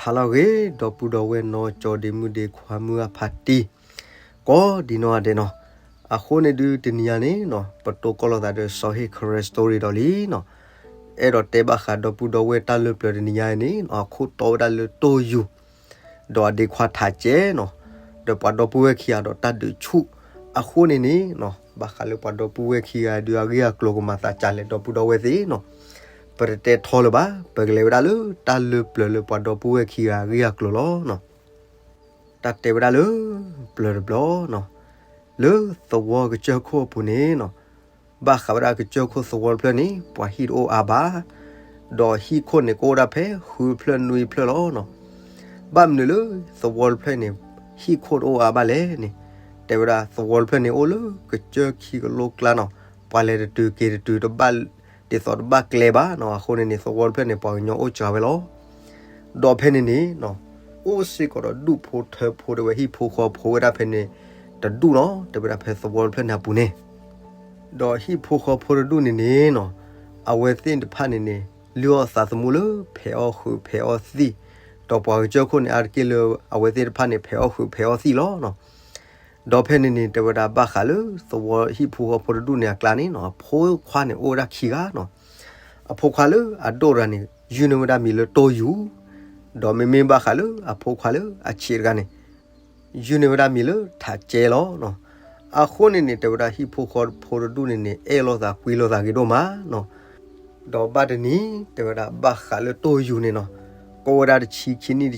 ဟါလၢအဂ့ၤ ဒီပုၢ်ဒီဝဲၢ်နီၢ်ကၠီဒ့မုၣ်ဒ့ခွါမုၢ်အဖါတံၢ် ကိးဒံနီၢ်ဂၤဒဲးနီၤ, အဃိန့ၣ်ဒုးတနံၤညါန့ၣ်နီၤ ပတိၢ်ကီၢ်လိာ်သးဒီးစီၤဟ့ၣ်ခရၢ story ဒီးလံနီၤ, အဲၣ်ဒိးတဲဘၣ်ဃးဒီပုၢ်ဒီဝဲၢ်တၢ်လၢပျၢၤတနံၤညါအံၤန့ၣ်နီၤ အခိၣ်တီဝဲဒၣ်လၢတိၢ်ယူၤ ဒီးအဒ့ခွါထးကဲနီၤ, ဒီးပှၤဒီပုၢ်ဝဲၢ်ခံဂၤဒီးတၢ်ဒုးဆူၣ်, အဃိန့ၣ်န့ၣ်နီၤ ဘၣ်ဃးလၢပှၤဒီပုၢ်ဝဲၢ်ခံဂၤဒုးအဂ့ၢ်အကျိၤကမၤသးဒ်လဲၣ် ဒီပုၢ်ဒီဝဲၢ်သ့ၣ်နီၤ, ပတတဲထီလၢၤဘၣ်, ပကလဲၤဝဲဒၣ်လၢတၢ်လၢပျၢၤလၢပှၤဒီပုၢ်ဝဲၢ်ခံဂၤအဂ့ၢ်အကျိၤလီၤနီၤ. တၢ်တဲဝဲဒၣ်လၢ ပျၢၤတဘျီနီၤ, လၢသဝီကစၢၢ်ခိၣ်အပူၤန့ၣ်နီၤ, ဘၣ်ဃးဝဲဒၣ်ကစၢၢ်ခိၣ်သဝီတဖျၢၣ်န့ၣ် ပှၤဟံၣ်တအိၣ်အါဘၣ်, ဒီးဟံၣ်ခိၣ်န့ၣ်ကအိၣ်ဒၣ်ဖဲဃုဖျၢၣ်နွံဖျၢၣ်လီၤနီၤ. ဘၣ်မနုၤလၢသဝီတဖျၢၣ်န့ၣ် ဟံၣ်ခိၣ်တအိၣ်အါဘၣ်လဲၣ်န့ၣ်, တဲဝဲဒၣ်သဝီတဖျၢၣ်န့ၣ်အိၣ်လၢကစၢၢ်ခံကလိကျါနီၤ, ပှၤလဲၤတတုၤက့ၤတတုၤတဘၣ် ဒ်သိးတဘၣ်ကျဲဘၣ်နီၤ, အဃိန့ၣ်န့ၣ် သဝီတဖျၢၣ်န့ၣ် ပှၤကညီအိၣ်စှၤဝဲလီၤ. ဒီးဖဲန့ၣ်န့ၣ်နီၤ, အိၣ်စ့ၢ်ကီးဒီးဒူၣ်ဖိထၢဖိတဲဝဲ ဟံၣ်ဖိဃီဖိဝဲဒၣ်ဖဲန့ၣ် တဒူၣ်နီၤ, တဲဝဲဒၣ်ဖဲသဝီတဖျၢၣ်န့ၣ်အပူၤန့ၣ်, ဒီးဟံၣ်ဖိဃီဖိတဒူၣ်န့ၣ်န့ၣ်နီၤ, အဝဲသ့ၣ်တဖၣ်န့ၣ်န့ၣ် လုၢ်အီၣ်သးသမူလၢဖဲးအီၣ်ဃုာ်ဖဲးအီၣ်သံၣ်, ဒီးပှၤကစၢၢ်ခိၣ်န့ၣ် အါတက့ၢ်လၢအဝဲသ့ၣ်တဖၣ်န့ၣ် ဖဲးအီၣ်ဃုာ်ဖဲးအီၣ်သံၣ်လီၤနီၤ. ဒီးဖဲန့ၣ်န့ၣ် တဲဝဲဒၣ်ဘၣ်ဃးလၢသဝီဟံၣ်ဖိဃီဖိတဒူၣ်န့ၣ်အကျါန့ၣ်နီၤ, အဖိခွါန့ၣ်အိၣ်ဝဲဒၣ်ခံဂၤနီၤ. အဖိခွါလၢအဒိၣ်တဂၤန့ၣ် ယုၢ်န့ၢ်ဝဲဒၣ်မံၤလၢတိၢ်ယူၤ, ဒီးမ့မ့ၢ်ဘၣ်ဃးလၢအဖိခွါလၢအဆံးတဂၤန့ၣ် ယုၢ်န့ၢ်ဝဲဒၣ်မံၤလၢထးကဲလီၤနီၤ. အဃိန့ၣ်န့ၣ် တဲဝဲဒၣ်ဟံၣ်ဖိဃီဖိတဒူၣ်န့ၣ်န့ၣ် အဲၣ်လိာ်သးကွံလိာ်သးဂ့ၤဒိၣ်မးနီၤ. ဒီးဘၣ်တနံၤ တဲဝဲဒၣ်ဘၣ်ဃးလၢတိၢ်ယူၤန့ၣ်နီၤ, ကိးဝဲဒၣ်တဆံခံနံၣ်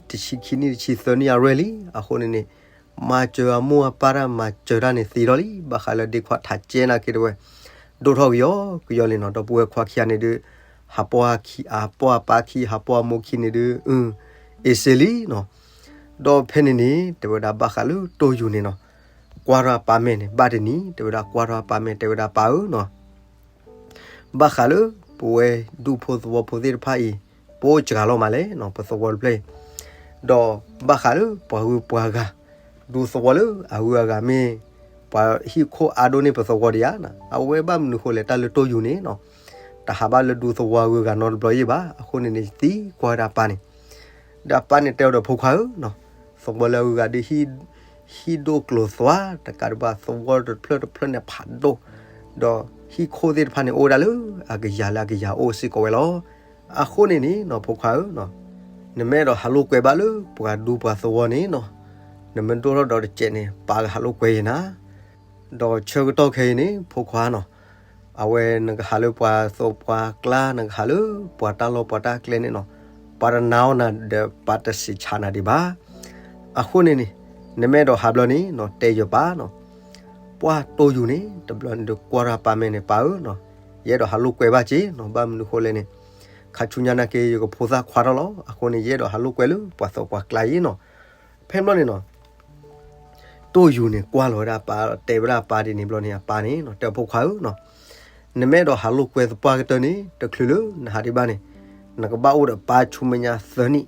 တဆံခံနံၣ်တဆံသၢနံၣ်အရွဲၣ်လံ, အဃိန့ၣ်န့ၣ် မၤစၢၤအမိၢ်အပၢ်တၢ်မၤစၢၤတၢ်န့ၣ်သ့ထီၣ်လံ, ဘၣ်ဃးလၢဒ့ခွါထးကဲနာ်က့တဲဝဲ ဒိၣ်ထီၣ်ကယီကယီလံနီၤ, ဒီပုၢ်ဝဲၢ်ခွါခံဂၤန့ၣ်ဒုး ဟးပီၢ်ခံ ဟးပီၢ်အမိၢ်ခံန့ၣ်ဒုး အ အ့စ့လံနီၤ. ဒီးဖဲန့ၣ်န့ၣ် တဲဝဲဒၣ်ဘၣ်ဃးလၢတိၢ်ယူၤန့ၣ်နီၤ, ကွၢ်ထီၣ်အပၢ်မဲာ်န့ၣ် ဘၣ်တနံၤ တဲဝဲဒၣ်ကွၢ်ထီၣ်အပၢ်မဲာ် တဲဝဲဒၣ်ပၢ်ဧၢနီၤ, ဘၣ်ဃးလၢပဝဲဒူၣ်ဖိသဝီဖိသ့ၣ်တဖၣ်အံၤ ပအိၣ်စှၤလီၤမးလဲၣ်နီၤ, ပသဝီတဖျၢၣ်အံၤ, ဒီးဘၣ်ဃးလၢပှၤဂုၤပှၤဂၤ ဒူသဝီလၢအဂုၤအဂၤမ့ၢ် ပှၤဟံၣ်ခိၣ်အါဒိၣ်န့ၢ်ပသဝီဒံးဧါနီၤ, အဝဲဘၣ်မနုၤဃိလဲၣ် တၢ်လၢတိၢ်ယူၤန့ၣ်နီၤ, တဟးဘၣ်လၢဒူသဝီအဂုၤအဂၤနီတဘျီယဲၢ်ဘၣ်, အဃိန့ၣ်န့ၣ် သံကွၢ်ဝဲဒၣ်ပၢ်န့ၣ်, ဒီးအပၢ်န့ၣ်တဲအီၤဒီးဖိခွါဧၢနီၤ, သဝီလၢအဂုၤအဂၤဒုး ဟံၣ်ဒိၣ်ကျိၤသွါ တကးဒံးဘၣ်သဝီတဖျၢၣ်တဖျၢၣ်န့ၣ်ဖးဒိၣ်, ဒီးဟံၣ်ခိၣ်သ့ၣ်တဖၣ်န့ၣ်အိၣ်ဝဲဒၣ်လၢအကယၤလၢအကယၤအိၣ်စ့ၢ်ကီးဝဲလီၤ. အဃိန့ၣ်န့ၣ်နီၤ ဖိခွါဧၢနီၤ, နမ့ၢ်အဲၣ်ဒိးဟးလိာ်ကွဲဘၣ်လၢပှၤဒူပှၤသဝီန့ၣ်နီၤ, နမ့ၢ်ဒိၣ်ထီၣ်ဒီးတစဲးန့ၣ် ပၢ်ကဟးလိာ်ကွဲယဲနၤ, ဒီးဆၢကတီၢ်ခဲအံၤန့ၣ် ဖိခွါနီၤ, အဝဲနကဟးလၢပှၤသိးပှၤကျါ နကဟးလၢပှၤတၢ်လီၢ်ပှၤတၢ်ကျဲန့ၣ်နီၤ, ပှၤတနာ်အီၤနၤဒီးပှၤတစံးဆးနၤဒံးဘၣ်. အဃိန့ၣ်န့ၣ် နမ့ၢ်အဲၣ်ဒိးဟးဘျီန့ၣ်နီၤ တဲယပၢ်နီၤ, ပှၢ်တိၢ်ယူၤန့ၣ် တဘျီန့ၣ်ဒုးကွၢ်ထီၣ်ပၢ်မဲာ်န့ၣ် ပၢ်ဧၢနီၤ, ယအဲၣ်ဒိးဟးလိာ်ကွဲဘၣ်က့နီၤ, ဘၣ်မနုၤဃိလဲၣ်န့ၣ် ခါဆူညါနာ်က့ ယကဖိသၣ်ခွါထီၣ်လီၤ, အဃိန့ၣ် ယအဲၣ်ဒိးဟးလိာ်ကွဲလၢပှၤသိးပှၤကျါအံၤနီၤ. ဖဲဘျီန့ၣ်နီၤ တိၢ်ယူၤန့ၣ် ကွၢ်လီၤဝဲဒၣ်အပၢ် တဲဝဲဒၣ်အပၢ်ဒ်န့ၣ်ဘျီန့ၣ် အပၢ်န့ၣ်နီၤ တဲဖိခွါဧၢနီၤ, နမ့ၢ်အဲၣ်ဒိးဟးလိာ်ကွဲသပှၢ်ကတၢၢ်န့ၣ် တချုးလၢနဟးဒံးဘၣ်န့ၣ် နကဘၣ်အိၣ်ဒီးပၢ်ဆူမဲာ်ညါသၢနံၣ်,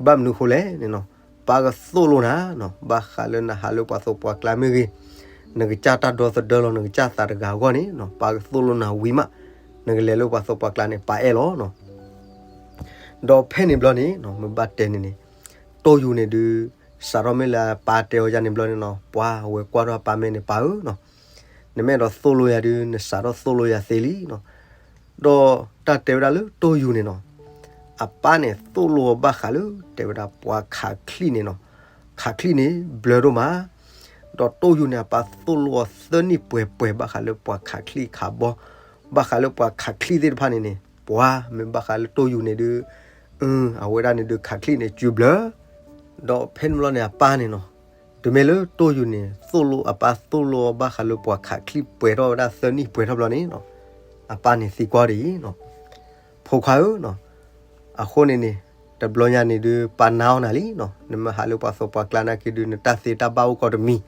ဘၣ်မနုၤဃိလဲၣ်န့ၣ်နီၤ, ပၢ်ကသိၣ်လိနၤနီၤ, ဘၣ်ဃးလၢနဟးလၢပှၤသိးပှၤကျါမ့ၢ်ဂ့ၤ, နကစၢ်တၢ်ဒီသဒၢလီၤ နကစၢ်သးတဂၤအဂီၢ်န့ၣ်နီၤ ပၢ်ကသိၣ်လိနၤဝံၤမး, နကလဲၤလၢပှၤသိးပှၤကျါန့ၣ် ပၢ်အဲၣ်လီၤနီၤ. ဒီးဖဲန့ၣ်ဘျီန့ၣ်နီၤ မ့ၢ်ဘၣ်တဲန့ၣ်န့ၣ် တိၢ်ယူၤန့ၣ်ဒုး စးထီၣ်မ့ၢ်လၢအပၢ်တဲအီၤယၤန့ၣ်ဘျီန့ၣ်နီၤ ပှၢ်ဝဲကွၢ်ထီၣ်အပၢ်မဲာ်န့ၣ် ပၢ်ဧၢနီၤ, နမ့ၢ်အဲၣ်ဒိးသိၣ်လိယၤဒုး နစးထီၣ်သိၣ်လိယၤသ့လံနီၤ. ဒီးတၢ်တဲဝဲဒၣ်လၢတိၢ်ယူၤန့ၣ်နီၤ, အပၢ်န့ၣ်သိၣ်လိအီၤဘၣ်ဃးလၢ တဲဝဲဒၣ်ပှၤခးချံၣ်န့ၣ်နီၤ, ခးချံၣ်န့ၣ် ဘျၢဒိၣ်မး ဒီးတိၢ်ယူၤန့ၣ် အပၢ်သိၣ်လိအီၤသၢနံၣ်ပှဲၤပှဲၤ ဘၣ်ဃးလၢပှၤခးချံၣ်ခးဘီ, ဘၣ်ဃးလၢပှၤခးချံၣ်သ့ၣ်တဖၣ်န့ၣ်န့ၣ် ပှၤမ့ၢ်ဘၣ်ဃးလၢတိၢ်ယူၤန့ၣ်ဒုး အဝဲဒၣ်န့ၣ်ဒုးခးချံၣ်န့ၣ် စုဘျၢ. ဒီးဖဲန့ၣ်ဘျီန့ၣ် အပၢ်န့ၣ်နီၤ, တုၤမ့ၢ်လၢတိၢ်ယူၤန့ၣ် သိၣ်လိ အပၢ်သိၣ်လိအီၤဘၣ်ဃးလၢပှၤခးချံၣ်ပှဲၤထီၣ်ဝဲဒၣ်သၢနံၣ်ပှဲၤထီၣ်ဘျီန့ၣ်နီၤ, အပၢ်န့ၣ်သံကွၢ်ဒ်အံၤနီၤ, ဖိခွါဧၢနီၤ, အဃိန့ၣ်န့ၣ် တဘျီညါန့ၣ်ဒုး ပၢ်နာ်အီၤနၤလံနီၤ, နမ့ၢ်ဟးလၢပှၤသိးပှၤကျါနာ်က့ဒုး နတၢ်သ့တၢ်ဘၣ်အိၣ်ကီးတမံၤ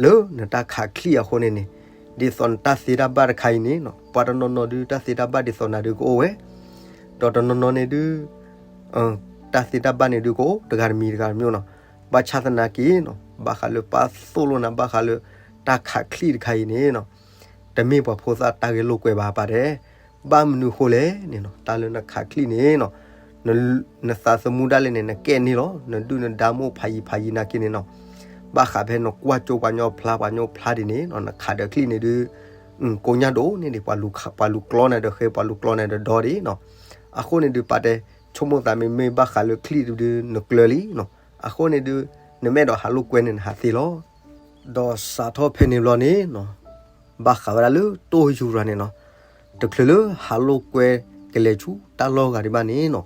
လၢနတၢ်ခးချံၣ်အဃိန့ၣ်န့ၣ်, ဒ်သိးနတၢ်သ့တၢ်ဘၣ်တခါအံၤန့ၣ်နီၤ, ပှၤတနီၤနီၤဒုး တၢ်သ့တၢ်ဘၣ်ဒ်သိးနၤဒုးကအိၣ်ဝဲ, ဒီးတနီၤနီၤန့ၣ်ဒုး တၢ်သ့တၢ်ဘၣ်န့ၣ်ဒုးကအိၣ်တဂၤတမံၤတဂၤတမံၤနီၤ, ဘၣ်ဆၣ်သနာ်က့နီၤ, ဘၣ်ဃးလၢပၢ်သိၣ်လိနၤဘၣ်ဃးလၢ တၢ်ခးချံၣ်တခါအံၤန့ၣ်နီၤ, တမ့ၢ်ပှၤဖိသၣ်တၢ်ဂဲၤလိာ်ကွဲဘၣ်ပၢ်တဲ, ဘၣ်မနုၤဃိလဲၣ်န့ၣ်နီၤ, တၢ်လၢနခးချံၣ်န့ၣ်နီၤ, နသးသမူဒၣ်လဲာ်န့ၣ် နကဲန့ၢ်လီၤ. နဒုၣ်နဒါမ့ၢ်အိၣ်ဖးယံၤဖးယံၤနာ်က့န့ၣ်နီၤ, ဘၣ်ဃးဖဲနကွၢ်ကၠိပှၤကညီဖျါ ပှၤကညီဖျါဒ်န့ၣ်နီၤ, နခးဒီးချံၣ်န့ၣ်ဒုး ကိညၢ်ဒိၣ်န့ၢ်ဒံး ပှၤလူၤကျီနၤဒီးဃဲ ပှၤလူၤကျီနၤဒီးဒီဒံးနီၤ. အဃိန့ၣ်ဒုး ပာ်တဲ ဆိကမိၣ်သးမ့မ့ၢ်ဘၣ်ဃးလၢချံၣ်ဒုး နကျၢၤလံနီၤ. အဃိန့ၣ်ဒုး နမ့ၢ်အဲၣ်ဒိးဟးလိာ်ကွဲန့ၣ် နဟးသ့လီၤ. ဒီးစးထီၣ်ဖဲန့ၣ်ဘျီန့ၣ်နီၤ, ဘၣ်ဃးဝဲဒၣ်လၢတိၢ်ယူၤရၤန့ၣ်နီၤ, တချုးလၢဟးလိာ်ကွဲကလဲၤဆူတၢ်လီၢ်ဂၤဒံးဘၣ်န့ၣ်နီၤ,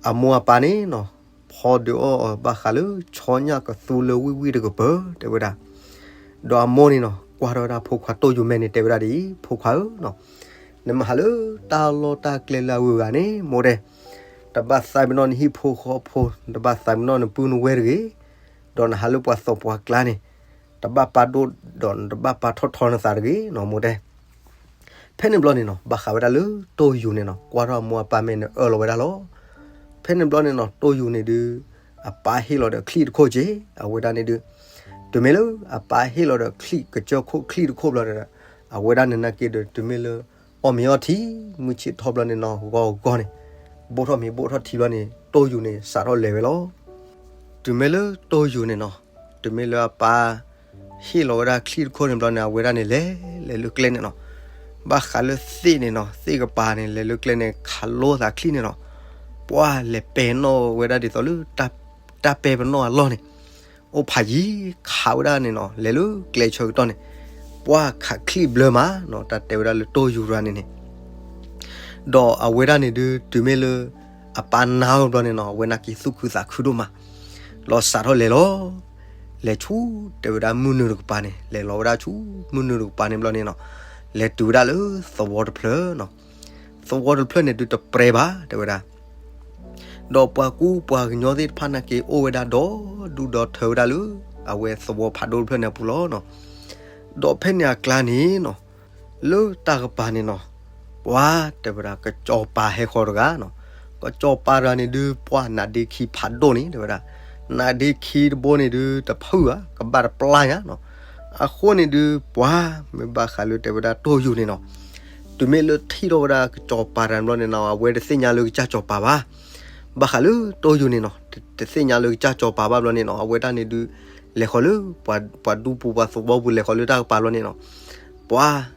အမိၢ်အပၢ်န့ၣ်နီၤ, ဖီဒုးအီၣ်အီၤဘၣ်ဃးလၢဆီညၣ်ကသူလၢဝံၣ်ဝံၣ်တကပၤ တဲဝဲဒၣ်. ဒီးအမိၢ်န့ၣ်နီၤ ကွၢ်ထီၣ်ဝဲဒၣ်ဖိခွါတိၢ်ယူၤမဲာ်န့ၣ် တဲဝဲဒၣ်ဒ်အံၤ, ဖိခွါဧၢနီၤ, နမ့ၢ်ဟးလၢတၢ်လီၢ်တၢ်ကျဲလၢအဂုၤအဂၤန့ၣ် မိၢ်တဲ, တဘၣ်သးပ့ၤနီၣ်နဟံၣ်ဖိဃီဖိ, တဘၣ်သးပ့ၤနီၣ်နပုၢ်နဝဲၢ်တဂ့ၤ, ဒီးနဟးလၢပှၤသိးပှၤကျါန့ၣ် တဘၣ်ပာ်ဒိၣ် ဒီးနတဘၣ်ပာ်ထီၣ်ထီနသးတဂ့ၤနီၤ မိၢ်တဲ. ဖဲန့ၣ်ဘျီန့ၣ်နီၤ ဘၣ်ဃးဝဲဒၣ်လၢတိၢ်ယူၤန့ၣ်နီၤ ကွၢ်ထီၣ်အမိၢ်အပၢ်မဲာ်န့ၣ်အၢၣ်လီၤဝဲဒၣ်လီၤ. ဖဲန့ၣ်ဘျီန့ၣ်နီၤ တိၢ်ယူၤန့ၣ်ဒုး အပၢ်ဟ့ၣ်လီၤဒီးချံၣ်တခိၣ်က့ၤ အဝဲဒၣ်န့ၣ်ဒုး, တုၤမ့ၢ်လၢအပၢ်ဟ့ၣ်လီၤဒီးချံၣ်ကစၢၢ်ခိၣ်ချံၣ်တခိၣ်ဘျီဒီး အဝဲဒၣ်န့ၣ်နာ်က့ဒီး တုၤမ့ၢ်လၢ အီၣ်မ့ၤအီထံ မုၢ်ဆ့ၣ်ထီၣ်ဘျီန့ၣ်နီၤ ဂီၤဂီၤန့ၣ် ဘိၣ်ထီၣ်မ့ၤဘိၣ်ထီၣ်ထံဘျီန့ၣ် တိၢ်ယူၤန့ၣ် စးထီၣ်လဲၤဝဲလီၤ. တုၤမ့ၢ်လၢတိၢ်ယူၤန့ၣ်နီၤ တုၤမ့ၢ်လၢအပၢ် ဟ့ၣ်လီၤဝဲဒၣ်ချံၣ်တခိၣ်န့ၣ်ဘျီန့ၣ် အဝဲဒၣ်န့ၣ်လဲၤ လဲၤလၢကျဲန့ၣ်နီၤ, ဘၣ်ဃးလၢသ့ၣ်န့ၣ်နီၤ သ့ၣ်ကပၤန့ၣ် လဲၤလၢကျဲန့ၣ် ခးလိသးချံၣ်န့ၣ်နီၤ, ပှၢ်လဲၤပဲာ်နီၣ်ဝဲဒၣ်ဒ်သိးလၢ တၢ်ပဲာ်ပနီၣ်အလီၢ်န့ၣ် အိၣ်ဖးယံၤ ခးဝဲဒၣ်န့ၣ်နီၤ လဲၤလၢကျဲဆၢကတီၢ်န့ၣ် ပှၢ်ခးချံၣ်ဘျၢမးနီၤ တၢ်တဲဝဲဒၣ်လၢတိၢ်ယူၤရၤန့ၣ်န့ၣ် ဒီးအဝဲဒၣ်န့ၣ်ဒုး တုၤမ့ၢ်လၢ အပၢ်နါအီၤဘျီန့ၣ်နီၤ အဝဲနာ်က့သူၣ်ခုသးခုဒိၣ်မး, လီၤစးထီၣ်လဲၤလီၤ. လဲၤဆူ တဲဝဲဒၣ်မုၢ်နုာ်တကပၤန့ၣ် လဲၤလီၤဝဲဒၣ်ဆူ မုၢ်နုာ်တကပၤန့ၣ်ဘျီန့ၣ်နီၤ, လဲၤတုၤဝဲဒၣ်လၢသဝီတဖျၢၣ်နီၤ, သဝီတဖျၢၣ်န့ၣ်ဒုးတပြဲဘၣ် တဲဝဲဒၣ် ဒီးပှၤကူပှၤကညီသ့ၣ်တဖၣ်နာ်က့ အိၣ်ဝဲဒၣ်ဒီဒူၣ်ဒီထၢဝဲဒၣ်လၢ အဝဲသဝီဖးဒိၣ်တဖျၢၣ်န့ၣ်အပူၤလီၤနီၤ. ဒီးဖဲန့ၣ်အကျါန့ၣ်နီၤ လၢတၢ်ကပၤန့ၣ်နီၤ ပှၤတဲဝဲဒၣ် ကစီၤပၤဟဲဃီၤတဂၤနီၤ, ကစီၤပၤတဂၤန့ၣ်ဒုး ပှၤနါဒ့ခံဖးဒိၣ်န့ၣ် တဲဝဲဒၣ်, နါဒ့ခံတဘိန့ၣ်ဒုး တဖုၣ်ဧါ ကဘၣ်တပျၢ်ညါနီၤ. အဃိန့ၣ်ဒုး ပှၤမ့ၢ်ဘၣ်ဃးလၢတဲဝဲဒၣ်တိၢ်ယူၤန့ၣ်နီၤ တုၤမ့ၢ်လၢထံၣ်ထီၣ်ဝဲဒၣ်ကစီၤပၤတဂၤန့ၣ်ဘျီန့ၣ်နီၤ အဝဲတသ့ၣ်ညါလၢကစၢ်စီၤပၤဘၣ်. ဘၣ်ဃးလၢတိၢ်ယူၤန့ၣ်နီၤ တသ့ၣ်ညါလၢကစၢ်စီၤပၤဘၣ်ဘျီန့ၣ်နီၤ အဝဲဒၣ်န့ၣ်ဒုး လဲၤဃီၤလၢ ပှၤဒူပူၤပှၤသဝီပူၤ လဲၤဃီၤလၢတၢ်ကပၤဘျီန့ၣ်နီၤ ပှၤ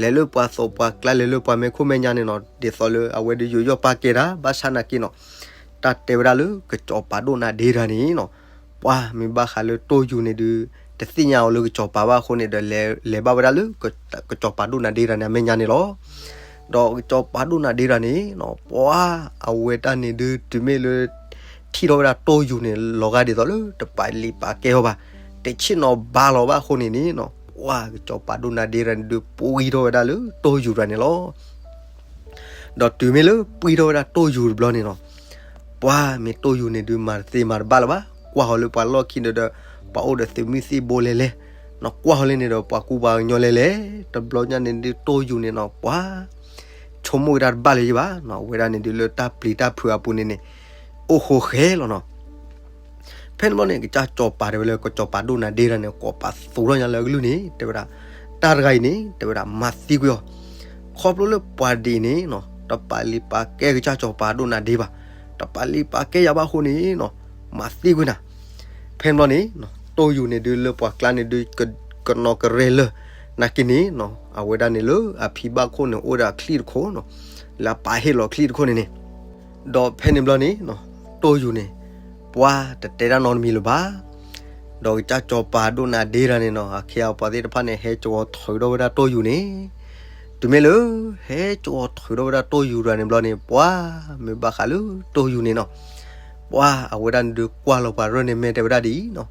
လဲၤလၢပှၤသိးပှၤကျါ လဲၤလၢပှၤမဲာ်ခိၣ်မဲာ်ညါန့ၣ်နီၤ ဒ်သိးလၢအဝဲဒုးယူးယီၣ်ပာ်ကဲတၢ် ဘၣ်ဆၣ်နာ်က့နီၤ တၢ်တဲဝဲဒၣ်လၢကစီၤပၤဒိၣ်နါဒ့တဂၤန့ၣ်နီၤ ပှၤမ့ၢ်ဘၣ်ဃးလၢတိၢ်ယူၤန့ၣ်ဒုး တသ့ၣ်ညါအီၤလၢကစီၤပၤဘၣ်အဃိန့ၣ်ဒီး လဲၤဘၣ်ဝဲဒၣ်လၢ ကစီၤပၤဒိၣ်နါဒ့တဂၤန့ၣ်အမဲာ်ညါန့ၣ်လီၤ. ဒီးကစီၤပၤဒိၣ်နါဒ့တဂၤန့ၣ်နီၤ ပှၤအဝဲတၢ်န့ၣ်ဒုး တုၤမ့ၢ်လၢ ထံၣ်ထီၣ်ဝဲဒၣ်တိၢ်ယူၤန့ၣ် လီၤဂာ်ဒ်သိးလၢတပာ်လံာ်ပာ်ကဲအီၤဘၣ် တဆ့ၣ်နီၤဘါလီၤဘၣ်အဃိန့ၣ်န့ၣ်နီၤ ပှၤကစီၤပၤဒိၣ်နါဒ့တဂၤန့ၣ်ဒုး ပှံထီၣ်ဝဲဒၣ်လၢတိၢ်ယူၤတဂၤန့ၣ်လီၤ. ဒီးတုၤမ့ၢ်လၢပှံထီၣ်ဝဲဒၣ်တိၢ်ယူၤတဘျီန့ၣ်နီၤ ပှၤမ့ၢ်တိၢ်ယူၤန့ၣ်ဒုး မၤတသ့မၤတဘၣ်လၢၤဘၣ် ကွၢ်ဃီၤလၢပှၤလီၢ်ခံဒီး ပှၤအိၣ်ဒီးသုးမုၢ်သံၣ်ဘိလဲၤလဲၤ နီၤ ကွၢ်ဃီၤလၢန့ၣ်ဒီး ပှၤကူပှၤကညီလဲၤလဲၤ တဘျီညါန့ၣ်ဒုး တိၢ်ယူၤန့ၣ်နီၤ ပှၤ ဆိကမိၣ်ဝဲဒၣ်တဘၣ်လၢၤယဘၣ်နီၤ အဝဲဒၣ်န့ၣ်ဒုးလၢတၢ်ပျံၤတၢ်ဖုးအပူၤန့ၣ်န့ၣ် အိၣ်ဃိဃဲလီၤနီၤ. ဖဲန့ၣ်ဘျီန့ၣ် ကစၢ်စီၤပၤတဲဝဲလၢ ကစီၤပၤဒိၣ်နါဒ့တဂၤန့ၣ် ကိးပာ်သူၣ်ထီၣ်ညါလၢအကလုၢ်န့ၣ် တဲဝဲဒၣ် တၢ်တဂၤအံၤန့ၣ် တဲဝဲဒၣ် မၤသံကွံာ်အီၤ ခီဖျိလၢပှၤဒ်အံၤန့ၣ်နီၤ တပာ်လံာ်ပာ်ကဲကစၢ်စီၤပၤဒိၣ်နါဒ့ဘၣ်, တပာ်လံာ်ပာ်ကဲယၤဘၣ်အဃိန့ၣ်နီၤ မၤသံကွံာ်နၤ. ဖဲန့ၣ်ဘျီန့ၣ် တိၢ်ယူၤန့ၣ်ဒုးလၢပှၤကျါန့ၣ်ဒုး ကနီၤကရဲလၢာ် နာ်က့န့ၣ်နီၤ အဝဲဒၣ်န့ၣ်လၢအဖံဘၣ်ခိၣ်န့ၣ် အိၣ်ဒီးအချံၣ်တခိၣ်နီၤ လၢအပၢ်ဟ့ၣ်လီၤချံၣ်တခိၣ်န့ၣ်န့ၣ် ဒီးဖဲန့ၣ်ဘျီန့ၣ်နီၤ တိၢ်ယူၤန့ၣ် ပှၤတတဲတၢ်နီတမံၤလၢၤဘၣ်. ဒီးကစၢ်စီၤပၤဒိၣ်နါဒ့တဂၤန့ၣ်နီၤ အခ့အပှၤသ့ၣ်တဖၣ်န့ၣ် ဟဲကဝီၤထုးထီၣ်ဝဲဒၣ်တိၢ်ယူၤန့ၣ် တုၤမ့ၢ်လၢ ဟဲကဝီၤထုးထီၣ်ဝဲဒၣ်တိၢ်ယူၤတဂၤန့ၣ်ဘျီန့ၣ် ပှၤမ့ၢ်ဘၣ်ဃးလၢတိၢ်ယူၤန့ၣ်နီၤ ပှၤအဝဲဒၣ်န့ၣ်ဒုးကွၢ်လီၤပှၤရၢၢ်န့ၣ်မဲာ်တဲဝဲဒၣ်ဒ်အံၤနီၤ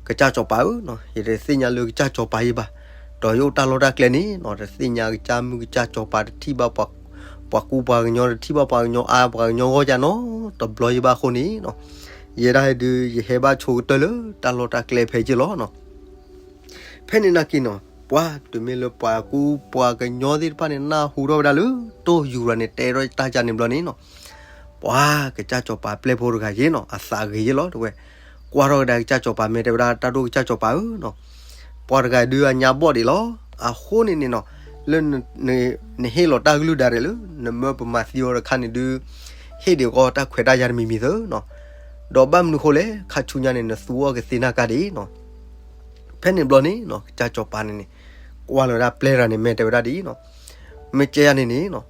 ကစၢ်စီၤပၤဧၢနီၤ ယတသ့ၣ်ညါလၢကစၢ်စီၤပၤယဘၣ်. ဒီးယအိၣ်တၢ်လီၢ်တၢ်ကျဲန့ၣ်နီၤ တသ့ၣ်ညါကစၢ်မုၢ်ကစၢ်စီၤပၤ တထံၣ်ဘၣ်ပှၤကူပှၤကညီ တထံၣ်ဘၣ်ပှၤကညီအါ ပှၤကညီဂီၢ်ကၢ်နီတဘျီယဘၣ်အဃိန့ၣ်နီၤ ယဲဒၣ်ဒုး ယဟဲဘၣ်ဆိကတၢၢ်လၢတၢ်လီၢ်တၢ်ကျဲဖဲယ့ၢ်လီၤနီၤ. ဖဲန့ၣ်နာ်က့နီၤ ပှၤတုၤမ့ၢ်လၢပှၤကူပှၤကညီသ့ၣ်တဖၣ်န့ၣ် နၢ်ဟူထီၣ်ဝဲဒၣ်လၢ တိၢ်ယူၤတဂၤန့ၣ် တဲထီၣ်တၢ်ကါန့ၣ်ဘျီန့ၣ်နီၤ ပှၤကစၢ်စီၤပၤပျဲၢ်ဖိတဂၤယ့ၢ်နီၤ အသးဂ့ၤယ့ၢ်လီၤ တဲဝဲ ကွၢ်ထီၣ်ကဒါကစၢ်စီၤပၤမဲာ်တဲဝဲဒၣ် တၢ်ဒိၣ်ကစၢ်စီၤပၤဧၢနီၤ ပှၤတဂၤဒုးအညါဘီၣ်ဒံးလီၤ. အဃိန့ၣ်န့ၣ်နီၤ လၢ နဟ့ၣ်လီၤတၢ်ကလုၢ်ဒၣ်ရဲၣ်လၢ နမၢပမၤသံအီၤတခါန့ၣ်ဒုး ဟ့ၣ်ဒံးကီးတၢ်ခွဲးတၢ်ယာ်တမံၤမံၤသၢနီၤ. ဒီးဘၣ်မနုၤဃိလဲၣ် ခါဆူညါန့ၣ် နသူအီၤကသ့နၢ်ကါဒံးနီၤ. ဖဲန့ၣ်ဘျီန့ၣ်နီၤ ကစၢ်စီၤပၤန့ၣ်န့ၣ် ကွၢ်လီၤဝဲဒၣ်ပျဲၢ်တဂၤန့ၣ် မ့ၢ်တဲဝဲဒၣ်ဒ်အံၤနီၤ, မ့ၢ်ကဲယၤန့ၣ်န့ၣ်နီၤ,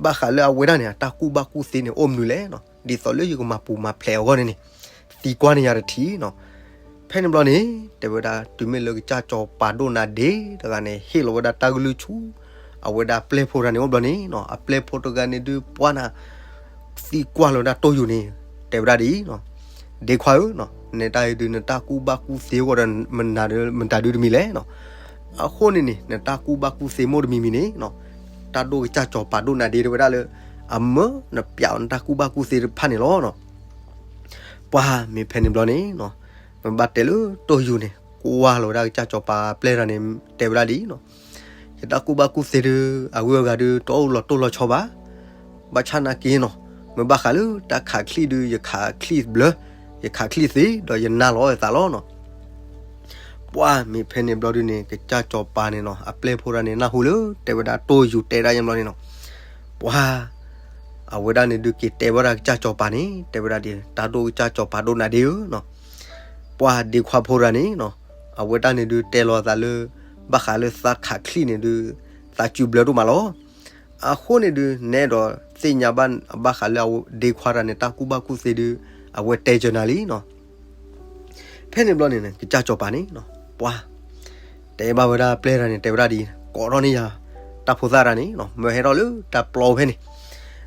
ဘၣ်ဃးလၢအဝဲဒၣ်န့ၣ် အတၢ်ကူၣ်ဘၣ်ကူၣ်သ့န့ၣ် အိၣ်မနုၤလဲၣ်နီၤ, ဒ်သိးလၢယကမၤပူၤမၤဖျဲးအဂီၢ်န့ၣ်န့ၣ် သံကွၢ်န့ၢ်ယၤတထံၣ်နီၤ. ဖဲန့ၣ်ဘျီန့ၣ် တဲဝဲဒၣ် တုၤမ့ၢ်လၢကစၢ်စီၤပၤဒိၣ်နၤဒ့တဂၤန့ၣ် ဟ့ၣ်လီၤဝဲဒၣ်တၢ်ကလုၢ်ဆူ အဝဲဒၣ်ပျဲၢ်ဖိတဂၤန့ၣ်အိၣ်ဘျီန့ၣ်နီၤ, အပျဲၢ်ဖိတဂၤန့ၣ်ဒုး ပှၢ်နၤ သံကွၢ်လီၤဝဲဒၣ်တိၢ်ယူၤန့ၣ် တဲဝဲဒၣ်ဒ်အံၤနီၤ, ဒ့ခွါဧၢနီၤ, နတၢ်အံၤဒုး နတၢ်ကူၣ်ဘၣ်ကူၣ်သ့အဂီၢ်ဒီး မနုၤဒုး မတၤဒုးတမံၤလဲၣ်နီၤ. အဃိန့ၣ်န့ၣ် နတၢ်ကူၣ်ဘၣ်ကူၣ်သ့မိၢ်တမံၤမံၤန့ၣ်နီၤ, တၢ်ဒိၣ်ကစၢ်စီၤပၤဒိၣ်နၤဒ့တဲဝဲဒၣ်လၢ အမၢနပျးအီၤနတၢ်ကူၣ်ဘၣ်ကူၣ်သ့တဖၣ်န့ၣ်လီၤနီၤ. ပှၢ်မ့ၢ်ဖဲန့ၣ်ဘျီန့ၣ်နီၤ, မ့ၢ်ဘၣ်တဲလၢတိၢ်ယူၤန့ၣ် ကွၢ်လီၤဝဲဒၣ်ကစၢ်စီၤပၤပျဲၢ်တဂၤန့ၣ် တဲဝဲဒၣ်ဒ်အံၤနီၤ, ယတၢ်ကူၣ်ဘၣ်ကူၣ်သ့ဒုး အဂုၤအဂၤဒုး တအိၣ်လီၤတိၢ်လီၤဆီဘၣ်. ဘၣ်ဆၣ်နာ်က့နီၤ, မ့ၢ်ဘၣ်ဃးလၢတၢ်ခးချံၣ်ဒုး ယခးချံၣ်ဘျၢ, ယခးချံၣ်သ့ ဒီးယနၢ်လီၤအသးလီၤနီၤ. ပှၢ်မ့ၢ်ဖဲန့ၣ်ဘျီဒုးန့ၣ် ကစၢ်စီၤပၤန့ၣ်နီၤ အပျဲၢ်ဖိတဂၤန့ၣ် နၢ်ဟူလၢ တဲဝဲဒၣ်တိၢ်ယူၤတဲဒၣ်ယဲဘျီန့ၣ်နီၤ, ပှၢ် အဝဲဒၣ်န့ၣ်ဒုးက့ၤတဲဘၣ်ဒၣ်ကစၢ်စီၤပၤန့ၣ် တဲဝဲဒၣ်ဒ် တၢ်ဒိၣ်ကစၢ်စီၤပၤဒိၣ်နၤဒ့ဧၢနီၤ, ပှၢ်ဒ့ခွါဖိတဂၤန့ၣ်နီၤ, အဝဲဒၣ်န့ၣ်ဒုးတဲလီၤအသးလၢ ဘၣ်ဃးလၢသးခးချံၣ်န့ၣ်ဒုး သးစုဘျၢဒိၣ်မးလီၤ. အဃိန့ၣ်ဒုး နဲဒိးသ့ၣ်ညါဘၣ်ဘၣ်ဃးလၢအဝဲဒ့ခွါတဂၤန့ၣ် တၢ်ကူၣ်ဘၣ်ကူၣ်သ့ဒုး အဝဲတဲစၢၤနၤလံနီၤ. ဖဲန့ၣ်ဘျီန့ၣ် ကစၢ်စီၤပၤန့ၣ်နီၤ ပှၢ် တဲဘၣ်ဝဲဒၣ်ပျဲၢ်တဂၤန့ၣ် တဲဝဲဒၣ်ဒ်အံၤ ကိးထီၣ်န့ၢ်ယၤ တၢ်ဖိသၣ်တဂၤန့ၣ်နီၤ မၢဟဲထီၣ်လၢတၢ်ပျီဖဲန့ၣ်,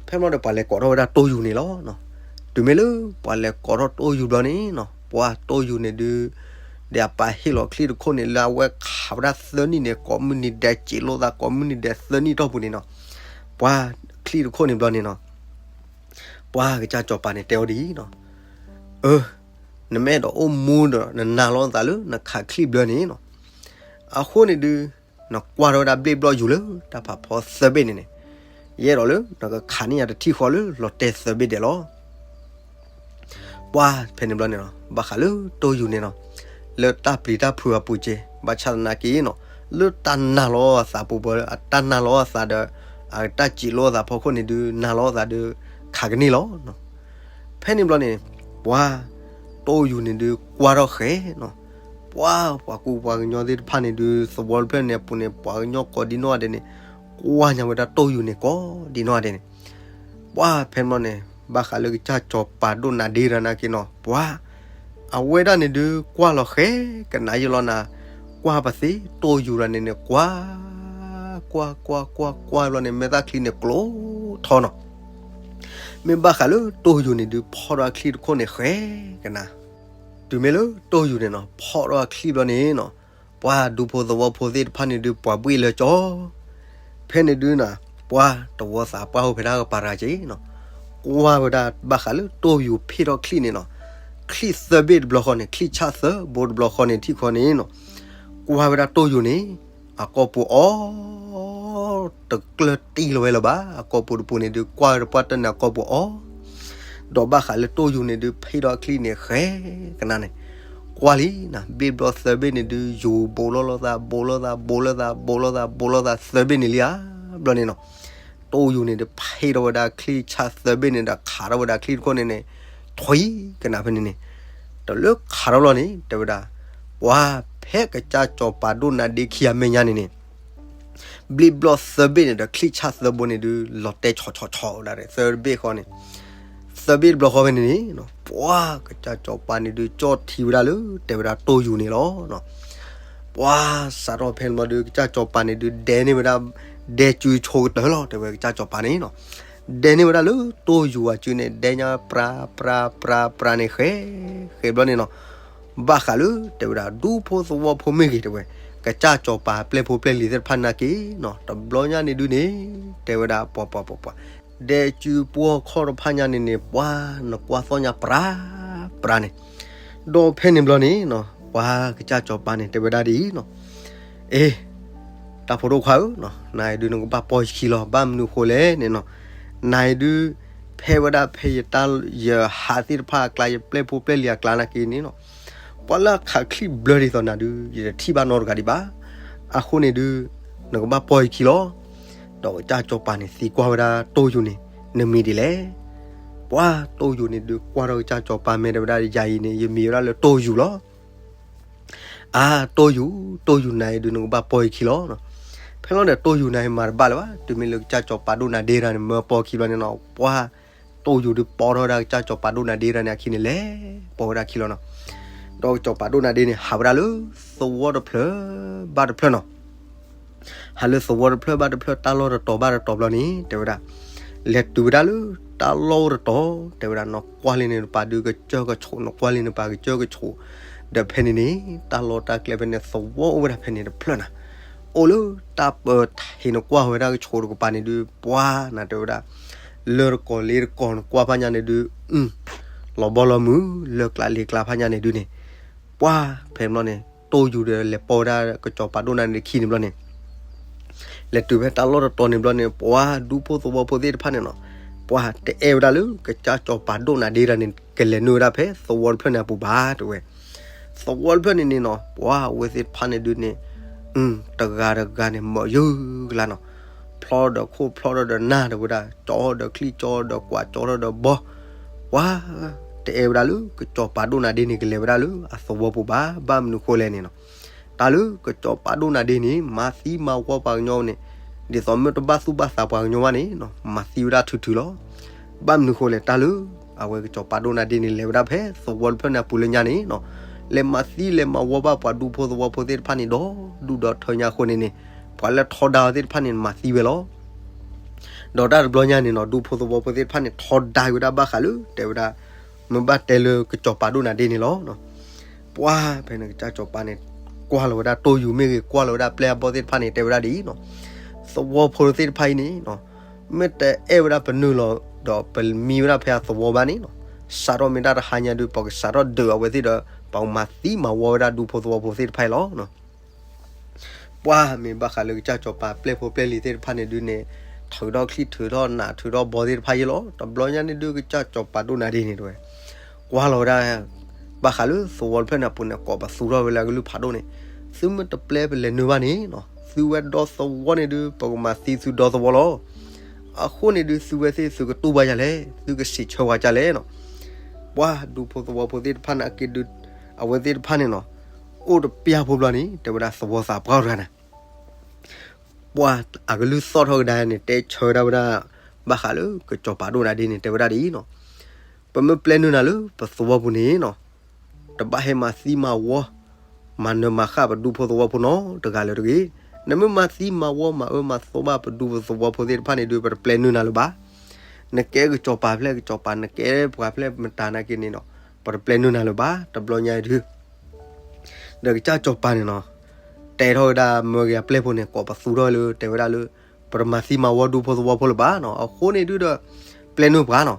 ဖဲန့ၣ်ဘျီဒီး ပှၤလဲၤကိးထီၣ်ဝဲဒၣ်တိၢ်ယူၤန့ၣ်လီၤ. တုၤမ့ၢ်လၢပှၤလဲၤကိးထီၣ်တိၢ်ယူၤဘျီန့ၣ်နီၤ ပှၢ်တိၢ်ယူၤန့ၣ်ဒုး ဒီးအပၢ်ဟ့ၣ်လီၤချံၣ်တခိၣ်န့ၣ် လၢအဝဲခးဝဲဒၣ်သၢနံၣ်န့ၣ် ကိးမုၢ်နံၤဒဲးစံးလိာ်သး ကိးမုၢ်နံၤဒဲးသၢနံၣ်တီၢ်ပူၤန့ၣ်နီၤ, ပှၢ်ချံၣ်တခိၣ်န့ၣ်ဘျီန့ၣ်နီၤ ပှၢ်ကစၢ်စီၤပၤန့ၣ်တဲအီၤဒ်အံၤနီၤ, အၢ နမ့ၢ်အဲၣ်ဒိးအိၣ်မူဒီး နနာ်လီၤနသးလၢနခးချံၣ်ဘျၢန့ၣ်နီၤ, အဃိန့ၣ်ဒုး နကွၢ်ထီၣ်ဝဲဒၣ်ဘျ့ၣ်ဘျီၣ်ယူၤလၢတၢ်ဖးဖီသၢဘ့ၣ်န့ၣ်န့ၣ်, ယအဲၣ်ဒိးလၢနကခးန့ၢ်ယၤတထံၣ်ဃီလၢလီၤတဲာ်သၢဘ့ၣ်ဒဲးလီၤ. ပှၢ်ဖဲန့ၣ်ဘျီန့ၣ်နီၤ ဘၣ်ဃးလၢတိၢ်ယူၤန့ၣ်နီၤ, လၢတၢ်ပျံၤတၢ်ဖုးအပူၤက့ ဘၣ်ဆၣ်သနာ်က့နီၤ, လၢတၢ်နာ်လီၤအသးပူၤပူၤ တၢ်နာ်လီၤအသးဒီး အတၢ်စံးလိာ်အသးဖီခိၣ်န့ၣ်ဒုး နာ်လီၤအသးဒီး ခးကန့ၢ်လီၤ. ဖဲန့ၣ်ဘျီန့ၣ် ပှၢ်တိၢ်ယူၤန့ၣ်ဒုး ကွၢ်ထီၣ်ဃဲနီၤ, ပှၢ်ပှၤကူပှၤကညီသ့ၣ်တဖၣ်န့ၣ်ဒုး သဝီတဖျၢၣ်န့ၣ်အပူၤန့ၣ် ပှၤကညီကိးဒံနီၢ်ဂၤဒဲးန့ၣ် ကွၢ်ညါဝဲဒၣ်တိၢ်ယူၤန့ၣ်ကိးဒံနီၢ်ဂၤဒဲးန့ၣ်, ပှၢ်ဖဲန့ၣ်ဘျီန့ၣ် ဘၣ်ဃးလၢကစၢ်စီၤပၤဒိၣ်နၤဒ့တဂၤနာ်က့နီၤ ပှၢ် အဝဲဒၣ်န့ၣ်ဒုး ကွၢ်လီၤဃဲကနၣ်ယလီၤနၤ, ကွၢ်ပသ့တိၢ်ယူၤတဂၤန့ၣ်န့ၣ် ကွၢ် ကွၢ်ကွၢ်ကွၢ်ကွၢ်ဘျီန့ၣ် မဲာ်သၣ်ချံန့ၣ်ကျိထီနီၤ, မ့ၢ်ဘၣ်ဃးလၢတိၢ်ယူၤန့ၣ်ဒုး ဖီၣ်ထီၣ်အချံၣ်တခိၣ်န့ၣ်ဃဲကနၣ်, တုၤမ့ၢ်လၢတိၢ်ယူၤန့ၣ်နီၤ ဖီၣ်ထီၣ်အချံၣ်ဘျီန့ၣ်နီၤ, ပှၢ်ဒူဖိသဝီဖိသ့ၣ်တဖၣ်န့ၣ်ဒုး ပှၤဘှ့ၣ်လၢကၠီ ဖဲန့ၣ်ဒုးနၤ ပှၢ်တဝီသးပှၢ်ဟိဖဲဒၣ်ကပၤတဂၤက့နီၤ, ကွၢ်ဝဲဒၣ်ဘၣ်ဃးလၢတိၢ်ယူၤဖီၣ်ထီၣ်ချံၣ်န့ၣ်နီၤ, ချံၣ်သၢဘ့ၣ်တဘျီဃီန့ၣ် ချံၣ်ဆၣ်သၢဘိတဘျီဃီန့ၣ် ထံၣ်ဃီန့ၣ်နီၤ, ကွၢ်ဝဲဒၣ်တိၢ်ယူၤန့ၣ် အကိာ်ပူၤအီ တကျၢၢ်တံၢ်လီၤဝဲလၢၤဘၣ်, အကိာ်ပူၤတပူၤန့ၣ်ဒုး ကွၢ်ဝဲဒၣ်ပှၢ်တနၢ်အကိာ်ပူၤအီ ဒီးဘၣ်ဃးလၢတိၢ်ယူၤန့ၣ်ဒုး ဖီၣ်ထီၣ်ချံၣ်န့ၣ်ဃဲကနၣ်န့ၣ်, ကွၢ်လံနၤ ဘ့ၣ်ဘျီၣ်သၢဘ့ၣ်န့ၣ်ဒုး ယူၤဘိးလီၤလိာ်သး ဘိးလိာ်သး ဘိးလိာ်သး ဘိးလိာ်သး ဘိးလိာ်သးသၢဘ့ၣ်န့ၣ်လံဧါ, ဘျီန့ၣ်နီၤ, တိၢ်ယူၤန့ၣ်ဒုး ဖီၣ်ထီၣ်ဝဲဒၣ်ချံၣ်ဆၣ်သၢဘ့ၣ်န့ၣ်ဒီး ခးထီၣ်ဝဲဒၣ်ချံၣ်တခိၣ်န့ၣ်န့ၣ် ထွံကနၣ်ဖဲန့ၣ်န့ၣ်, တၢ်လၢခးထီၣ်ဘျီန့ၣ် တဲဝဲဒၣ်, ပှၢ်ဖဲကစၢ်စီၤပၤဒိၣ်နၤဒ့ခံဂၤမဲာ်ညါန့ၣ်န့ၣ် ဘ့ၣ်ဘျီၣ်သၢဘ့ၣ်န့ၣ်ဒီး ချံၣ်ဆၣ်သၢဘိန့ၣ်ဒုး လီၤတဲာ်ဆီဆီဆီဝဲဒၣ် သၢဘ့ၣ်ဃီန့ၣ်, သၢဘ့ၣ်တဘျီဃီဖဲန့ၣ်န့ၣ်, ပှၢ်ကစၢ်စီၤပၤန့ၣ်ဒုး ကၠီၣ်ထံဝဲဒၣ်လၢ တဲဝဲဒၣ်တိၢ်ယူၤန့ၣ်လီၤ. ပှၢ်စးထီၣ်ဖဲန့ၣ်ဘျီဒုး ကစၢ်စီၤပၤန့ၣ်ဒုး ဒဲန့ၢ်ဝဲဒၣ် ဒဲစုဆိကတၢၢ်လီၤ တဲဝဲကစၢ်စီၤပၤန့ၣ်နီၤ, ဒဲန့ၢ်ဝဲဒၣ်လၢတိၢ်ယူၤအစုန့ၣ် ဒဲညါပြၤပြၤပြၤပြၤန့ၣ် ဃဲဃဲဘျီန့ၣ်နီၤ, ဘၣ်ဃးလၢ တဲဝဲဒၣ် ဒူဖိသဝီဖိမ့ၢ်ဂ့ၤ တဲဝဲ ကစၢ်စီၤပၤပျဲၢ်ဖိပျဲၢ်လံၤသ့ၣ်တဖၣ်နာ်က့နီၤ တဘျီညါန့ၣ်ဒုးန့ၣ် တဲဝဲဒၣ်ပှၤပှၤပှၤပှၤ ဒဲစုပှီၢ်ခီၣ်တဖၣ်ညါန့ၣ်န့ၣ် ပှၤနကွၢ်သီၣ်ညါပြၤပြၤန့ၣ်, ဒီးဖဲန့ၣ်ဘျီန့ၣ်နီၤ ပှၤကစၢ်စီၤပၤန့ၣ် တဲဝဲဒၣ်ဒ်အံၤနီၤ, အ့ တၢ်ဖိဒိၣ်ခွါဧၢ, နၤအံၤဒုးနကဘၣ်ပီၢ်ယခံလီၤ. ဘၣ်မနုၤဃိလဲၣ်န့ၣ်နီၤ, နၤအံၤဒုး ဖဲဝဲဒၣ်ဖဲယတၢ် ယဟးသ့ၣ်တဖၣ်အကျါ ယပျဲၢ်ဖိပျဲၢ်လံၤအကျါနာ်က့န့ၣ်နီၤ, ပှၤလၢအခးချံၣ်ဘျၢဒ်သိးနၤဒုး ယတထံၣ်ဘၣ်နီတဂၤဒံးဘၣ်. အဃိန့ၣ်ဒုး နကဘၣ်ပီၢ်ယခံလီၤ. ဒီးကစၢ်စီၤပၤန့ၣ်သံကွၢ်ဝဲဒၣ်တိၢ်ယူၤန့ၣ် နမံၤဒ်လဲၣ်. ပှၤတိၢ်ယူၤန့ၣ်ဒုးကွၢ်ထီၣ်ကစၢ်စီၤပၤမဲာ်တဲဝဲဒၣ် ယၤအံၤန့ၣ် ယမံၤဝဲဒၣ်လၢတိၢ်ယူၤလီၤ. အါ တိၢ်ယူၤ, တိၢ်ယူၤနၤအံၤဒုး နကဘၣ်ပီၢ်ယခံလီၤ. ဖဲလီၤဒီးတိၢ်ယူၤနၤအံၤမၤတဘၣ်လၢၤဘၣ်, တုၤမ့ၢ်လၢကစၢ်စီၤပၤဒိၣ်နၤဒ့တဂၤန့ၣ် မၢပီၢ်ခံဘျီန့ၣ်နီၤ, ပှၤတိၢ်ယူၤဒုးပီထီၣ်ဝဲဒၣ်ကစၢ်စီၤပၤဒိၣ်နၤဒ့တဂၤန့ၣ်အခံန့ၣ် လဲၤပီၢ်ဝဲဒၣ်ခံလီၤနီၤ. ဒီးကစၢ်စီၤပၤဒိၣ်နၤဒ့န့ၣ် ဟးဝဲဒၣ်လၢသဝီတဖျၢၣ်ဘၣ်တဖျၢၣ်နီၤ. ဟးလၢသဝီတဖျၢၣ်ဘၣ်တဖျၢၣ် တၢ်လီၢ်တတီၤဘၣ်တတီၤဘျီန့ၣ် တဲဝဲဒၣ်, လဲၤတုၤဝဲဒၣ်လၢတၢ်လီၢ်အိၣ်တတီၤ တဲဝဲဒၣ်, နကွၢ်လံန့ၣ်နပာ်ဒုးကစၢၢ်ကဆိး, နကွၢ်လံနပာ်ကစၢၢ်ကဆိး, ဒီးဖဲန့ၣ်န့ၣ် တၢ်လီၢ်တၢ်ကျဲဖဲန့ၣ် သဝီအိၣ်ဝဲဒၣ်ဖဲန့ၣ်တဖျၢၣ်နၤ, အိၣ်လၢတၢ်ပၢၤထံးနကွၢ်ဝဲဒၣ်ကဆိးတကပၤန့ၣ်ဒုး ပှၤနၤတဲဝဲဒၣ်, လၢတကီၢ်လ့တကီၢ်နကွၢ်ဖးညါန့ၣ်ဒုး လီၤဘီလီၤမုၢ် လၢကျါလ့ကျါဖးညါန့ၣ်ဒုးန့ၣ်, ပှၤဖဲန့ၣ်ဘျီန့ၣ် တိၢ်ယူၤဒီးလဲၤပီၢ်ဝဲဒၣ်ကစၢ်စီၤပၤဒိၣ်နၤဒ့ခံန့ၣ်ဘျီန့ၣ် လဲၤတုၤဖဲတၢ်လီၢ်တတီၤန့ၣ်ဘျီန့ၣ် ပှၤဒူဖိသဝီဖိသ့ၣ်တဖၣ်န့ၣ်နီၤ, ပှၤတအဲၣ်ဝဲဒၣ်လၢကစၢ်စီၤပၤဒိၣ်နၤဒ့တဂၤန့ၣ် ကလဲၤနုာ်ဝဲဒၣ်ဖဲသဝီတဖျၢၣ်န့ၣ်အပူၤဘၣ်တဲဝဲ. သဝီတဖျၢၣ်န့ၣ်န့ၣ်နီၤ ပှၤအဝဲသ့ၣ်တဖၣ်န့ၣ်ဒုးန့ၣ် တဂၤတဂၤန့ၣ် မၢယုၢ်ကလါနီၤ, ဖျီဒီးခိၣ်ဖျီထီၣ်ဒီးနၢ်တဲဝဲဒၣ်, ကၠီဒီးချံၣ်ကၠီဒီးကွၢ်ကၠီထီၣ်ဒီးဘီ, ပှၤတအဲၣ်ဝဲဒၣ်လၢကစၢ်စီၤပၤဒိၣ်နၤဒ့န့ၣ် ကလဲၤဝဲဒၣ်လၢအသဝီပူၤဘၣ်. ဘၣ်မနုၤဃိလဲၣ်န့ၣ်နီၤ, တၢ်လၢကစၢ်စီၤပၤဒိၣ်နၤဒ့န့ၣ် မၤသံမၤဝီပှၤကညီန့ၣ် ဒ်သိးမ့ၢ်တဘၣ်သူၣ်ဘၣ်သးပှၤကညီဘၣ်န့ၣ်နီၤ မၤသံဝဲဒၣ်ထုထုလီၤ. ဘၣ်မနုၤဃိလဲၣ် တၢ်လၢအဝဲကစၢ်စီၤပၤဒိၣ်နၤဒ့န့ၣ် လဲၤဝဲဒၣ်ဖဲသဝီတဖျၢၣ်န့ၣ်အပူၤလၢညါန့ၣ်နီၤ, လဲၤမၤသံလဲၤမၤဝီဘၣ်ပှၤဒူဖိသဝီဖိသ့ၣ်တဖၣ်န့ၣ် ဒီဒူၣ်ဒီထၢညါအဃိန့ၣ်န့ၣ်, ပှၤလၢထီဒါအီၤသ့ၣ်တဖၣ်န့ၣ် မၤသံဝဲလီၤ. ဒီးတၢ်တဘျီညါန့ၣ်နီၤ ဒူဖိသဝီဖိသ့ၣ်တဖၣ်န့ၣ် ထီဒါဝဲဒၣ်ဘၣ်ဃးလၢ တဲဝဲဒၣ်, မ့ၢ်ဘၣ်တဲလၢကစၢ်စီၤပၤဒိၣ်နၤဒ့န့ၣ်လီၤ. ပှၤဖဲန့ၣ်ကစၢ်စီၤပၤန့ၣ် ကွၢ်လီၤဝဲဒၣ်တိၢ်ယူၤမ့ၢ်ဂ့ၤ ကွၢ်လီၤဝဲဒၣ်ပျဲၢ်အဘီၣ်သ့ၣ်တဖၣ်န့ၣ် တဲဝဲဒၣ်ဒ်အံၤနီၤ, သဝီဖိသ့ၣ်တဖၣ်အံၤန့ၣ်နီၤ, မ့ၢ်တအဲၣ်ဝဲဒၣ်ပနုာ်လီၤ ဒီးပမံဝဲဒၣ်ဖဲအသဝီဘၣ်န့ၣ်နီၤ, စးထီၣ်မ့ၢ်တၢ်တဟါညါဒုး ပကစးထီၣ်ဒုးအဝဲသ့ၣ်ဒီး ပကမၤသံမၤဝီဝဲဒၣ်ဒူဖိသဝီဖိသ့ၣ်တဖၣ်အံၤလီၤ. ပှၤမ့ၢ်ဘၣ်ဃးလၢကစၢ်စီၤပၤပျဲၢ်ဖိပျဲၢ်လံၤသ့ၣ်တဖၣ်န့ၣ်ဒုးန့ၣ်, ထုးထီၣ်ချံထုးထီၣ်နးထုးထီၣ်ဘီသ့ၣ်တဖၣ်ယဲလီၤ. တဘျီညါန့ၣ်ဒုး ကစၢ်စီၤပၤဒိၣ်နၤဒ့န့ၣ်တဲဝဲ, ကွၢ်လီၤဝဲဒၣ် ဘၣ်ဃးလၢသဝီတဖျၢၣ်န့ၣ်အပူၤန့ၣ် ကိးပသူထီၣ်ဝဲလၢအကလုၢ်ဖးဒိၣ်န့ၣ်, သုမ့ၢ်တပျဲပလဲၤနုာ်ဘၣ်န့ၣ်နီၤ, သုဝဲဒီသဝီန့ၣ်ဒုး ပကမၤသံသုဒီသဝီလီၤ. အဃိန့ၣ်ဒုး သုဝဲသ့ၣ်သုကတူၢ်ဘၣ်ယၤလဲၣ်, သုကစံးဆၢဝဲဒ်လဲၣ်နီၤ. ပှၤဒူဖိသဝီဖိသ့ၣ်တဖၣ်န့ၣ် အက့ၤဒုး အဝဲသ့ၣ်တဖၣ်န့ၣ်နီၤ, အိၣ်တပျၢ်ဖိဘျီန့ၣ် တဲဝဲဒၣ်သဝီသးပှၢ်တဂၤန့ၣ် ပှၤအကလုၢ်သီၣ်ထီၣ်ကဒါန့ၣ် တဲဆၢဒၣ်ဝဲဒၣ် ဘၣ်ဃးလၢကစၢ်စီၤပၤဒိၣ်နၤဒ့န့ၣ် တဲဝဲဒၣ်ဒ်အံၤနီၤ, ပမ့ၢ်ပျဲနုာ်နၤလၢပသဝီပူၤန့ၣ်နီၤ, တဘၣ်ဟဲမၤသံမၤဝီ မၤနၢၤမၤဃၣ်ပဒူဖိသဝီဖိနီတဂၤလၢၤတဂ့ၤ. နမ့ၢ်မၤသံမၤဝီမၤအၢမၤသီဘၣ်ပဒူပသဝီဖိသ့ၣ်တဖၣ်န့ၣ်ဒုး ပတပျဲနုာ်နၤလၢၤဘၣ်. နကဲကစၢ်စီၤပၤဖျဲၣ်ကစၢ်စီၤပၤ နကဲပှၤဖျဲၣ်မတၤနာ်က့န့ၣ်နီၤ, ပတပျဲနုာ်နၤလၢၤဘၣ် တဘျီညါဒုး ဒီးကစၢ်စီၤပၤန့ၣ်နီၤ, တဲထီၣ်ဝဲဒၣ်မၢဂ့ၤအပျဲၢ်ဖိန့ၣ် ကိးပသူထီၣ်လၢ တဲဝဲဒၣ်လၢ ပတမၤသံမၤဝီဒူဖိသဝီဖိလၢၤဘၣ်နီၤ, အဃိန့ၣ်ဒုးဒီး ပျဲနုာ်ပှၤနီၤ.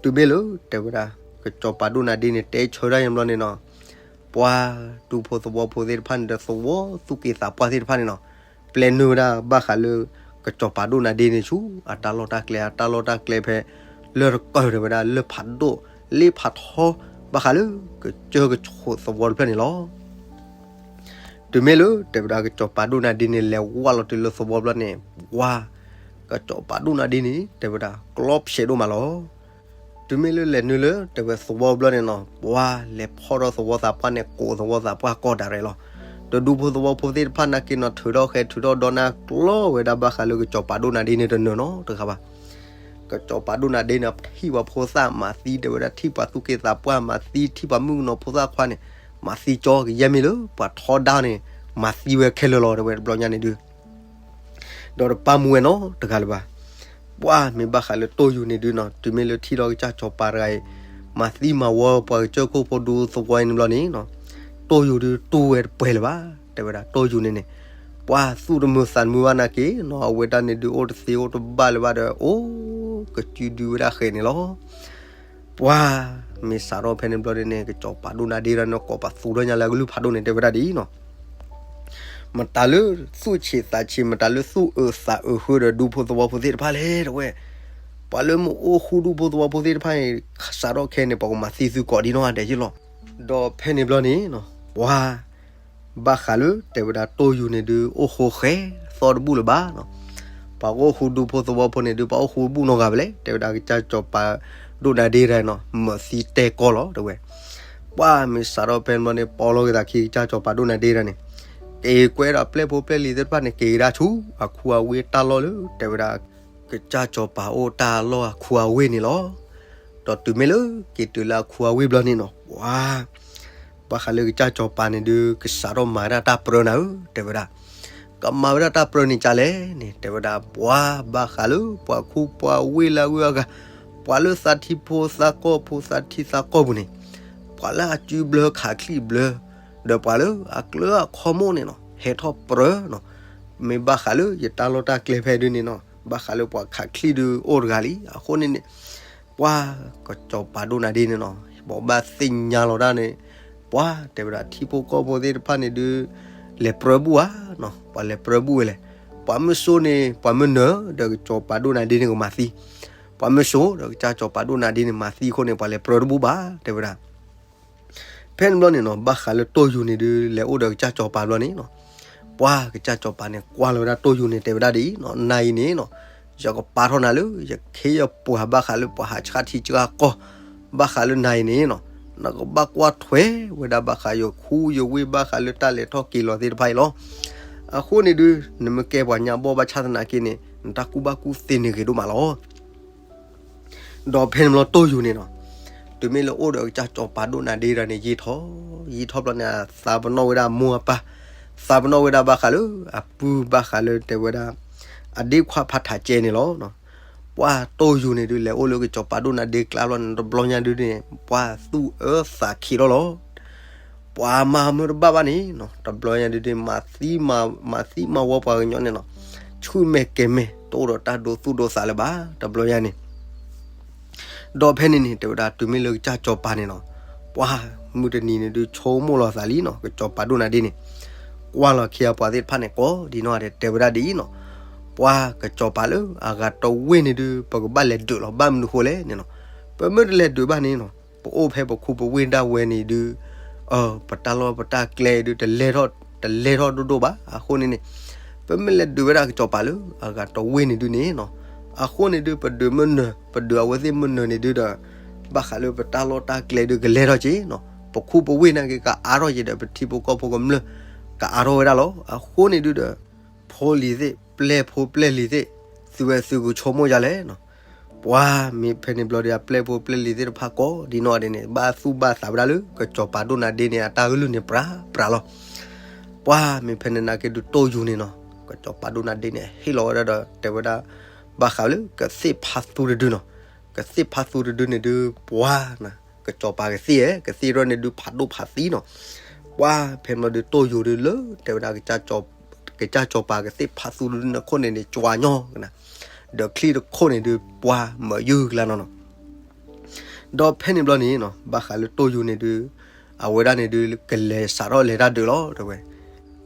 တုၤမ့ၢ်လၢ တဲဝဲဒၣ် ကစၢ်စီၤပၤဒိၣ်နၤဒ့န့ၣ် တဲဆၢဒၣ်ယဲဘျီန့ၣ်နီၤ, ပှၤဒူဖိသဝီဖိသ့ၣ်တဖၣ်န့ၣ်ဒီး သဝီသူၣ်က့သးပှၢ်သ့ၣ်တဖၣ်န့ၣ်နီၤ, ပျဲနုာ်ဝဲဒၣ်ဘၣ်ဃးလၢ ကစၢ်စီၤပၤဒိၣ်နၤဒ့န့ၣ်ဆူ အတၢ်လီၢ်တၢ်ကျဲ အတၢ်လီၢ်တၢ်ကျဲဖဲ လၢတကၢၢ်တဲဝဲဒၣ် လၢဖးဒိၣ် လ့ဖးထီ ဘၣ်ဃးလၢ ကစၢၢ်ကဆိးသဝီတဖျၢၣ်န့ၣ်လီၤ. တုၤမ့ၢ်လၢ တဲဝဲဒၣ် ကစၢ်စီၤပၤဒိၣ်နၤဒ့န့ၣ် လဲၤဝးလီၤတုၤလၢသဝီဘျီန့ၣ် ပှၤ ကစၢ်စီၤပၤဒိၣ်နၤဒ့န့ၣ် တဲဝဲဒၣ် ကျီဖျဲးဒိၣ်မးလီၤ. တုၤမ့ၢ်လၢလဲၤနုာ်လၢ တဲဝဲသဝီဘျီန့ၣ်နီၤ, ပှၤလဲၤဖီၣ်ထီၣ်သဝီသးပှၢ်န့ၣ် ကိးသဝီသးပှၢ်ကီၢ်ဒၣ်ရဲၣ်လီၤ. ဒီးဒူဖိသဝီဖိသ့ၣ်တဖၣ်နာ်က့နီၤ ထုးထီၣ်ဃဲၤထုးထီၣ်ဒီနါကျီဝဲဒၣ်ဘၣ်ဃးလၢကစၢ်စီၤပၤဒိၣ်နၤဒ့န့ၣ်တနၢၤနီတဂၤဘၣ်. ကစၢ်စီၤပၤဒိၣ်နၤဒ့န့ၣ် ထံၣ်ပှၤဖိသၣ်မၤသံ တဲဝဲဒၣ် ထံၣ်ပှၤသူၣ်က့သးပှၢ်မၤသံ ထံၣ်ပှၤမုၣ်ကနီၤဖိသၣ်ခွါန့ၣ် မၤသံကၠီ ကယဲၢ်မ့ၢ်လၢ ပှၤထီဒါန့ၣ် မၤသံဝဲခဲလၢာ်လီၤ တဲဝဲတဘျီညါန့ၣ်ဒုး ဒီးတပၢ်မူဝဲနီတဂၤလၢၤဘၣ်. ပှၤမ့ၢ်ဘၣ်ဃးလၢတိၢ်ယူၤန့ၣ်ဒုးနီၤ တုၤမ့ၢ်လၢထံၣ်ဒီးကစၢ်စီၤပၤတဂၤအံၤ မၤသံမၤဝီပှၤကစၢၢ်ခိၣ်ဖိဒူသဝီအံၤန့ၣ်ဘျီန့ၣ်နီၤ တိၢ်ယူၤဒုးတူၢ်ဝဲတပှဲၤလၢၤဘၣ်. တဲဝဲဒၣ်တိၢ်ယူၤန့ၣ်န့ၣ် ပှၤသူၣ်တမုာ်သးတမုာ်ဘၣ်နာ်က့နီၤ အဝဲတၢ်န့ၣ်ဒုးအိၣ်တသ့အိၣ်တဘၣ်လၢၤဘၣ်ဒီး အိၣ်ကစုဒုဝဲဒၣ်ဃဲၤန့ၣ်လီၤ. ပှၤမ့ၢ်စးထီၣ်ဖဲန့ၣ်ဘျီန့ၣ်န့ၣ် ကစၢ်စီၤပၤဒိၣ်နၤဒ့ဒၣ်န့ၣ် ကိးပသူထီၣ်ညါလၢအကလုၢ်ဖးဒိၣ်န့ၣ် တဲဝဲဒၣ်ဒ်အံၤနီၤ မတၤလၢသူၣ်ဆံးသးဆံး မတၤလၢသူၣ်အၢသးအၢဃုာ်ဒီးဒူဖိသဝီဖိသ့ၣ်တဖၣ်လဲၣ် တဲဝဲ. ပှၤလၢမ့ၢ်အိၣ်ဃူဒူဖိသဝီဖိသ့ၣ်တဖၣ်န့ၣ် စးထီၣ်ခဲန့ၣ် ပှၤကမၤသံသုကိးဒံနီၢ်ဂၤဒဲးယ့ၢ်လီၤ. ဒီးဖဲန့ၣ်ဘျီန့ၣ် ပှၤ ဘၣ်ဃးလၢ တဲဝဲဒၣ်တိၢ်ယူၤန့ၣ်ဒုး အိၣ်ဃူဃဲၤသီတဘူၣ်လၢၤဘၣ်နီၤ. ပှၤကအိၣ်ဃူဒူဖိသဝီဖိန့ၣ်ဒုး ပှၤအိၣ်ဃူဘူၣ်နီတဂၤဘၣ်လဲၣ် တဲဝဲဒၣ်ကစၢ်စီၤပၤ ဒိၣ်နၤဒ့တဂၤနီၤ မၢသံတဲကီလီၤ တဲဝဲ. ပှၢ်မ့ၢ်စးထီၣ်ဖဲန့ၣ်ဘျီန့ၣ် ပိာ်လီၤက့ၤသးခံကစၢ်စီၤပၤဒိၣ်နၤဒ့တဂၤန့ၣ်, က့ၤကွဲဒီးပျဲၢ်ဖိပျဲၢ်လံၤသ့ၣ်တဖၣ်န့ၣ် က့ၤကဒါဆူအခူအဝ့ၢ်တၢ်လီၢ်လၢ တဲဝဲဒၣ် ကစၢ်စီၤပၤအိၣ်တၢ်လီၢ်အခူအဝ့ၢ်န့ၣ်လီၤ. ဒီးတုၤမ့ၢ်လၢက့ၤတုၤလၢအခူအဝ့ၢ်ဘျီန့ၣ်နီၤ ပှၢ် ဘၣ်ဃးလၢကစၢ်စီၤပၤန့ၣ်ဒုး ကစးထီၣ်မၤဝဲဒၣ်တၢ်ပြၢနၤဧၢ တဲဝဲဒၣ်. ကမၤဝဲဒၣ်တၢ်ပြၢန့ၣ်ကလဲၣ်န့ၣ် တဲဝဲဒၣ် ပှၢ်ဘၣ်ဃးလၢပှၤခူပှၤဝ့ၢ်လၢအဂုၤအဂၤ, ပှၤလၢသးထံဖိသးကီၢ်ဖိ သးထံသးကီၢ်ပူၤန့ၣ်, ပှၤလၢအစုဘျၢခးချံၣ်ဘျၢ, ဒီးပှၤလၢအကျၢၤအခီမိၣ်န့ၣ်နီၤ ဟဲထီၣ်ပြၢနီၤ. မ့ၢ်ဘၣ်ဃးလၢယတၢ်လီၢ်တၢ်ကျဲဖဲဒုန့ၣ်နီၤ ဘၣ်ဃးလၢပှၤခးချံၣ်ဒုအိၣ်တဂၤလံ. အဃိန့ၣ်န့ၣ် ပှၢ်ကစီၤပၤဒိၣ်နၤဒ့န့ၣ်နီၤ ဘိးဘၣ်သ့ၣ်ညါလီၤတၢ်န့ၣ်, ပှၢ်တဲဝဲဒၣ်ထံဖိကီၢ်ဖိသ့ၣ်တဖၣ်န့ၣ်ဒုး လဲၤပြၢဘူၣ်ဧါနီၤ ပှၤလဲၤပြၢဘူၣ်ဝဲလဲၣ်. ပှၤမုၢ်စိန့ၣ် ပှၤမုၢ်နၢၤ ဒီးကစီၤပၤဒိၣ်နၤဒ့န့ၣ်ကမၤသံ, ပှၤမုၢ်စိဒီးကစၢ်စီၤပၤဒိၣ်နၤဒ့န့ၣ်မၤသံအဃိန့ၣ် ပှၤလဲၤပြၢတဘူၣ်ဘၣ် တဲဝဲဒၣ်. ဖဲန့ၣ်ဘျီန့ၣ်နီၤ ဘၣ်ဃးလၢတိၢ်ယူၤန့ၣ်ဒုး လဲၤအိၣ်ဒီးကစၢ်စီၤပၤဘျီန့ၣ်နီၤ, ပှၢ်ကစၢ်စီၤပၤန့ၣ်ကွၢ်လီၤဝဲဒၣ်တိၢ်ယူၤန့ၣ်တဲဝဲဒၣ်ဒ်အံၤနီၤ, နၤအံၤန့ၣ်နီၤ ယကပာ်ထီၣ်နၤလၢ ယခ့ယပှၤဘၣ်ဃးလၢပှၤဟးဆှၣ်ထံဆှၣ်ကီၢ်, ဘၣ်ဃးလၢနၤအံၤန့ၣ်နီၤ, နကဘၣ်ကွၢ်ထွဲဝဲဒၣ်ဘၣ်ဃးယခူယဝ့ၢ်ဘၣ်ဃးလၢတၢ်လဲၤထီၣ်က့ၤလီၤသ့ၣ်တဖၣ်အံၤလီၤ. အဃိန့ၣ်ဒုး နမ့ၢ်ကဲပှၤညါဘီၣ်ဘၣ်ဆၣ်သနာ်က့န့ၣ် နတၢ်ကူၣ်ဘၣ်ကူၣ်သ့န့ၣ်ဂ့ၤဒိၣ်မးလီၤ. ဒီးဖဲန့ၣ်ဘျီတိၢ်ယူၤန့ၣ်နီၤ, တုၤမ့ၢ်လၢအိၣ်ဒီးကစၢ်စီၤပၤဒိၣ်နၤဒ့တဂၤန့ၣ် ယံာ်ထီၣ်, ယံာ်ထီၣ်ဘျီန့ၣ် သးပနီၣ်ဝဲဒၣ်မိၢ်အပၢ်, သးပနီၣ်ဝဲဒၣ်ဘၣ်ဃးလၢအပုၢ်ဘၣ်ဃးလၢတဲဝဲဒၣ် အဒ့ခွါဖးထးကဲန့ၣ်လီၤ. ပှၢ်တိၢ်ယူၤန့ၣ်ဒုး လဲၤအိၣ်လၢကစီၤပၤဒိၣ်နၤဒ့ကျါဘျီန့ၣ် တဘျီညါဒုးန့ၣ် ပှၢ်သူၣ်အၢသးခံးထီၣ်လီၤ. ပှၤမၤမုၢ်တဘၣ်ဘၣ်န့ၣ်နီၤ, တဘျီညါဒုးန့ၣ် မၤသံမၤဝီပှၤကညီန့ၣ်နီၤ, ဆူၣ်မဲာ်ကဲၤမဲာ် တအိၣ်ဒီးတၢ်ဒိသူၣ်ဒိသးလၢၤဘၣ် တဘျီညါန့ၣ်. ဒီးဖဲန့ၣ်န့ၣ် တဲဝဲဒၣ်တုၤမ့ၢ်လၢကစၢ်စီၤပၤန့ၣ်နီၤ, ပှၢ်မုၢ်တနံၤန့ၣ်ဒုး ဆိကမိၣ်လီၤသးလံနီၤ, ကစီၤပၤဒိၣ်နၤဒ့န့ၣ် ကွၢ်လီၤခ့အပှၤသ့ၣ်တဖၣ်န့ၣ် ကိးဒ်နီၢ်ဂၤဒဲးတဲဝဲဒၣ်ဒ်အံၤနီၤ, ပှၢ်ကစီၤပၤလၢအဂၤတဝ့ၢ်န့ၣ်ဒုး ပကဘၣ်လဲၤဒုးလီၤ ဘၣ်မနုၤဃိလဲၣ်န့ၣ်နီၤ, ပမ့ၢ်တလဲၤဒုးဘၣ်န့ၣ်နီၤ, ပအိၣ်ဖဲပခူပဝ့ၢ်ဒၣ်ဝဲန့ၣ်ဒုး ပတၢ်လီၢ်ပတၢ်ကျဲဒုး တလဲၤထီၣ်ဒိၣ်ဒိၣ်ဘၣ်. အဃိန့ၣ်န့ၣ် ပမ့ၢ်လဲၤဒုးဝဲဒၣ်ကစီၤပၤလၢအဂၤတဝ့ၢ်န့ၣ်ဒုးန့ၣ်နီၤ, အဃိန့ၣ်ဒုး ပဒုးမုၢ်နၢၤ ပဒုးအဝဲသ့ၣ်မုၢ်နၢၤန့ၣ်ဒုးဒီး ဘၣ်ဃးလၢပတၢ်လီၢ်တၢ်ကျဲဒုးကလဲၤထီၣ်က့ၤနီၤ, ပခူပဝ့ၢ်နာ်က့ၤကအါထီၣ်က့ၤဒီး ပထံဖိကီၢ်ဖိကမျၢၢ်ကအါထီၣ်ဝဲဒၣ်လီၤ. အဃိန့ၣ်ဒုးဒီး ဖိလံၤသ့ၣ် ပျဲၢ်ဖိပျဲၢ်လံၤသ့ၣ် သုဝဲသုကဆိကမိၣ်ယၤလဲၣ်နီၤ, ပှၢ်မ့ၢ်ဖဲန့ၣ်ဘျီဒီး အပျဲၢ်ဖိပျဲၢ်လံၤသ့ၣ်တဖၣ်ကိးဒ်နီၢ်ဂၤဒဲးန့ၣ် ဘၣ်သူၣ်ဘၣ်သးဝဲဒၣ်လၢ ကစီၤပၤဒိၣ်နၤဒ့န့ၣ် အတၢ်ကလုၢ်န့ၣ်ပြးပြးလီၤ. ပှၢ်မ့ၢ်ဖဲန့ၣ်နာ်က့ၤဒုးတိၢ်ယူၤန့ၣ်နီၤ, ကစီၤပၤဒိၣ်နၤဒ့န့ၣ် ဟ့ၣ်လီၤဝဲဒၣ်ဒီး တဲဝဲဒၣ် ဘၣ်ဃးလၢကသ့ၣ်ဖးသူတဒုနီၤ, ကသ့ၣ်ဖးသူတဒုန့ၣ်ဒုး ပှၢ်နၤ ကစီၤပၤကသ့ၣ်ဧၢ ကသ့ၣ်ထီၣ်န့ၣ်ဒုးဖးဒိၣ်ဖးသံနီၤ, ပှၢ်ဖဲန့ၣ်ဘျီဒုးတိၢ်ယူၤဒုးလၢ တဲဝဲဒၣ် ကစၢ်စီၤပၤကသ့ၣ်ဖးသူတဒုန့ၣ်ခိၣ်န့ၣ်န့ၣ် ကွၢ်ညီကနၤ, ဒီးချံၣ်တခိၣ်န့ၣ်ဒုး ပှၢ်မၢယုၢ်ကျါနီၤနီၤ. ဒီးဖဲန့ၣ်ဘျီန့ၣ်နီၤ ဘၣ်ဃးလၢတိၢ်ယူၤန့ၣ်ဒုး အဝဲဒၣ်န့ၣ်ဒုး ကလဲၤစးထီၣ်လဲၤတၢ်ဒုးလီၤ တဲဝဲ.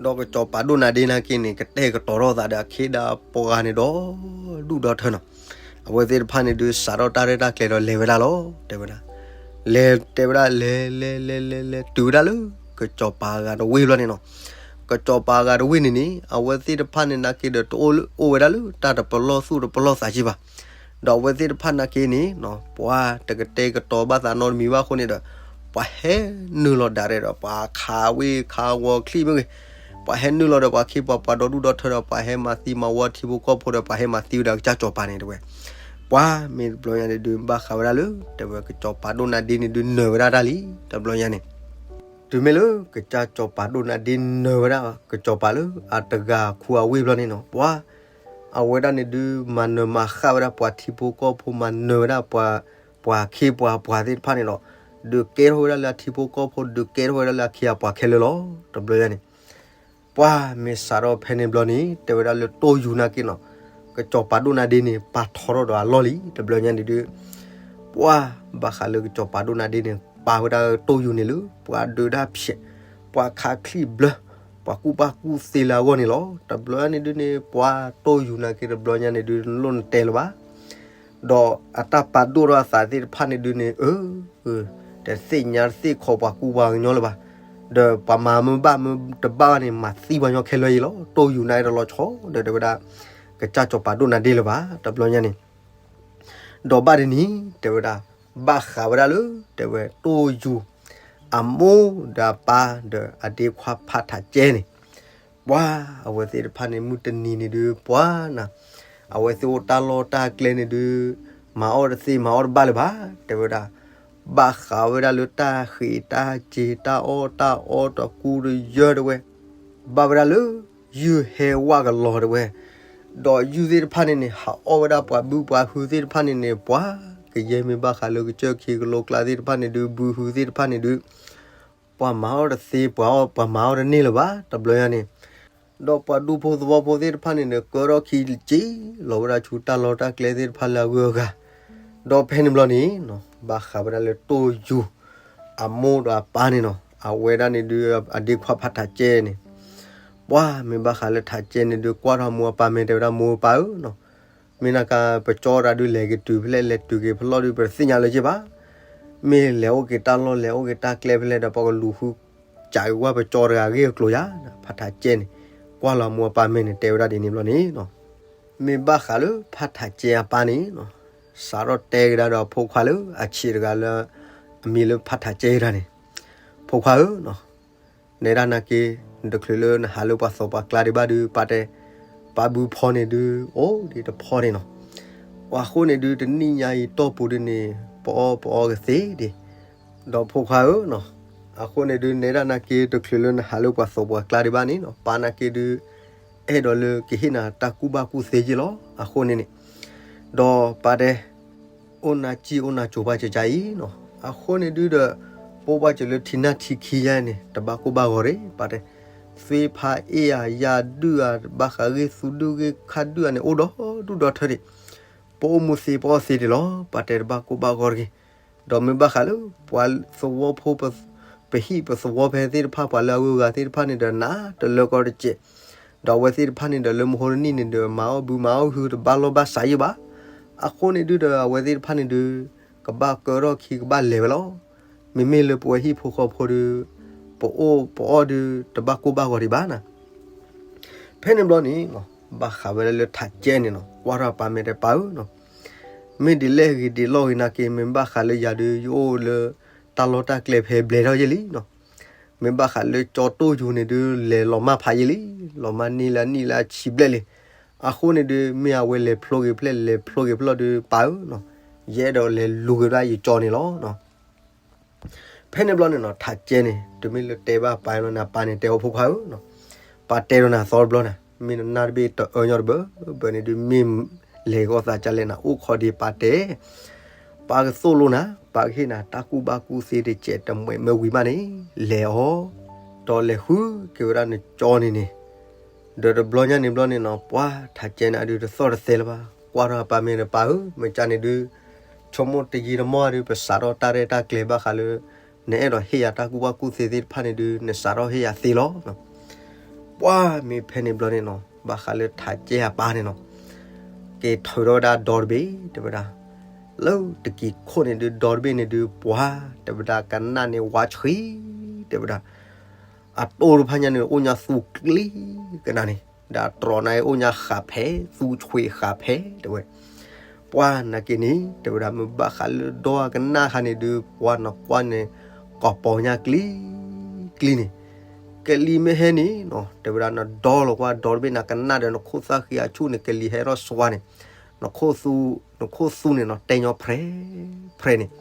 ဒီးကစီၤပၤဒိၣ်နၤဒ့နာ်က့ၤန့ၣ် ကတဲာ်ကတီၤထီၣ်သးဒီးအခ့ဒီးပှၤဂၤန့ၣ်ဒီး ဒူၣ်ဒီထၢနီၤ, အဝဲသ့ၣ်တဖၣ်န့ၣ်ဒုး စးထီၣ်တၢ်ရဲၣ်တၢ်ကျဲၤဒီးလဲၤဝဲဒၣ်လီၤ တဲဝဲဒၣ်. လဲၤတဲဝဲဒၣ်လဲၤလဲၤလဲၤလဲၤလဲၤတုၤဝဲဒၣ်လၢ ကစီၤပၤအဂၤတဝ့ၢ်ဘျီန့ၣ်နီၤ, ကစီၤပၤအဂၤတဝ့ၢ်န့ၣ်န့ၣ် အဝဲသ့ၣ်တဖၣ်န့ၣ်နာ်က့ၤဒီး တအိၣ်လၢ အိၣ်ဝဲဒၣ်လၢတၢ်တပလီၢ်သူၣ်တပလီၢ်သးက့ဘၣ်. ဒီးအဝဲသ့ၣ်တဖၣ်နာ်က့ၤန့ၣ်နီၤ ပှၤတကတဲာ်ကတီၤဘၣ်သးနီတမံၤဘၣ်အဃိန့ၣ်ဒီး ပှၤဟဲနုာ်လီၤဒၣ်ရဲၣ်ဒီး ပှၤခးဝ့ၢ်ခးဝီၤချံၣ်မ့ၢ်ဂ့ၤ, ပှၤဟဲနုာ်လီၤဒီးပှၤခ့ပှၤပှၤဒီဒူၣ်ဒီထၢဒီး ပှၤဟဲမၤသံမၤဝီထံဖိကီၢ်ဖိဒီး ပှၤဟဲမၤသံဝဲဒၣ်ကစၢ်စီၤပၤန့ၣ်တဲဝဲ. ပှၢ်မ့ၢ်တဘျီညါန့ၣ်ဒုး ဘၣ်ဃးဝဲဒၣ်လၢ တဲဝဲ ကစီၤပၤဒိၣ်နၤဒ့န့ၣ်ဒုးနၢၤဝဲဒၣ်တၢ်လံ တဘျီညါန့ၣ်. တုၤမ့ၢ်လၢကစၢ်စီၤပၤဒိၣ်နၤဒ့နၢၤဝဲဒၣ် ကစီၤပၤလၢအတဂၤခူအဝ့ၢ်ဘျီန့ၣ်နီၤ, ပှၢ် အဝဲဒၣ်န့ၣ်ဒုး မၤနၢၤမၤဃၣ်ဝဲဒၣ်ပှၤထံဖိကီၢ်ဖိ မၤနၢၤဝဲဒၣ်ပှၤ ပှၤခ့ပှၤပှၤသ့ၣ်တဖၣ်န့ၣ်ဒီး ဒုးကဲထီၣ်ဝဲဒၣ်လၢအထံဖိကီၢ်ဖိ ဒုးကဲထီၣ်ဝဲဒၣ်လၢအခ့အပှၤခဲလၢာ်လီၤ တဘျီညါန့ၣ်. ပှၢ်မ့ၢ်စးထီၣ်ဖဲန့ၣ်ဘျီန့ၣ် တဲဝဲဒၣ်လၢတိၢ်ယူၤနာ်က့ၤနီၤ, ကစီၤပၤဒိၣ်နၤဒ့န့ၣ် ပာ်ထီၣ်ထီၣ်ဒီးအလီၢ်လံ တဘျီညါန့ၣ်ဒုး ပှၢ်ဘၣ်ဃးလၢကစီၤပၤဒိၣ်နၤဒ့န့ၣ် ပာ်ဝဲဒၣ်တိၢ်ယူၤန့ၣ်လၢ ပှၤဒုးတၢ်ဖျဲး ပှၤခးချံၣ်ဘျၢ ပှၤကူၣ်ဘၣ်ကူၣ်သ့လၢအဂီၢ်န့ၣ်လီၤ. တဘျီညါန့ၣ်ဒုးန့ၣ် ပှၢ်တိၢ်ယူၤနာ်က့ၤတဘျီညါန့ၣ်ဒုး နလိၣ်နတဲလၢၤဘၣ် ဒီးအတၢ်ပာ်ဒိၣ်ထီၣ်အသးသ့ၣ်တဖၣ်န့ၣ်ဒုးန့ၣ် အၢ တသ့ၣ်ညါတသ့ၣ်ခီပှၤကူပှၤကညီလၢၤဘၣ်. ဒီးပှၤမၤမ့ၢ်ဘၣ်မ့ၢ်တဘၣ်ဘၣ်န့ၣ် မၤသံပှၤကညီခဲလၢာ်အံၤလီၤ. တိၢ်ယူၤနာ်က့ၤတလီၤဆီဒီး တဲဝဲဒၣ် ကစၢ်စီၤပၤဒိၣ်နၤဒ့လၢၤဘၣ် တဘျီညါန့ၣ်. ဒီးဘၣ်ဒ်န့ၣ် တဲဝဲဒၣ် ဘၣ်ဃးဝဲဒၣ်လၢ တဲဝဲ တိၢ်ယူၤ အမိၢ်ဒီးအပၢ်ဒီးအဒ့ခွါဖးထးကဲန့ၣ်, ပှၤအဝဲသ့ၣ်တဖၣ်န့ၣ် မုၢ်တနံၤန့ၣ်ဒုး ပှၤနၤ အဝဲသ့ၣ်အိၣ်တၢ်လီၢ်တၢ်ကျဲန့ၣ်ဒုး မၤအီၣ်တသ့မၤအီၣ်တဘၣ်လၢၤဘၣ် တဲဝဲဒၣ်. ဘၣ်ဃးဝဲဒၣ်လၢတၢ်ဃ့းတၢ်စ့ၤ တၢ်အီၣ်တၢ်အီတကူတယၢ တဲဝဲ, ဘၣ်ဝဲဒၣ်လၢ ယုၢ်ဟဲဝဲကလီၤ တဲဝဲ, ဒီးယုၢ်သ့ၣ်တဖၣ်န့ၣ်န့ၣ် ဟးအီၣ်ဝဲဒၣ်ပှၤဘုပှၤဟုသ့ၣ်တဖၣ်န့ၣ်န့ၣ် ပှၤကယဲၢ်မ့ၢ်ဘၣ်ဃးလၢကစၢၢ်ခ့ကလိကျါသ့ၣ်တဖၣ်န့ၣ်ဒုး ဘုဟုသ့ၣ်တဖၣ်န့ၣ်ဒုး ပှၤမၤအီၣ်တသ့ ပှၤအီၣ် ပှၤမၤအီၣ်တန့ၢ်လၢၤဘၣ် တဘျီညါန့ၣ်, ဒီးပှၤဒူဖိသဝီဖိသ့ၣ်တဖၣ်န့ၣ်ဒီး ကၢထီၣ်ခံတစ့ လီၤဝဲဒၣ်ဆူတၢ်လီၢ်တၢ်ကျဲသ့ၣ်တဖၣ်လၢအဂုၤအဂၤ, ဒီးဖဲန့ၣ်ဘျီန့ၣ် ဘၣ်ဃးဝဲဒၣ်လၢတိၢ်ယူၤ အမိၢ်ဒီးအပၢ်န့ၣ်နီၤ အဝဲဒၣ်န့ၣ်ဒုး အဒ့ခွါဖးထးကဲန့ၣ်, ပှၤမ့ၢ်ဘၣ်ဃးလၢထးကဲန့ၣ်ဒုး ကွၢ်ထီၣ်မိၢ်အပၢ်မဲာ် တဲဝဲဒၣ် မိၢ်ပၢ်ဧၢနီၤ, မ့ၢ်နကပကၠီတဂၤဒုး လဲၤကတုၤဖဲလဲၣ် လဲၤတုၤက့ၤဖဲလဲၣ်ဒုး ပတသ့ၣ်ညါလၢၤက့ၤဘၣ်, မ့ၢ်လဲၤအိၣ်က့ၤတၢ်လီၢ် လဲၤအိၣ်က့ၤတၢ်ကျဲဖဲလဲၣ်ဒီး ပကလူၤဃု ကးက့ၤကွၢ်ပကၠီတဂၤအဂ့ၢ်အကျိၤယါ, ဖးထးကဲန့ၣ် ကွၢ်လီၤမိၢ်အပၢ်မဲာ်န့ၣ် တဲဝဲဒၣ်ဒ်န့ၣ်ဘျီန့ၣ်နီၤ, မ့ၢ်ဘၣ်ဃးလၢဖးထးကဲအပၢ်န့ၣ်နီၤ စးထီၣ်တဲကဒါဒီးဖိခွါလၢအဆံးတဂၤလၢ အမံၤလၢဖးထးကဲတဂၤန့ၣ်, ဖိခွါဧၢနီၤ, နဲဒၣ်နာ်က့ နတချုးလၢနဟးလၢပှၤသီပှၤကျါဒံးဘၣ်ဒုး ပာ်တဲ, ပာ်ဘုဖီန့ၣ်ဒုး အိၣ်ဒံးတဖီန့ၣ်နီၤ, ပှၤအဃိန့ၣ်ဒုး တနံၣ်ညါအံၤတီၢ်ပူၤဒုးန့ၣ် ပအီၣ်ပအီကသ့ဒံး, ဒီးဖိခွါဧၢနီၤ, အဃိန့ၣ်ဒုး နဲဒၣ်နာ်က့ တချုးလၢနဟးလၢပှၤသီပှၤကျါဒံးဘၣ်န့ၣ်နီၤ ပာ်နာ်က့ဒုး အဲၣ်ဒိးလၢကဟ့ၣ်နၤတၢ်ကူၣ်ဘၣ်ကူၣ်သ့က့လီၤ. အဃိန့ၣ်န့ၣ်, ဒီးပာ်တဲ အိၣ်နၤစံၣ်အိၣ်နၤစိၤပှၤစၢၤကါအံၤနီၤ, အဃိန့ၣ်ဒုးဒီး ပအိၣ်ဘၣ်စၢၤလၢထံနၢ်ထံခံယါန့ၣ် တဘၣ်ကိၢ်ဘၣ်ဂီၤတဂ့ၤ ပာ်တဲ, သွ့ဖးအ့ၣ်ဧါ ယၤဒုၣ်ဧါ ဘၣ်ဃးဂ့ၢ်သူဒုၣ်ဂ့ၢ်ခါဒုၣ်ဧါန့ၣ် အိၣ်ဒီဒူၣ်ဒီထၢဒံး, ပအိၣ်မူသ့ပအီၣ်သ့ဒံးလီၤ ပာ်တဲ တဘၣ်ကိၢ်ဘၣ်ဂီၤတဂ့ၤ, ဒီးမ့ၢ်ဘၣ်ဃးလၢ ပှၤသဝီဖိ ပဟံၣ်ပသဝီဖဲသ့ၣ်တဖၣ် ပှၤလၢအဂုၤအဂၤသ့ၣ်တဖၣ်န့ၣ်ဒီး နၤတလၢကီတစဲး, ဒီးအဝဲသ့ၣ်တဖၣ်န့ၣ်ဒီး လၢမဟိတနံၣ်န့ၣ်ဒီး မၤအီၣ်ဘုမၤအီၣ်ဟုတဘၣ်လီၢ်ဘၣ်စးယံၣ်ဘၣ်, အဃိန့ၣ်ဒုးဒီး အဝဲသ့ၣ်တဖၣ်န့ၣ်ဒုး ကဘၣ်ကၢထီၣ်ခံကဘၣ်လဲၤဝဲလီၤ. မ့မ့ၢ်လၢပဝဲဟံၣ်ဖိဃီဖိဒုး ပအိၣ်ပအီၣ်ဒုး တဘၣ်ကိၢ်ဘၣ်ဂီၤဒံးဘၣ်နၤ. ဖဲန့ၣ်ဘျီန့ၣ် ဘၣ်ဃးဝဲဒၣ်လၢထးကဲန့ၣ်နီၤ ကွၢ်ထီၣ်အပၢ်မဲာ်တဲ ပၢ်ဧၢနီၤ, မ့ၢ်ဒ်လဲၣ်ဂ့ၤဒ်လဲၣ်ဂ့ၤနာ်က့ မ့ၢ်ဘၣ်ဃးလၢယၤဒုး ယအိၣ်လၢတၢ်လီၢ်တၢ်ကျဲဖဲဘျဲၣ်ထီၣ်ယဲၢ်လံနီၤ, မ့ၢ်ဘၣ်ဃးလၢကၠီတိၢ်ယူၤန့ၣ်ဒုး လဲၤလီၤမၢ်ဖးယဲၢ်လံ, လီၤမၢ်န့ၢ်လၢအနံၣ်လၢအဆံဘျဲၣ်လံ, အဃိန့ၣ်ဒုး မ့ၢ်အဝဲလဲၤဖျိက့ၤဖျဲၣ် လဲၤဖျိက့ၤဖျီၣ်ဒုး ပၢ်ဧၢနီၤ, ယအဲၣ်ဒိးလဲၤလူၤက့ၤဒၣ်ယကၠီန့ၣ်လီၤ. ဖဲန့ၣ်ဘျီန့ၣ်နီၤ ထးကဲန့ၣ် တမ့ၢ်လၢတဲဘၣ်ပၢ်လီၤနၤ ပၢ်န့ၣ်တဲအီၤ ဖိခွါဧၢနီၤ, ပၢ်တဲဒီးနၤသီတဘျီနၤ, မ့ၢ်နနၢ်တဘ့ၣ်တအၢညီတဘၣ်ဘၣ်န့ၣ်ဒုး မ့ၢ်လဲၤကီၢ်သးကလဲၣ်နၤ အိၣ်ခိးဒံးပၢ်တဲ, ပၢ်ကသိၣ်လိနၤ ပၢ်ကဟ့ၣ်နၤတၢ်ကူၣ်ဘၣ်ကူၣ်သ့တစဲးတမှဲးမ့ၢ်ဝံၤမးန့ၣ် လဲၤအီၤ, ဒီးလဲၤဃုက့ၤဝဲဒၣ်နကၠီန့ၣ်န့ၣ်, ဒီးတဘျီညါန့ၣ်ဘျီန့ၣ်နီၤ ပှၤထးကဲန့ၣ်အဒုးတသီၣ်တသဲလၢၤဘၣ်, ကွၢ်ထီၣ်အပၢ်မဲာ်ဒီး ပၢ်ဧၢ မ့ၢ်ကၢန့ၣ်ဒုး ဆိကမိၣ်တယံာ်တမီၢ်ဒုး ပစးထီၣ်တၢ်ရဲၣ်တၢ်ကျဲၤဘၣ်ဃးလၢ နအဲၣ်ဒိးဟ့ၣ်ယၤတၢ်ကူၣ်ဘၣ်ကူၣ်သ့သ့ၣ်တဖၣ်န့ၣ်ဒုး နစးထီၣ်ဟ့ၣ်ယၤသ့လီၤ. ပှၤမ့ၢ်ဖဲန့ၣ်ဘျီန့ၣ်နီၤ ဘၣ်ဃးလၢထးကဲအပၢ်န့ၣ်နီၤ က့ၤထုးထီၣ်ဝဲဒၣ်ဒီတဘ့ၣ် တဲဝဲဒၣ်, လၢတကံၤခိၣ်န့ၣ်ဒုး ဒီတဘ့ၣ်န့ၣ်ဒုး ပှၤ တဲဝဲဒၣ် ကနၣ်န့ၣ်ဝါဆှံ တဲဝဲဒၣ်, အတိၢ်တဖၣ်ညါန့ၣ် အိၣ်ညါသူကျံကနၣ်န့ၣ် ဒီးတြီၤန့ၣ်အိၣ်ညါဃးဖဲ သူဆွံဃးဖဲ တဲဝဲ ပှၤနာ်က့န့ၣ် တဲဝဲဒၣ် မ့ၢ်ဘၣ်ဃးလၢဒီအကနၣ်ဃါန့ၣ်ဒုး ပှၤနကွၢ်န့ၣ် ကီးပီၤညါကျံ ကျံန့ၣ် ကလံၤမ့ၢ်ဟဲန့ၣ်နီၤ တဲဝဲဒၣ် နဒီလီၤကွၢ်ဒီတဘ့ၣ် နကနၣ်ဒီး နခိၣ်သၣ်ဃံအဆူၣ်န့ၣ် ကလံၤဟဲထီၣ်စွါန့ၣ် နခိၣ်သူန့ၣ်နီၤ တဲညီဖဲ ဖဲန့ၣ်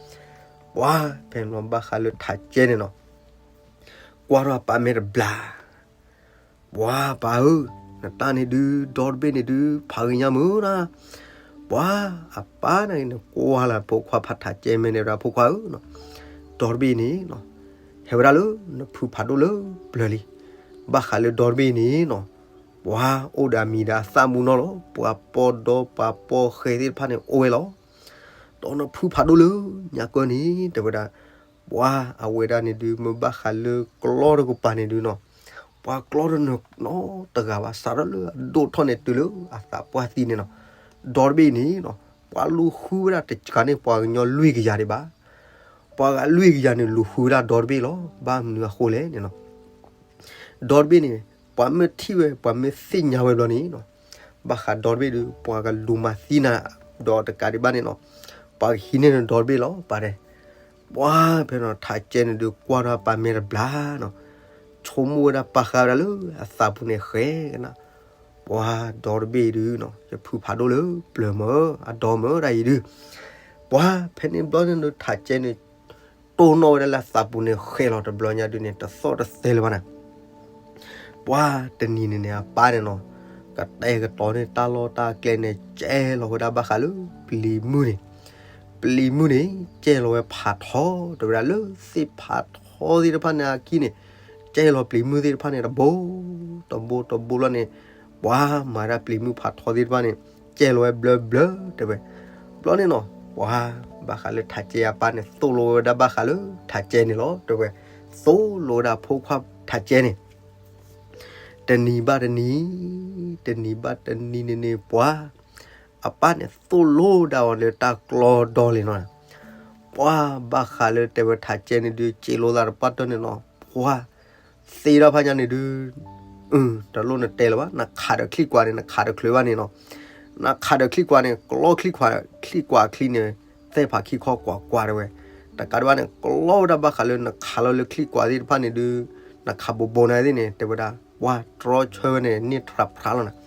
ပှၤဖဲန့ၣ်ဘၣ်ဃးလၢထးကဲန့ၣ်နီၤ ကွၢ်ထီၣ်အပၢ်မဲာ်တဘျီ ပှၤပၢ်ဧၢ, နတၢ်န့ၣ်ဒုး ဒီတဘ့ၣ်န့ၣ်ဒုး ဖးဂ့ၤညါမုၢ်နီၤ, ပှၤအပၢ်န့ၣ် နကွၢ်လၢဖိခွါဖးထးကဲမဲာ်န့ၣ်ဒီး ဖိခွါဧၢ, ဒီတဘ့ၣ်န့ၣ် ဟဲဝဲဒၣ်လၢနဖုဖးဒိၣ်လၢပျၢၤလံ, ဘၣ်ဃးလၢဒီတဘ့ၣ်န့ၣ်နီၤ, ပှၤအိၣ်ဒီးအမံၤဒီးအသၣ်မူနီၤလီၤ, ပှၤပီဒီပှၤပီဃဲသ့ၣ်တဖၣ်န့ၣ်အိၣ်ဝဲလီၤ, ဒီးနဖုဖးဒိၣ်လၢညါကၢန့ၣ် တဲဝဲဒၣ် ပှၤအဝဲဒၣ်န့ၣ်ဒုး မ့ၢ်ဘၣ်ဃးလၢကျီတကပၤန့ၣ်ဒုးနီၤ, ပှၤကျီတနီၤနီတဂၤဘၣ် စးထီၣ်လၢအဒိၣ်ထီၣ်န့ၣ် တုၤလၢအသးပှၢ်သံန့ၣ်နီၤ, ဒီတဘ့ၣ်န့ၣ်နီၤ, ပှၤလူၤဃုဝဲဒၣ်တကးန့ၣ် ပှၤကညီလွံၢ်ကယၤဒံးဘၣ်, ပှၤဂၤလွံၢ်ကယၤန့ၣ် လူၤဃုဝဲဒၣ်ဒီတဘ့ၣ်လီၤ, ဘၣ်မနုၤအဃိလဲၣ်န့ၣ်နီၤ, ဒီတဘ့ၣ်န့ၣ် ပှၤမ့ၢ်ထံၣ်ဝဲ ပှၤမ့ၢ်သ့ၣ်ညါဝဲဘျီန့ၣ်နီၤ, ဘၣ်ဃးဒီတဘ့ၣ်ဒုး ပှၤကလူၤမၤသံနၤ ဒီးတကးဒံးဘၣ်န့ၣ်နီၤ, ပှၤကဟံးန့ၢ်နဒီတဘ့ၣ်လီၤ ပၢ်တဲ. ပှၤဖဲန့ၣ်နီၤ ထးကဲန့ၣ်ဒုးကွၢ်ထီၣ်အပၢ်မဲာ်တဘျီနီၤ, ဆိကမိၣ်ဝဲဒၣ်ပာ်ဃာ်ဝဲဒၣ်လၢအသးပူၤန့ၣ်ဃဲကနၣ်. ပှၤဒီတဘ့ၣ်ဒုးနီၤ ယဖုဖးဒိၣ်လၢပျၢၤမၢ် အဒီမၢ်ဒၣ်အံၤဒုး. ပှၤဖဲန့ၣ်ဘျီန့ၣ်ဒီး ထးကဲန့ၣ် တိၢ်နီၣ်ဝဲဒၣ်လၢအသးပူၤန့ၣ်ဃဲလီၤ တဘျီညါဒုးန့ၣ် တသီၣ်တသဲလၢၤဘၣ်နၤ. ပှၤတနံၤန့ၣ်န့ၣ် အပၢ်န့ၣ်နီၤ ကတဲာ်ကတီၤန့ၢ်တၢ်လီၢ်တၢ်ကျဲန့ၣ် ကဲလီၤဝဲဒၣ်ဘၣ်ဃးလၢပျံၤမုၢ်န့ၣ်, ပျံၤမုၢ်န့ၣ် ကဲလီၤဝဲဖးထီ တဲဝဲဒၣ်လၢသ့ၣ်ဖးထီသ့ၣ်တဖၣ်န့ၣ်အခံန့ၣ်, ကဲလီၤပျံၤမုၢ်သ့ၣ်တဖၣ်န့ၣ် တဘိ တဘိတဘိလီၤန့ၣ်, ပှၤမၤဒၣ်ပျံၤမုၢ်ဖးထီသ့ၣ်တဖၣ်န့ၣ် ကဲလီၤဝဲဘျၢဘျၢ တဲဝဲ. ဘျီန့ၣ်နီၤ ပှၤဘၣ်ဃးလၢထးကဲအပၢ်န့ၣ် သိၣ်လိဝဲဒၣ်ဘၣ်ဃးလၢထးကဲန့ၣ်လီၤ တဲဝဲ, သိၣ်လိဝဲဒၣ်ဖိခွါထးကဲန့ၣ် တနံၤဘၣ်တနံၤ, တနံၤဘၣ်တနံၤန့ၣ်န့ၣ် ပှၤအပၢ်န့ၣ် သိၣ်လိဒၣ်အီၤလၢတၢ်ကျီဒီလံနီၤ. ပှၤဘၣ်ဃးလၢတဲဝဲထးကဲန့ၣ်ဒုး စံးလိသးတပှၢ်တၢၢ်န့ၣ်နီၤ, ပှၤသ့ထီၣ်ဖးညါန့ၣ်ဒုး, တလိၣ်နတဲလၢၤဘၣ်, နခးဒီးချံကွၢ်န့ၣ် နခးဒီးချုးဘၣ်န့ၣ်နီၤ. နခးဒီးချံကွၢ်န့ၣ် ကျီချံကွၢ်, ချံကွၢ်အချံန့ၣ် သဲၣ်ဖးခံခီကွၢ်ကွၢ်တဲဝဲ. တကးဒံးဘၣ်န့ၣ် ကျီဝဲဒၣ်ဘၣ်ဃးလၢနခးလီၤလၢချံကွၢ်သ့ၣ်တဖၣ်န့ၣ်ဒုး, နခးဘိးဘိးန့ၣ်သ့ၣ်န့ၣ် တဲဝဲဒၣ် ပှၤတြီဆၢဝဲန့ၣ် န့ၢ်ထြးဖြးလီၤနၤ.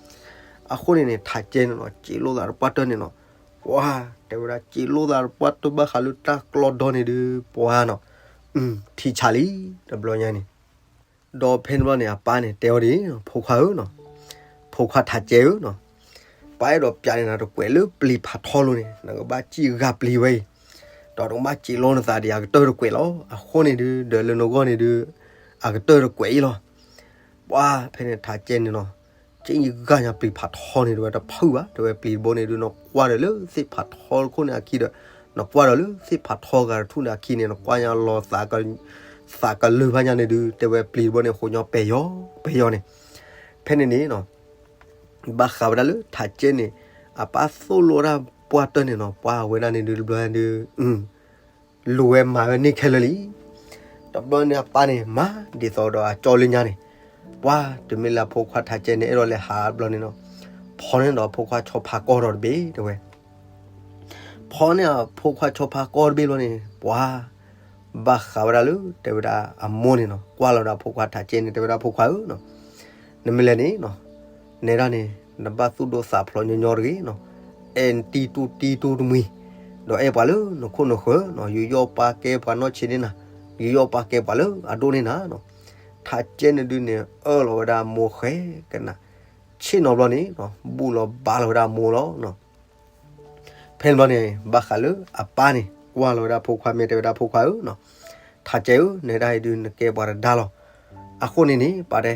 အဃိန့ၣ်န့ၣ် ထးကဲန့ၣ်နီၤ စံးလိသးတပှၢ်တၢၢ်န့ၣ်နီၤ, ပှၤတဲဝဲဒၣ်စံးလိသးတပှၢ်တၢၢ်ဘၣ်ဃးလၢတၢ်ကျီဒီန့ၣ်ဒုး ပှၤနီၤ, ထံဆးလံ တဘျီညါန့ၣ်. ဒီးဖဲန့ၣ်ဘျီန့ၣ် အပၢ်န့ၣ်တဲအီၤဒ်အံၤ, ဖိခွါဧၢနီၤ, ဖိခွါထးကဲဧၢနီၤ, ပၢ်အဲၣ်ဒိးပျးန့ၢ်နၤတကွဲးလၢပျံၤဖးထီလိၤန့ၣ် နကဘၣ်စံၣ်ဂာ်ပျံၤဝဲအံၤ, ဒီးနကဘၣ်စံးလိနသးဒ်အကတၢၢ်တကွဲးလီၤ. အဃိန့ၣ်ဒုး ဒီးလၢနဂီၢ်န့ၣ်ဒုး အကတၢၢ်တကွဲးအံၤလီၤ. ပှၤဖဲန့ၣ်ထးကဲန့ၣ်နီၤ, စံၣ်ဂာ်ညါပျံၤဖးထီန့ၣ် တဲဝဲတဖုဘၣ်, တဲဝဲပျံၤတဘိန့ၣ်ဒုး နကွၢ်ဒီးလၢသ့ၣ်ဖးထီတခိၣ်န့ၣ်အခံဒီး နကွၢ်ဒီးလၢသ့ၣ်ဖးထီဂၤတထူၣ်န့ၣ်အခံန့ၣ် နကွၢ်ညါလီၤသးကလုာ်ဖးညါန့ၣ်ဒုး တဲဝဲပျံၤတဘိန့ၣ် ဃိးညီပဲယီၤ ပဲယီၤန့ၣ်. ဖဲန့ၣ်န့ၣ်နီၤ ဘၣ်ဃးဝဲဒၣ်လၢထးကဲန့ၣ် အပၢ်သိၣ်လိဒၣ်ပှၢ်တၢၢ်န့ၣ်နီၤ, ပှၤဝဲဒၣ်န့ၣ်ဒုးတဘျီဒုး လူၤဝဲမၤဝဲန့ၢ်ခဲလၢာ်လံ. တဘျီန့ၣ်အပၢ်န့ၣ် မၤဒ်သိးဒီးအကၠီလၢညါန့ၣ်, ပှၤတမ့ၢ်လၢအဖိခွါထးကဲန့ၣ် အဲၣ်ဒိးလဲၤဟးတဘျီန့ၣ်နီၤ, ဖီန့ၢ်ဒီးဖိခွါဆီဖါကီၢ်ဒီးတဘ့ၣ် တဲဝဲ. ဖီန့ၢ်အဖိခွါဆီဖါကီၢ်တဘ့ၣ်လီၤန့ၣ် ပှၤ ဘၣ်ဃးဝဲဒၣ်လၢ တဲဝဲဒၣ်အမိၢ်န့ၣ်နီၤ, ကွၢ်လီၤဝဲဒၣ်ဖိခွါထးကဲန့ၣ် တဲဝဲဒၣ်ဖိခွါဧၢနီၤ, နမ့ၢ်လဲၤန့ၣ်နီၤ, နဲဒၣ်န့ၣ် နဘၣ်သူၣ်ဒိၣ်သးဖျိးညီညီတဂ့ၤနီၤ, အဲၣ်တံတူၢ်တံတူၢ်တမှံၤ, ဒီးအဲၣ်ပှၤလၢနခိၣ်နဃၢၤနီၤ, ယူးယီၣ်ပာ်ကဲပှၤနီၢ်ဆံးန့ၢ်နၤ, ယူးယီၣ်ပာ်ကဲပှၤလၢအဒိၣ်န့ၢ်နၤနီၤ. ထးကဲန့ၣ်ဒုးန့ၣ် အၢၣ်လီၤဝဲဒၣ်အမိၢ်ဃဲကနၣ်, ဆ့ၣ်နီၤဘျီန့ၣ်နီၤ ဘူၣ်လီၤဘါလီၤဝဲဒၣ်အမိၢ်လီၤနီၤ. ဖဲန့ၣ်ဘျီန့ၣ် ဘၣ်ဃးလၢအပၢ်န့ၣ် ကွၢ်လီၤဝဲဒၣ်ဖိခွါ မ့ၢ်တဲဝဲဒၣ်ဖိခွါဧၢနီၤ, ထးကဲဧၢ, နဲဒၣ်အံၤဒုးနကဲပှၤတဒါလီၤ. အဃိန့ၣ်န့ၣ် ပၢ်တဲ,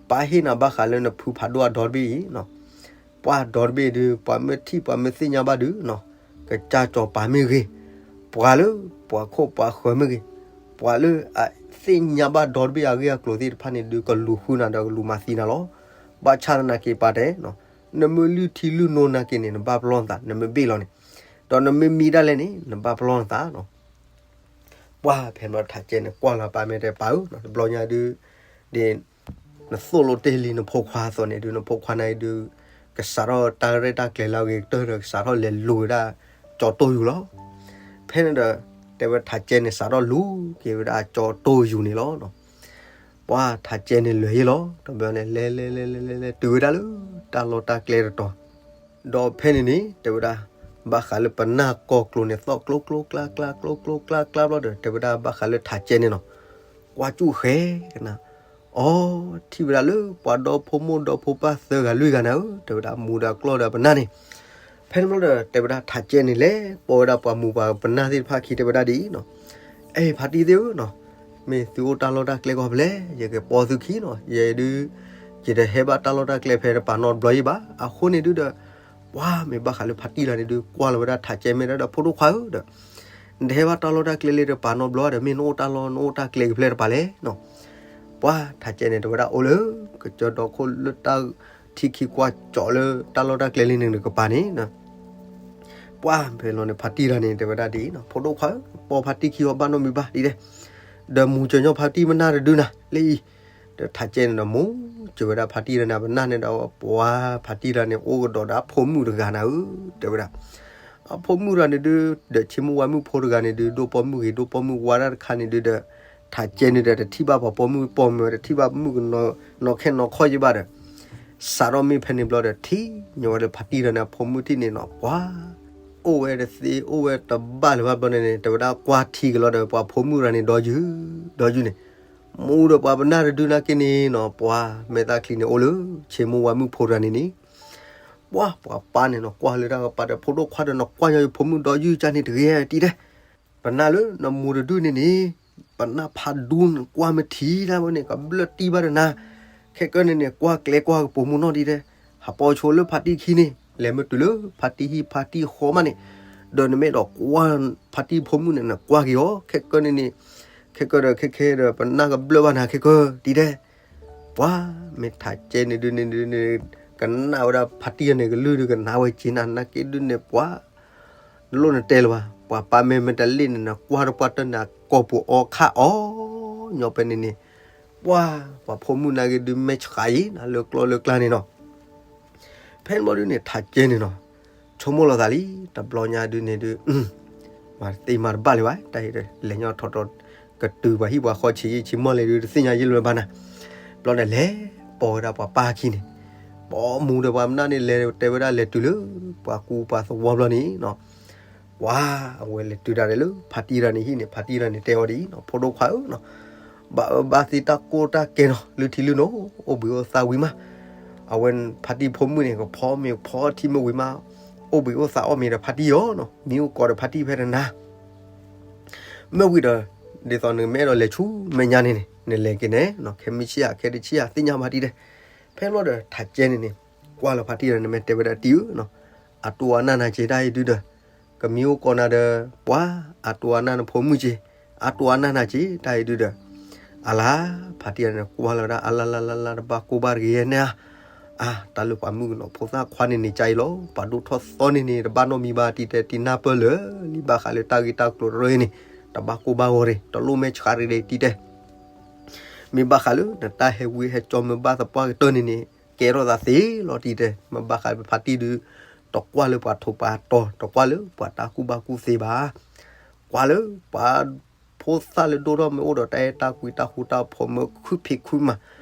ပၢ်ဟ့ၣ်နၤဘၣ်ဃးလၢနဖုဖးဒိၣ်အဒီတဘ့ၣ်အံၤနီၤ, ပှၤဒီတဘ့ၣ်ဒုး ပှၤမ့ၢ်ထံၣ်ပှၤမ့ၢ်သ့ၣ်ညါဘၣ်ဒုးနီၤ, ကစၢ်စီၤပၤမ့ၢ်ဂ့ၤ, ပှၤလၢပှၤခိၣ်ပှၤဃၢၤမ့ၢ်ဂ့ၤ, ပှၤလၢအသ့ၣ်ညါဘၣ်ဒီတဘ့ၣ်အဂ့ၢ်အကျိၤသ့ၣ်တဖၣ်န့ၣ်ဒုး ကလူၤဃုနၤဒီးကလူၤမၤသံနၤလီၤ. ဘၣ်ဆၣ်သနာ်က့ပၢ်တဲနီၤ, နမ့ၢ်လုၢ်ထံလုၢ်နိနၤက့ၤန့ၣ် နဘၣ်ပလီၢ်နသး, နမ့ၢ်ဘ့ၣ်လီၤန့ၣ်, ဒီးနမ့ၢ်မံဒၣ်လဲၣ်န့ၣ် နဘၣ်ပလီၢ်နသးနီၤ. ပှၤဖဲန့ၣ်ဘျီထးကဲန့ၣ် ကွၢ်လီၤပၢ် မ့ၢ်တဲပၢ်ဧၢနီၤ, တဘျီညါဒုး ဒ် နသိၣ်လိတ့ၢ်လံနဖိခွါအသိးန့ၣ်ဒုး နဖိခွါန့ၣ်ဒုး ကစးထီၣ်တၢ်ရဲၣ်တၢ်ကျဲၤလၢအဂ့ၤကတၢၢ်ဒီး ကစးထီၣ်လဲၤလူၤဝဲဒၣ်ကၠီတိၢ်ယူၤလီၤ. ဖဲန့ၣ်ဒီး တဲဝဲထးကဲန့ၣ် စးထီၣ်လူၤက့ၤဝဲဒၣ်ကၠီတိၢ်ယူၤန့ၣ်လီၤ. ပှၤထးကဲန့ၣ်လဲၤယံၤလီၤ, တဘျီန့ၣ် လဲၤလဲၤလဲၤလဲၤလဲၤလဲၤ တုၤဝဲဒၣ်လၢတၢ်လီၢ်တၢ်ကျဲတတီၤ ဒီးဖဲန့ၣ်န့ၣ် တဲဝဲဒၣ် ဘၣ်ဃးလၢပနၢ်ကီၢ်ကျိၤန့ၣ် သီၣ်ကျိကျိကျါကျါ ကျိကျိကျါကျါဘျီဒီး တဲဝဲဒၣ်ဘၣ်ဃးလၢထးကဲန့ၣ်နီၤ, ကွၢ်စူၣ်ဃဲကနၣ်, အိ ထံၣ်ဝဲဒၣ်လၢပှၤဒီဖိမိၢ်ဒီဖိပၢ်သၢဂၤလွံၢ်ဂၤနၤဧၢ, တဲဝဲဒၣ်မူဒီးကျီၢ်ဒီးပနၢ်န့ၣ်. ဖဲန့ၣ်ဘျီဒီး တဲဝဲဒၣ်ထးကဲန့ၣ် လဲၤပိာ်ဝဲဒၣ်ပှၤမူပှၤပနၢ်သ့ၣ်တဖၣ်ခံ တဲဝဲဒၣ်ဒ်အံၤနီၤ, အဲ ဖါတံၢ်သ့ၣ်ဧၢနီၤ, မ့ၢ်သုအိၣ်တၢ်လီၢ်တၢ်ကျဲကီၢ်ဖဲလဲၣ် ယကပိာ်သုခံနီၤ, ယဲဒုး ယတဟဲဘၣ်တၢ်လီၢ်တၢ်ကျဲဖဲတပၤနီတဘျီအံၤဘၣ်. အဃိန့ၣ်ဒုးဒီး ပှၤမ့ၢ်ဘၣ်ဃးလၢဖါတံၢ်တဂၤန့ၣ်ဒုး ကွၢ်လီၤဝဲဒၣ်ထးကဲ မ့ၢ်တဲဒီး ဖိဒိၣ်ခွါဧၢဒီး နတဟဲဘၣ်တၢ်လီၢ်တၢ်ကျဲလၢတပၤနီတဘျီဒီး မ့ၢ်နအိၣ်တၢ်လီၢ်နအိၣ်တၢ်ကျဲကဖဲလဲၣ်တပၤလဲၣ်နီၤ. ပှၤထးကဲန့ၣ် တဲဝဲဒၣ်အိၣ်လၢ ကစၢၢ်ဒီခိၣ်လၢတၢ်ထံခံကွၢ်ကၠီလၢတၢ်လီၢ်တၢ်ကျဲလၢန့ၣ်တကပၤန့ၣ် ပှၤဖဲလီၤန့ၣ် ဖါတံၢ်တဂၤန့ၣ် တဲဝဲဒၣ်ဒ်အံၤနီၤ, ဖိဒိၣ်ခွါဧၢ, ပိာ်ဖါတံၢ်ခံဂီၤဘၣ်နီတမံၤဘၣ်ဒ်လဲၣ်, ဒီးမူစၢၤညီဖါတံၢ်ပနၢ်တဒုနၤလၢအံၤ, ဒီးထးကဲန့ၣ်ဒီး မူစၢၤဝဲဒၣ်ဖါတံၢ်တဂၤန့ၣ် ပနၢ်န့ၣ်ဒီး ပှၤဖါတံၢ်တဂၤန့ၣ် အိၣ်ကဒီးဒီးအဖိမုၣ်တဂၤနၤဧၢ, တဲဝဲဒၣ်. အဖိမုၣ်တဂၤန့ၣ်ဒုး ဒီးဆ့မုၢ်ဝါမုၣ်ဖိတဂၤန့ၣ်ဒုး ဒိၣ်ပိာ်မုၣ်ဂ့ၤ ဒိၣ်ပိာ်မုၣ်ဝါဒၣ်တခါန့ၣ်ဒုးဒီး ထးကဲန့ၣ်ဒီး တထံၣ်ဘၣ်ပှၤပိာ်မုၣ်ပိာ်မုၣ် တထံၣ်ဘၣ်မုၣ်ကနီၤခဲနီၤခီၣ်ယဘၣ်ဒီး စးထီၣ်မ့ၢ်ဖဲန့ၣ်ဘျီဒီး ထံၣ်ညီဝဲလၢဖါတံၢ်တဂၤန့ၣ် အဖိမုၣ်ထံၣ်န့ၣ်နီၤ ပှၤ အိၣ်ဝဲတသ့ အိၣ်ဝဲတဘၣ်လၢၤဘၣ်ဘျီန့ၣ်န့ၣ် တဲဝဲဒၣ်ကွၢ်ထံကလီဒီး ပှၤဖိမုၣ်တဂၤန့ၣ်ဒီယုၢ် ဒီယုၢ်န့ၣ် မူဒီးပှၤပနၢ်တဒုနာ်က့န့ၣ်နီၤ ပှၤမဲာ်သၣ်ချံန့ၣ်အိၣ်လၢ ဆ့မုၢ်ဝါမုၣ်ဖိတဂၤန့ၣ်န့ၣ် ပှၤ ပှၤပၢ်န့ၣ်နီၤ ကွၢ်လၢတၢ်ကပၤဒီး ဖိဒိၣ်ခွါဒီး နကွၢ်ညီယဖိမုၣ်ဒီယုၢ်ကၢ်န့ၣ်တဂ့ၤတံၢ်တဲ ပနၢ်လၢနမိၢ်တဒုန့ၣ်န့ၣ် ပနၢ်ဖးဒူနကွၢ်မ့ၢ်ထံတၢ်ဝဲန့ၣ် ကဘျၢၣ်တံၢ်ဘၣ်ဒီးနၤ ခဲကၢန့ၣ်န့ၣ် ကွၢ်ကျဲကွၢ်ကပိာ်မုၣ်နီၣ်တံၢ်တဲ ဟးပိာ်ဆိလၢဖါတံၢ်ခံန့ၣ် လဲၤမ့ၢ်တုၤလၢဖါတံၢ်ဟံၣ်ဖါတံၢ်ဃီမးန့ၣ် ဒီးနမ့ၢ်ဒီးကွၢ်ဖါတံၢ်ဖိမုၣ်န့ၣ် နကွၢ်က့ၤအီၤ ခဲကၢန့ၣ်န့ၣ် ခဲကၢဒီးခဲခဲဒီး ပနၢ်ကဘျၢၣ်ဘၣ်နၤခဲကၢတံၢ်တဲ ပှၤ မ့ၢ်ထးကဲန့ၣ်ဒုးန့ၣ်ဒုးန့ၣ် ကနၣ်ဝဲဒၣ်ဖါတံၢ်န့ၣ် ကလုၢ်ဒုးကနၣ်ဝဲက့ၤနၤ နာ်က့ဒုးန့ၣ် ပှၤ နလိၣ်နတဲလၢၤဘၣ် ပှၤပၢ်မ့ၢ်မ့ၢ်တလ့ၣ်န့ၣ် နကွၢ်တပှၢ်တၢၢ်န့ၣ် ကိာ်ပူၤအီခါအီၤ ညီဖဲန့ၣ်န့ၣ် ပှၤ ပှၤဖိမုၣ်နာ်က့ဒုး မဲာ်ဆှးအံၤ နလၢကျီလၢကျါန့ၣ်နီၤ ဖဲန့ၣ်ဘျီဒုးန့ၣ် ထးကဲန့ၣ်နီၤ ဆိကမိၣ်လီၤသးလံ တဘျီညါဒုးန့ၣ်ဒုး မၤသ့မၤတဘၣ်လၢၤဘၣ် တၢ်အံၤဒီး လဲၤညီထီၣ်ထီၣ် ကတုၤပှၤဟံၣ်ပှၤဃီဆံးယံာ်ဆံးမီၢ်လဲၣ်ဒုး တသ့ၣ်ညါယံာ်လၢၤဘၣ်နၤ ဘျီန့ၣ်လဲၤပိာ်ဝဲဒၣ်ပှၤပၢ်ခံန့ၣ် ပိာ်မူဒီးပှၤမနၢ်န့ၣ် လဲၤတဲဝဲဒၣ်လဲၤတုၤလၢ ပှၤကူပှၤသဝီဘျီန့ၣ်နီၤ ပှၤ အဝဲလဲၤတုၤဒၣ်လဲာ်လၢ ဖါတံၢ်တဂၤန့ၣ်ဟံၣ်န့ၣ် ဖါတံၢ်တဂၤန့ၣ်တဲအီၤဒ်အံၤနီၤ ဖိဒိၣ်ခွါဧၢနီၤ ဘၣ်အၢဘၣ်သီတၢ်ကိၢ်တၢ်ကဲနီၤ လုၢ်ထံလုၢ်နိ အိၣ်ဘှံးအိၣ်သါဝံၤမး အဝဲဖါတံၢ်ဖိမုၣ်န့ၣ် ကဖီမ့ၤဖီထံမ့ၢ်ဝံၤမး အိၣ်ဘှံးအိၣ်သါအီၣ်မ့ၤဒီးဖါတံၢ်အီၤနီၤ မံအိၣ်ကိးဒီးဖါတံၢ်ဖဲတနၤ မ့ၢ်ဝံၤဒီး ဒ်သိးနမ့ၢ်အဲၣ်ဒိးလဲၤဆူမဲာ်ညါန့ၣ်န့ၣ် နလဲၤက့ၤန့ၣ်နီၤ ခဲမုၢ်ဆ့ၣ်ဧါ ခဲတဆ့ၣ်ဧါ သ့ၣ်ညါဘၣ်တံၢ်တဲ ဖဲဘျီဒီး ထးကဲန့ၣ်န့ၣ် ကွၢ်လီၤဖါတံၢ်ဒီး နမ့ၢ်တဲဝဲဒၣ်တံၢ်ဧၢနီၤ အတိၢ်အနၢ်နၤက့ၤ တၢ်အံၤဒုးဒီး ကမံအိၣ်ကိးနၤဒီး ပှၤ အတိၢ်အနၢ်နဖိမုၣ်က့ၤ အတိၢ်အနၢ်နၤက့ၤ တၢ်အံၤဒုးဒီး အလါ ဖါတံၢ်န့ၣ် ကွၢ်လီၤဝဲဒၣ် အလါလါလါလါ တဘၣ်ကိၢ်ဘၣ်တဂ့ၤန့ၣ်ဧါ အါ တၢ်လၢပှၤမုၣ်ကနီၤဖိသၣ်ခွါန့ၣ်န့ၣ် ကၢ်အံၤလီၤ ပှၤဒိၣ်ထီၣ်သီန့ၣ်န့ၣ် တဘၣ်နီတမံၤဘၣ် တံၢ်တဲတံၢ်နၢ်ပၢၢ်လၢာ်လံ ဘၣ်ဃးလၢတၢ်ဂ့ၢ်တၢ်ကျိၤတရၢအံၤန့ၣ် တဘၣ်ကိၢ်ဘၣ်ဂီၤရ့ၣ် တလိၣ်မဲာ်ဆှးရ့ၣ်ဒံး တံၢ်တဲ မ့ၢ်ဘၣ်ဃးလၢ နတၢ်ဟဲဝံဟဲကၠီမ့ၢ်ဘၣ်သပှၢ်ကတၢၢ်န့ၣ်န့ၣ် ကဲထီၣ်သးသ့လီၤ တံၢ်တဲ မ့ၢ်ဘၣ်ဃးလၢပဖါတံၢ်ဒုး တကွၢ်လၢပှၤထိးပှၤတီၤ တကွၢ်လၢပှၤတၢ်ကူၣ်ဘၣ်ကူၣ်သ့ဘၣ် ကွၢ်လၢပှၤဖိသၣ်လၢဒိၣ်ထီၣ်မ့ၢ်အိၣ်ဒီးတၢ်အဲၣ်တၢ်ကွံတၢ်ဃူတၢ်ဖိးမ့ၢ်ခုၣ်ဖံးခုၣ်မၤ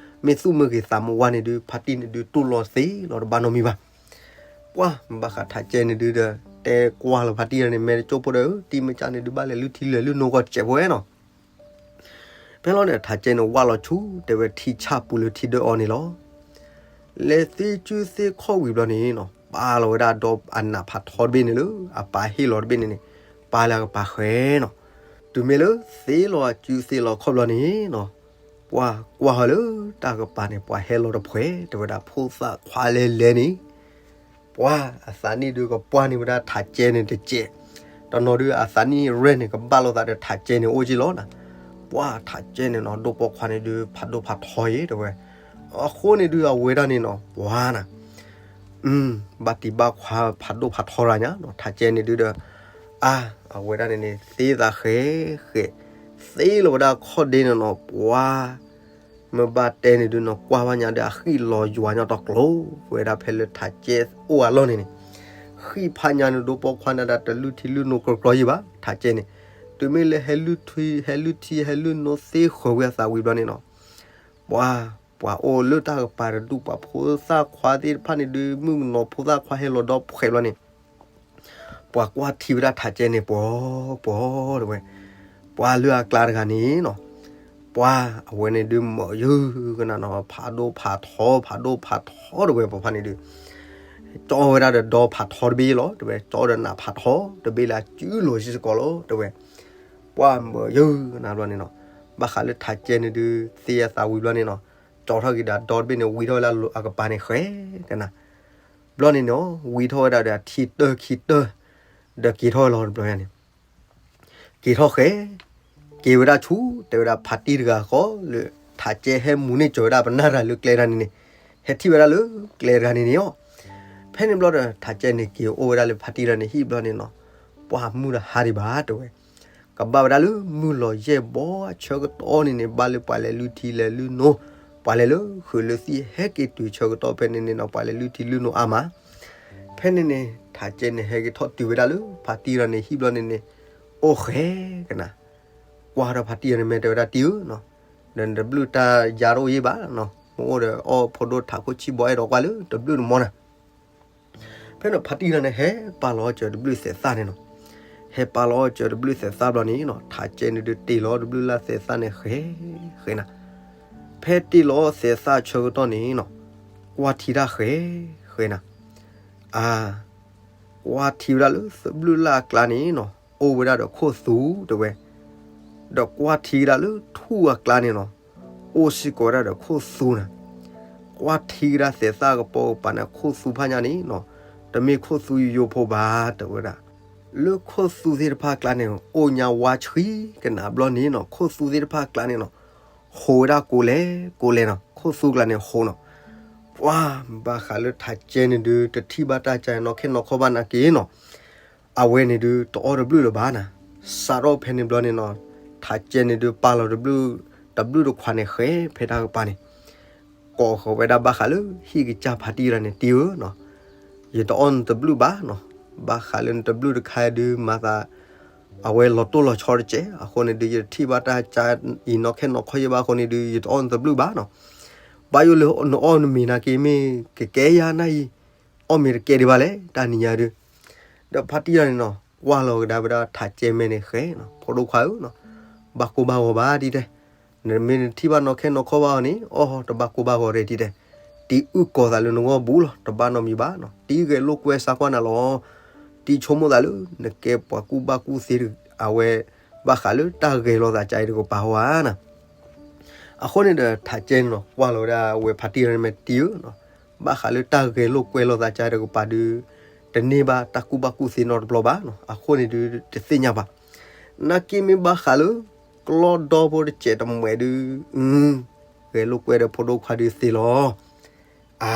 မ့ၢ်သူၣ်မ့ၢ်ဂ့ၤသးမ့ၢ်ဝါန့ၣ်ဒုး ဖါတံၢ်န့ၣ်ဒုးတူၢ်လိာ်သ့လီၤ တဘၣ်နီတမံၤဘၣ် ပှၤ မ့ၢ်ဘၣ်ဃးထးကဲန့ၣ်ဒုးဒီး တဲကွၢ်လီၤဖါတံၢ်န့ၣ် မ့ၢ်တကၠိၢ်ဖိဒီး တံၢ်မ့ၢ်ကၢ်န့ၣ်ဒုး ဘၣ်လဲၤလုၢ်ထံလဲၤလုၢ်နိဂီၤတစဲးဖိဝဲနီၤ ဖဲလီၤန့ၣ် ထးကဲန့ၣ်ဝၢ်လီၤဆူ တဲဝဲထံဆၣ်ပူၤလၢထံဒၢအီၤန့ၣ်လီၤ. လဲၤသ့စုသ့ခီၣ်ဝံၤဘျီန့ၣ်နီၤ ပာ်လီၤဝဲဒၣ်ဒီးအနးဖးထီတဘ့ၣ်န့ၣ်လၢ အပၢ်ဟ့ၣ်လီၤတဘ့ၣ်န့ၣ်န့ၣ် ပာ်လၢအကပၤဃဲနီၤ. တုၤမ့ၢ်လၢသ့လီၤစုသ့လီၤခီၣ်ဘျီန့ၣ်နီၤ ပှၤကွၢ်ဟီလၢတၢ်ကပၤန့ၣ် ပှၤဟဲလီၤတဖှဲး တဲဝဲဒၣ်ဖိသၣ်ခွါလဲၤလဲၤန့ၣ် ပှၤအသးနံၣ်ဒုးကပှၢ်န့ၢ်ဝဲဒၣ်ထးကဲန့ၣ်တစဲး, တနီၤဒုးအသးနံၣ်ရဲၣ်န့ၣ် ကဘၣ်လိာ်သးဒီးထးကဲန့ၣ်အိၣ်က့လီၤနီၤ. ပှၤထးကဲန့ၣ်နီၤ ဒိၣ်ပိာ်ခွါန့ၣ်ဒုး ဖးဒိၣ်ဖးထီယဲၢ်တဲဝဲ, အဃိန့ၣ်ဒုးအဝဲဒၣ်န့ၣ်နီၤ ပှၤနၤ ဘၣ်တံၢ်ဘၣ်ခွါဖးဒိၣ်ဖးထီရၤညါနီၤ ထးကဲန့ၣ်ဒုးဒီး အါ အဝဲဒၣ်န့ၣ်န့ၣ် သ့သးဃဲဃဲ သ့လီၤဝဲဒၣ်ခီၣ်ဒ့န့ၣ်နီၤ ပှၤ မ့ၢ်ဘၣ်တဲန့ၣ်ဒုးနီၤ ကွၢ်ဘၣ်ညါဒီးအဃံၣ်လီၤယွၤညီတီကျိၤ ဝဲဒၣ်ဖဲလၢထးကဲအိၣ်အလီၢ်န့ၣ်န့ၣ်, ဃံၣ်ဖးညါန့ၣ် ဒိၣ်ပိာ်ခွါန့ၣ်ဒၣ်တလုၢ်ထံလုၢ်နိကြၢးကြၢးယံၤဘၣ် ထးကဲန့ၣ်, တုၤမ့ၢ်လၢဟဲလုၢ်ထံ ဟဲလုၢ်ထံ ဟဲလုၢ်နိသ့ဃၢၤဝံၤအသးဝံၤဘျီန့ၣ်နီၤ ပှၤ ပှၤအိၣ်လၢတၢ်ကပၤတဒူၣ် ပှၤဖိသၣ်ခွါသ့ၣ်တဖၣ်န့ၣ်ဒုး မုၣ်ကနီၤဖိသၣ်ခွါဟဲလီၤဒီဖှဲးဘျီန့ၣ် ပှၤကွၢ်ထံဝဲဒၣ်ထးကဲန့ၣ် ပှီၤ ပှီၤတဲဝဲ, ပှၤလၢအကျါတဂၤန့ၣ်နီၤ, ပှၤအဝဲန့ၣ်ဒုးမၢယုၢ်ကနၣ်နီၤ ဖးဒိၣ်ဖးထီ ဖးဒိၣ်ဖးထီတဲဝဲ ပှၤဖးန့ၣ်ဒုး ကၠီဝဲဒၣ်ဒီးဒီဖးထီတဘ့ၣ်လီၤတဲဝဲ ကၠီဒီးနးဖးထီတဘ့ၣ်လၢအစုလိၤစ့ၢ်ကီးလီၤတဲဝဲ, ပှၤမၢယုၢ်ကနၣ်ဘျီန့ၣ်နီၤ, ဘၣ်ဃးလၢထးကဲန့ၣ်ဒုး သ့အသးဝံၤဘျီန့ၣ်နီၤ, ကၠီထီၣ်က့ၤဒီးဒီတဘ့ၣ်န့ၣ် ဝံထီၣ်ဝဲလၢအကပၤန့ၣ်ဃဲကနၣ် ဘျီန့ၣ်နီၤ ဝံထီၣ်ဝဲဒၣ်ဒီးအထံတၢၢ်ခံတၢၢ်, ဒီးက့ၤထီၣ်ဝဲလီၤတဘျီန့ၣ်, က့ၤထီၣ်ဃဲ, က့ၤဝဲဒၣ်ဆူ တဲဝဲဒၣ်ဖးတံၢ်တဂၤဃီလၢ ထးကဲဟဲမူန့ၢ်ကၠီၤဝဲဒၣ်ပနၢ်တၢ်လၢကျဲတဂၤန့ၣ်န့ၣ်, ဟဲထံၣ်ဝဲဒၣ်လၢကျဲတဂၤန့ၣ်န့ၣ်အီၤ, ဖဲန့ၣ်ဘျီဒီး ထးကဲန့ၣ်က့ၤအိၣ်ဝဲဒၣ်လၢဖးတံၢ်တဂၤန့ၣ်ဟံၣ်ဘျီန့ၣ်နီၤ, ပှၤမုၢ်တဟါဒံးဘၣ်တဲဝဲ ကဘၣ်ဝဲဒၣ်လၢမုၢ်လီၤယဲၢ်ဘီအဆၢကတီၢ်န့ၣ်န့ၣ် ဘၣ်လၢပှၤလဲၤလုၢ်ထံလဲၤလုၢ်နိ, ပှၤလဲၤလၢဃုာ်လၢသံဟဲက့ၤတုၤဆၢကတီၢ်ဖဲန့ၣ်န့ၣ်နီၤ ပှၤလဲၤလုၢ်ထံလုၢ်နိအါမး, ဖဲ ဖဲန့ၣ်န့ၣ် ထးကဲန့ၣ်ဟဲက့ၤထီၣ်တုၤဝဲဒၣ်လၢဖါတံၢ်တဂၤန့ၣ်ဟံၣ်ဘျီန့ၣ်န့ၣ်, အိၣ်ဃဲကနၤ, ကွၢ်ဒီးဖါတံၢ်တဂၤန့ၣ် မ့ၢ်တဲဝဲဒၣ်တံၢ်ဧၢနီၤ, ဒီးနတဘျုးတၢ်ယါတအိၣ်ယ့ၢ်ဘၣ်နီၤ, မ့ၢ်အိၣ်ဒီးအီၣ်ဖိဒိၣ်ထးခိၣ်ဆံၣ်ဘီအဲၣ်ဒိးကွၢ်လၢတဘျုးတမီနၤ. ဖဲန့ၣ်ဖါတံၢ်တဂၤန့ၣ် ဟဲပာ်လီၤအီၤစၢၤတဘျုးသဲးသၣ်န့ၣ်နီၤ, ဟဲပာ်လီၤအီၤစၢၤတဘျုးသဲးသၣ်ဘျီန့ၣ်နီၤ, ထးကဲန့ၣ်ဒုးတ့ၢ်လီၤတဘျုးလၢ်သဲးသၣ်န့ၣ်ဃဲ, ဃဲနၤ, ဖဲတ့ၢ်လီၤသဲးသၣ်ဆၢကတီၢ်န့ၣ်နီၤ, ကွၢ်ထံတၢ်ဃဲ, ဃဲနၤ, အါ ကွၢ်ထံဝဲဒၣ်လၢသဘျုးလၢ်အကျါန့ၣ်နီၤ, အိၣ်ဝဲဒၣ်ဒီးခိၣ်သူတဲဝဲ, ဒီးကွၢ်ထံဝဲဒၣ်လၢထူၣ်အကျါန့ၣ်နီၤ, အိၣ်စ့ၢ်ကီးဝဲဒၣ်ဒီးခိၣ်သူနၤ, ကွၢ်ထံဝဲဒၣ်သဲးသၣ်ကပိာ်ကပၤန့ၣ် ခိၣ်သူဖးညါန့ၣ်နီၤ, တမ့ၢ်ခိၣ်သူယိယိဖိဘၣ်တဲဝဲဒၣ်, လၢခိၣ်သူသ့ၣ်တဖၣ်အကျါန့ၣ် အိၣ်ညါဝါဆှံကနၤဘျီန့ၣ်နီၤ, ခိၣ်သူသ့ၣ်တဖၣ်အကျါန့ၣ်နီၤ, ဟူးဝဲဒၣ်ကိးလဲၣ်ကိးလဲၣ်နီၤ, ခိၣ်သူကျါန့ၣ်ဟူးနီၤ, ပှၤဘၣ်ဃးလၢထးကဲန့ၣ်ဒုး တထံၣ်ဘၣ်တၢ်ကါနီၢ်ခဲနီၢ်ခီဘၣ်နာ်က့နီၤ, အဝဲန့ၣ်ဒုးတအီၣ်တဘျုးလၢၤဘၣ်နၤ, စးထီၣ်ဖဲန့ၣ်ဘျီန့ၣ်နီၤ, ထးကဲန့ၣ်ဒုးပာ်လီၤတဘျုး, တဘျုးတခွးန့ၣ်ဃဲဖဲတၢ်ကပၤန့ၣ်, ကိးဃီၤဝဲဒၣ်ဘၣ်ဃးလၢဟံၣ်ကစၢ်ဖါတံၢ်တဂၤန့ၣ် တံၢ်ဧၢနီၤ, ယတအီၣ်နတဘျုးဘၣ်နီၤ, ဘၣ်ဃးလၢနတဘျုးတခါဒုးမၤသး အဝဲလီၤတိၢ်လီၤဆီတစဲး, အဃိန့ၣ်ဒုး ယတထံၣ်ဘၣ်တၢ်ကါအံၤနီၢ်ခဲနီၢ်ခီယဲၢ်ဘၣ်အဃိန့ၣ်ဒုး ယတအီၣ်နတဘျုးဘၣ်နီၤ, ဘၣ်ယိၣ်လၢနအီၣ်နမ့ၤနာ်က့မ့ၢ်ကကဲယါနၢ်အံၤ, အီၣ်မ့ၤတကဲဒံးဘၣ်လဲၣ် တၢ်နံၤညါဒုး, ဒီးဖါတံၢ်တဂၤန့ၣ်နီၤ ကွၢ်လီၤကဒါဝဲဒၣ်ထးကဲမဲာ်န့ၣ်ဃဲနီၤ, ဖိဒိၣ်ခွါဧၢနီၤ, ဘၣ်ကိၢ်ဘၣ်ဂီၤဘၣ်ဒ်တဲ, နမ့ၢ်နထံၣ်ဘၣ်နီၢ်ခဲနီၢ်ခီဘၣ်အီၤန့ၣ် အီၣ်တဘၣ်ကိၢ်ဘၣ်ဂီၤရဲၣ်ဒ်တဲ, တံၢ်အုၣ်ကီၤသးလၢနဂီၢ်ဘူးလီၤ, တဘၣ်နီတမံၤဘၣ်နီၤ, တံၢ်ဂဲၤလိာ်ကွဲစးကွၢ်နၤလီၤ, တံၢ်ဆိကမိၣ်သးလၢ နကဲပှၤကူၣ်ဘၣ်ကူၣ်သ့ အဝဲ ဘၣ်ဃးလၢတၢ်ဂဲၤလိာ်သးကါအံၤတကပၤဟီဧါနၤ အဃိန့ၣ်ဒီး ထးကဲန့ၣ်နီၤ ကွၢ်လီၤဝဲဒၣ်အဝဲဖါတံၢ်တဂၤန့ၣ်မဲာ်တံၢ်ဧၢနီၤ, ဘၣ်ဃးလၢတၢ်ဂဲၤလိာ်ကွဲလိာ်သးကါအံၤတကပၤဒုး တန့ၢ်ဘၣ်တၢ်ကူၣ်ဘၣ်ကူၣ်သ့နီတဘျီဘၣ်နီၤ, အဃိန့ၣ်ဒုးတသ့ၣ်ညါဘၣ်, နာ်က့မ့ၢ်ဘၣ်ဃးလၢ ကျီဒီဖိတစဲးတမှဲးဒုး ဂဲၤလိာ်ကွဲဒီးဖိဒိၣ်ခွါဒုးသ့လီၤ အါ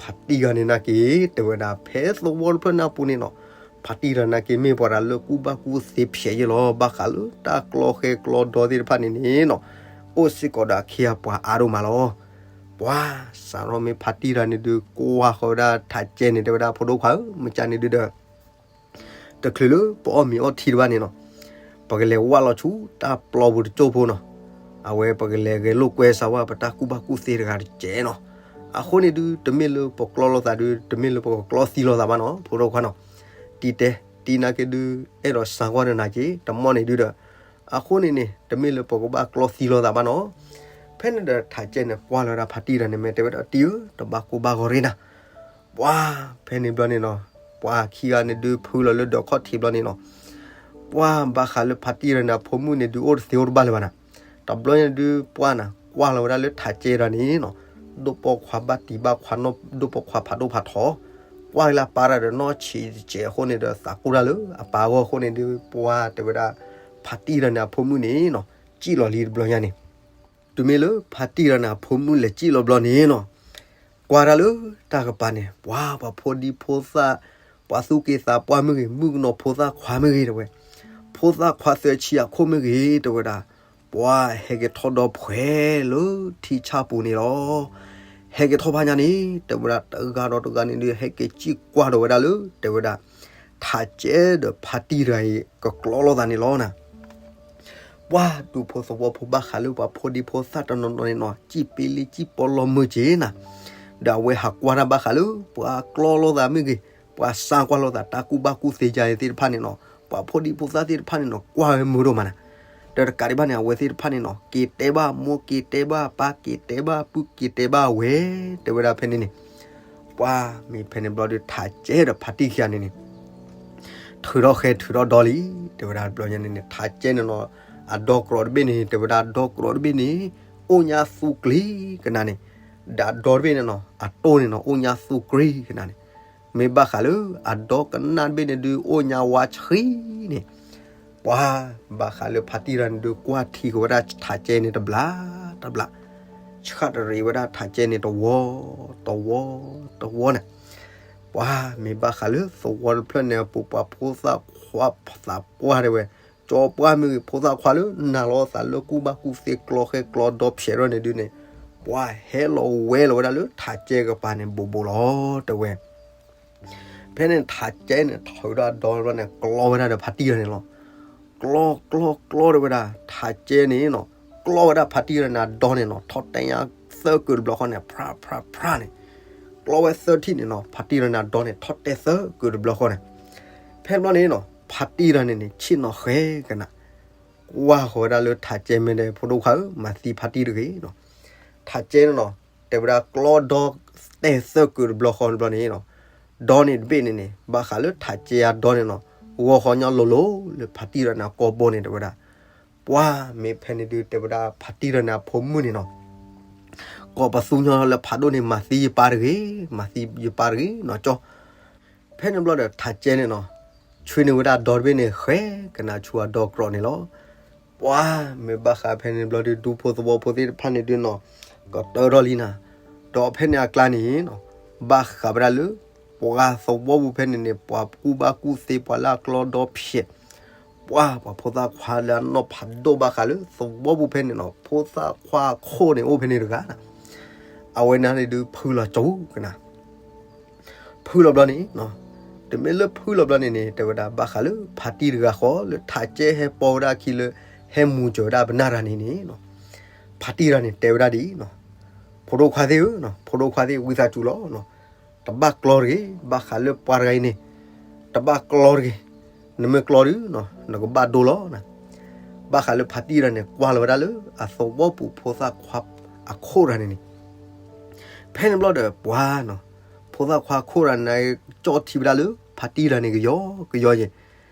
ဖါတံၢ်တဂၤန့ၣ်နာ်က့ တဲဝဲဒၣ် ဖဲသဝီတဖျၢၣ်န့ၣ်အပူၤန့ၣ်နီၤ, ဖါတံၢ်တဂၤနာ်က့မ့ၢ်ပှၤတၢ်လၢကူၣ်ဘၣ်ကူၣ်သ့ဖျဲးယဲၢ်လီၤ, ဘၣ်ဃးလၢတၢ်ကျီဃဲကျီဒီသ့ၣ်တဖၣ်န့ၣ်န့ၣ်နီၤ, အိၣ်စ့ၢ်ကီးဒီးအခ့အပှၤအါဒိၣ်မးလီၤ. ပှၤစးထီၣ်မ့ၢ်ဖါတံၢ်တဂၤန့ၣ်ဒုး ကွၢ်ဃီၤဝဲဒၣ်ထးကဲန့ၣ် တဲဝဲဒၣ် ဖိဒိၣ်ခွါဧၢ, မ့ၢ်ကန့ၣ်ဒုးဒီး တချုးလၢပအီၣ်မ့ၤအီထံတဘၣ်န့ၣ်နီၤ, ပကလဲၤဝၢ်လီၤဆူတၢ်ပျီပူၤတစိၢ်ဖိနီၤ, အဝဲပကလဲၤဂဲၤလိာ်ကွဲစးဝဲပတၢ်ကူၣ်ဘၣ်ကူၣ်သ့တဂၤတစဲးနီၤ, အဃိန့ၣ်ဒုး တမ့ၢ်လၢပကျီလိာ်သးဒုး တမ့ၢ်လၢပကကျီသံလိာ်သးဘၣ်နီၤ ဖိဒိၣ်ခွါနီၤ, တံၢ်တဲ တံၢ်နာ်က့ဒုး အဲၣ်ဒိးစးကွၢ်ဒီးနၤက့ တမီၢ်န့ၣ်ဒုးဒီး, အဃိန့ၣ်န့ၣ် တမ့ၢ်လၢပကဘၣ်ကျီသံလိာ်သးဘၣ်နီၤ, ဖဲန့ၣ်ဒီးထးကဲန့ၣ် ကွၢ်လီၤဝဲဒၣ်ဖါတံၢ်တဂၤန့ၣ် မ့ၢ်တဲဝဲဒၣ် တံၢ်ဧၢ တဘၣ်ကိၢ်ဘၣ်ဂီၤရ့နၤ ပှၤဖဲန့ၣ်ဘျီန့ၣ်နီၤ, ပှၤခံဂၤန့ၣ်ဒုးဖုလီၤလၢဒီးခီၣ်ထံးဘျီန့ၣ်နီၤ, ပှၤဘၣ်ဃးလၢဖါတံၢ်တဂၤန့ၣ် အဖိမုၣ်န့ၣ်ဒုးအိၣ်တသ့အိၣ်တဘၣ်လၢၤဘၣ်နၤ, တဘျီန့ၣ်ဒုးပှၤနၤ ကွၢ်လီၤဝဲဒၣ်လၢထးကဲတဂၤန့ၣ်နီၤ, ဒိၣ်ပိာ်ခွါဘၣ်တံၤဘၣ်ခွါနီၢ် ဒိၣ်ပိာ်ခွါဖးဒိၣ်ဖးထီ, ကွၢ်လၢအပၢ်တၢ်ဒီးနီၢ်ဆံးတစဲးအဃိန့ၣ်ဒီး သးကိၢ်တၢ်လၢအပၢ်အဂီၢ်အဃိန့ၣ်ဒုး ပှၤတဲဝဲဒၣ် ဖါတံၢ်တဂၤန့ၣ် အဖိမုၣ်န့ၣ်နီၤ စံၣ်လီၤလံတဘျီညါန့ၣ် တုၤမ့ၢ်လၢဖါတံၢ်တဂၤန့ၣ် အဖိမုၣ်လဲၤစံၣ်လီၤဘျီန့ၣ်နီၤ, ကွၢ်တၢ်လၢတၢ်ကပၤန့ၣ် ပှၤပှၤဖိဒံဖိသၣ်, ပှၤသူၣ်က့သးပှၢ်မ့ၢ်ဂ့ၤ, မုၣ်ကနီၤဖိသၣ်ခွါမ့ၢ်ဂ့ၤတဲဝဲ, ဖိသၣ်ခွါသၢဆံအခိၣ်မ့ၢ်ဂ့ၤတဲဝဲဒၣ်, ပှၤဟဲက့ၤထီၣ်ဒီဖှဲးလၢထံဆၣ်ပူၤန့ၣ်လီၤ. ဟဲက့ၤထီၣ်ဖးညါန့ၣ် တဲဝဲဒၣ် တဂၤဒီးတဂၤန့ၣ်ဒုး ဟဲက့ၤစံၣ်ကွၢ်ဒီးဝဲဒၣ်လၢ တဲဝဲဒၣ် ထးကဲဒီးဖါတံၢ်တဂၤအံၤ ကကျီလိာ်သးန့ၣ်လီၤနၤ. ပှၤဒူဖိသဝီဖိဘၣ်ဃးလၢပှၤဖိဒံဖိသၣ်တနီၤနီၤန့ၣ်နီၤ စံၣ်ပ့လံစံၣ်ပီလီၤမုာ်က့ၤနၤ, ဒီးအဝဲဟးကွၢ်တၢ်ဘၣ်ဃးလၢ ပှၤကျီလိာ်သးမ့ၢ်ဂ့ၤ, ပှၤစံၣ်ကွၢ်လိာ်သးတၢ်ကူၣ်ဘၣ်ကူၣ်သ့ယါအံၤသ့ၣ်တဖၣ်န့ၣ်နီၤ, ပှၤဖိဒံဖိသၣ်သ့ၣ်တဖၣ်န့ၣ်နီၤ ကွၢ်ဝဲမုာ်ဒိၣ်မးနၤ. ဒီးတကးဒံးဘၣ်န့ၣ် အဝဲသ့ၣ်တဖၣ်န့ၣ်နီၤ က့ၤတဲဘၣ်မိၢ်က့ၤတဲဘၣ် ပၢ်က့ၤတဲဘၣ် ပုၢ်က့ၤတဲဘၣ်ဝဲ တဲဝဲဒၣ်ဖဲန့ၣ်န့ၣ်, ပှၤမ့ၢ်ဖဲန့ၣ်ဘျီဒီး ထးကဲဒီးဖါတံၢ်ခံဂၤန့ၣ်န့ၣ် ထုးထီၣ်ဃဲထုးထီၣ်ဒီလံ, တဲဝဲဒၣ်တဘျီညါန့ၣ်န့ၣ် ထးကဲန့ၣ်နီၤ အဒီကရီတဘ့ၣ်န့ၣ် တဲဝဲဒၣ်ဒီကရီတဘ့ၣ်န့ၣ် အိၣ်ညါသူကျံကနၤန့ၣ်, ဒီးအဒီတဘ့ၣ်န့ၣ်နီၤ အတိၢ်န့ၣ်နီၤ အိၣ်ညါသူကျံကနၤန့ၣ်, မ့ၢ်ဘၣ်ဃးလၢအဒီကနၣ်တဘ့ၣ်န့ၣ်ဒုး အိၣ်ညါဝါဆှံန့ၣ် ပှၤဘၣ်ဃးလၢဖါတံၢ်တဂၤန့ၣ်ဒုး ကွၢ်ထံက့ၤဝဲဒၣ်ထးကဲန့ၣ်တဘျီတဘျီ, ဆှၣ်တရံးဝဲဒၣ်ထးကဲန့ၣ်တဝီတဝီတဝီန့ၣ်, ပှၤမ့ၢ်ဘၣ်ဃးလၢသဝီတဖျၢၣ်န့ၣ်အပူၤ ပှၤဖိသၣ်ခွါသးပှၢ်တဲဝဲ, ကၠီပှၢ်မ့ၢ်ဂ့ၤ ဖိသၣ်ခွါလၢနာ်လီၤသးလၢကူၣ်ဘၣ်ကူၣ်သ့ကျီဃဲကျီဒီဖျဲးထီၣ်န့ၣ်ဒုးန့ၣ်, ပှၤဟဲလီၤဝဲလီၤဝဲဒၣ်လၢထးကဲကပၤန့ၣ် ဘူးဘူးလီၤတဲဝဲ ဖဲန့ၣ်ထးကဲန့ၣ် ထုးဒီးအဒီဘျီန့ၣ် ကျီဝဲဒၣ်ဒီးဖါတံၢ်တဂၤန့ၣ်လီၤ. ကျီ ကျီ ကျီတဲဝဲဒၣ် ထးကဲန့ၣ်နီၤ, ကျီဝဲဒၣ်ဖါတံၢ်တဂၤန့ၣ်အဒီန့ၣ်နီၤ, ထီၣ်တဲညါသၢကုာ်တဘျီဃီန့ၣ် ဖြး ဖြး ဖြးန့ၣ်, ကျီဝဲသၢထံၣ်န့ၣ်နီၤ, ဖါတံၢ်တဂၤန့ၣ်အဒီန့ၣ် ထီၣ်တဲသၢကုာ်တဘျီဃီန့ၣ်. ဖဲန့ၣ်ဘျီန့ၣ်နီၤ ဖါတံၢ်တဂၤန့ၣ်န့ၣ် ဆ့ၣ်နီၤဃဲကနၤ ကွၢ်ဃီၤဝဲဒၣ်လၢထးကဲ မ့ၢ်တဲ ဖိဒိၣ်ခွါဧၢ, မၤသံဖါတံၢ်တဂ့ၤနီၤ. ထးကဲန့ၣ်နီၤ တဲဝဲဒၣ်ကျီဒီတဲသၢကုာ်တဘျီဃီတဘျီန့ၣ်နီၤ, ဒီန့ၣ်တဘ့ၣ်န့ၣ်န့ၣ် ဘၣ်ဃးလၢထးကဲအဒီန့ၣ်နီၤ, ဂီၤဃီညီလိၤလိၤလၢဖါတံၢ်တဂၤန့ၣ်အကိာ်ဘိန့ၣ်တဲဝဲဒၣ်. ပှၤမ့ၢ်ဖဲန့ၣ်ဒုး တဲဝဲဒၣ်ဖါတံၢ်တဂၤန့ၣ်အဖိမုၣ်န့ၣ်နီၤ ကိးပသူညီလၢဖးဒိၣ်န့ၣ် မၤသံယပၢ်တဂ့ၤ, မၤသံယပၢ်တဂ့ၤနီၤကၠီ. ဖဲန့ၣ်ဘျီဒီးထးကဲန့ၣ်နီၤ ဆွံန့ၢ်ဝဲဒၣ်ဒီတဘ့ၣ်န့ၣ် ဃဲကနၤဆူအဒီကြီာ်န့ၣ်လီၤ. ပှၤမ့ၢ်ဘၣ်ဃးဖဲန့ၣ်ဘျီဒုး ဒူဖိသဝီဖိသ့ၣ်တဖၣ်န့ၣ်ဒုးနီၤ ကတၢၢ်ထီၣ်လံနၤ, ဒီးဖဲန့ၣ်အကျါန့ၣ်နီၤ ဘၣ်ဃးဝဲဒၣ်လၢ ပှၤသဝီပူၤဖဲန့ၣ်န့ၣ် ပှၤကူၣ်ဘၣ်ကူၣ်သ့ ပှၤလၢအကျီဒီဖျဲး ပှၤ ပှၤဖိသၣ်ခွါလၢအနီၢ်ဖးဒိၣ်ဘၣ်ဃးလၢသဝီပူၤဖဲန့ၣ်နီၤ ဖိသၣ်ခွါအခိၣ်န့ၣ်အိၣ်ဖဲန့ၣ်တဂၤ, အဝဲန့ၣ်န့ၣ်ဒုး ဖုလီၤကၠိကနၤ. ဖုလီၤဘျီန့ၣ်, တမ့ၢ်လၢဖုလီၤဘျီန့ၣ်န့ၣ် တဲဝဲဒၣ်ဘၣ်ဃးလၢဖါတံၢ်တဂၤဃီလၢထးကဲဟဲပိာ်ဝဲဒၣ်အခံလၢ ဟဲမူၤစၢၤဝဲဒၣ်ပနၢ်တဂၤန့ၣ်န့ၣ်, ဖါတံၢ်တဂၤန့ၣ် တဲဝဲဒၣ်ဒ်အံၤ, ဖိဒိၣ်ခွါသ့ၣ်ဧၢ, ဖိဒိၣ်ခွါသ့ၣ် ဝံသးစူၤလီၤ တဘၣ်ကျီတဂ့ၤ, ဘၣ်ဃးလၢပှၤတဂၤအံၤန့ၣ်, တဘၣ်ကျီတဂ့ၤ, နမ့ၢ်ကျီဒုး နကဘၣ်ဒိလီၤ. ဘၣ်ဃးလၢဖါတံၢ်တဂၤန့ၣ် ကွၢ်လီၤဝဲဒၣ်လၢအသဝီပူၤဖိသၣ်ခွါအခိၣ်တဂၤန့ၣ်န့ၣ်, ဖဲန့ၣ်ဘျီဒီးပှၤနီၤ, ဖိသၣ်ခွါအခိၣ်တဂၤန့ၣ် ကၠီထံဝဲဒၣ်လၢ ဖါတံၢ်တဂၤန့ၣ်ကယီကယီယဲၢ်,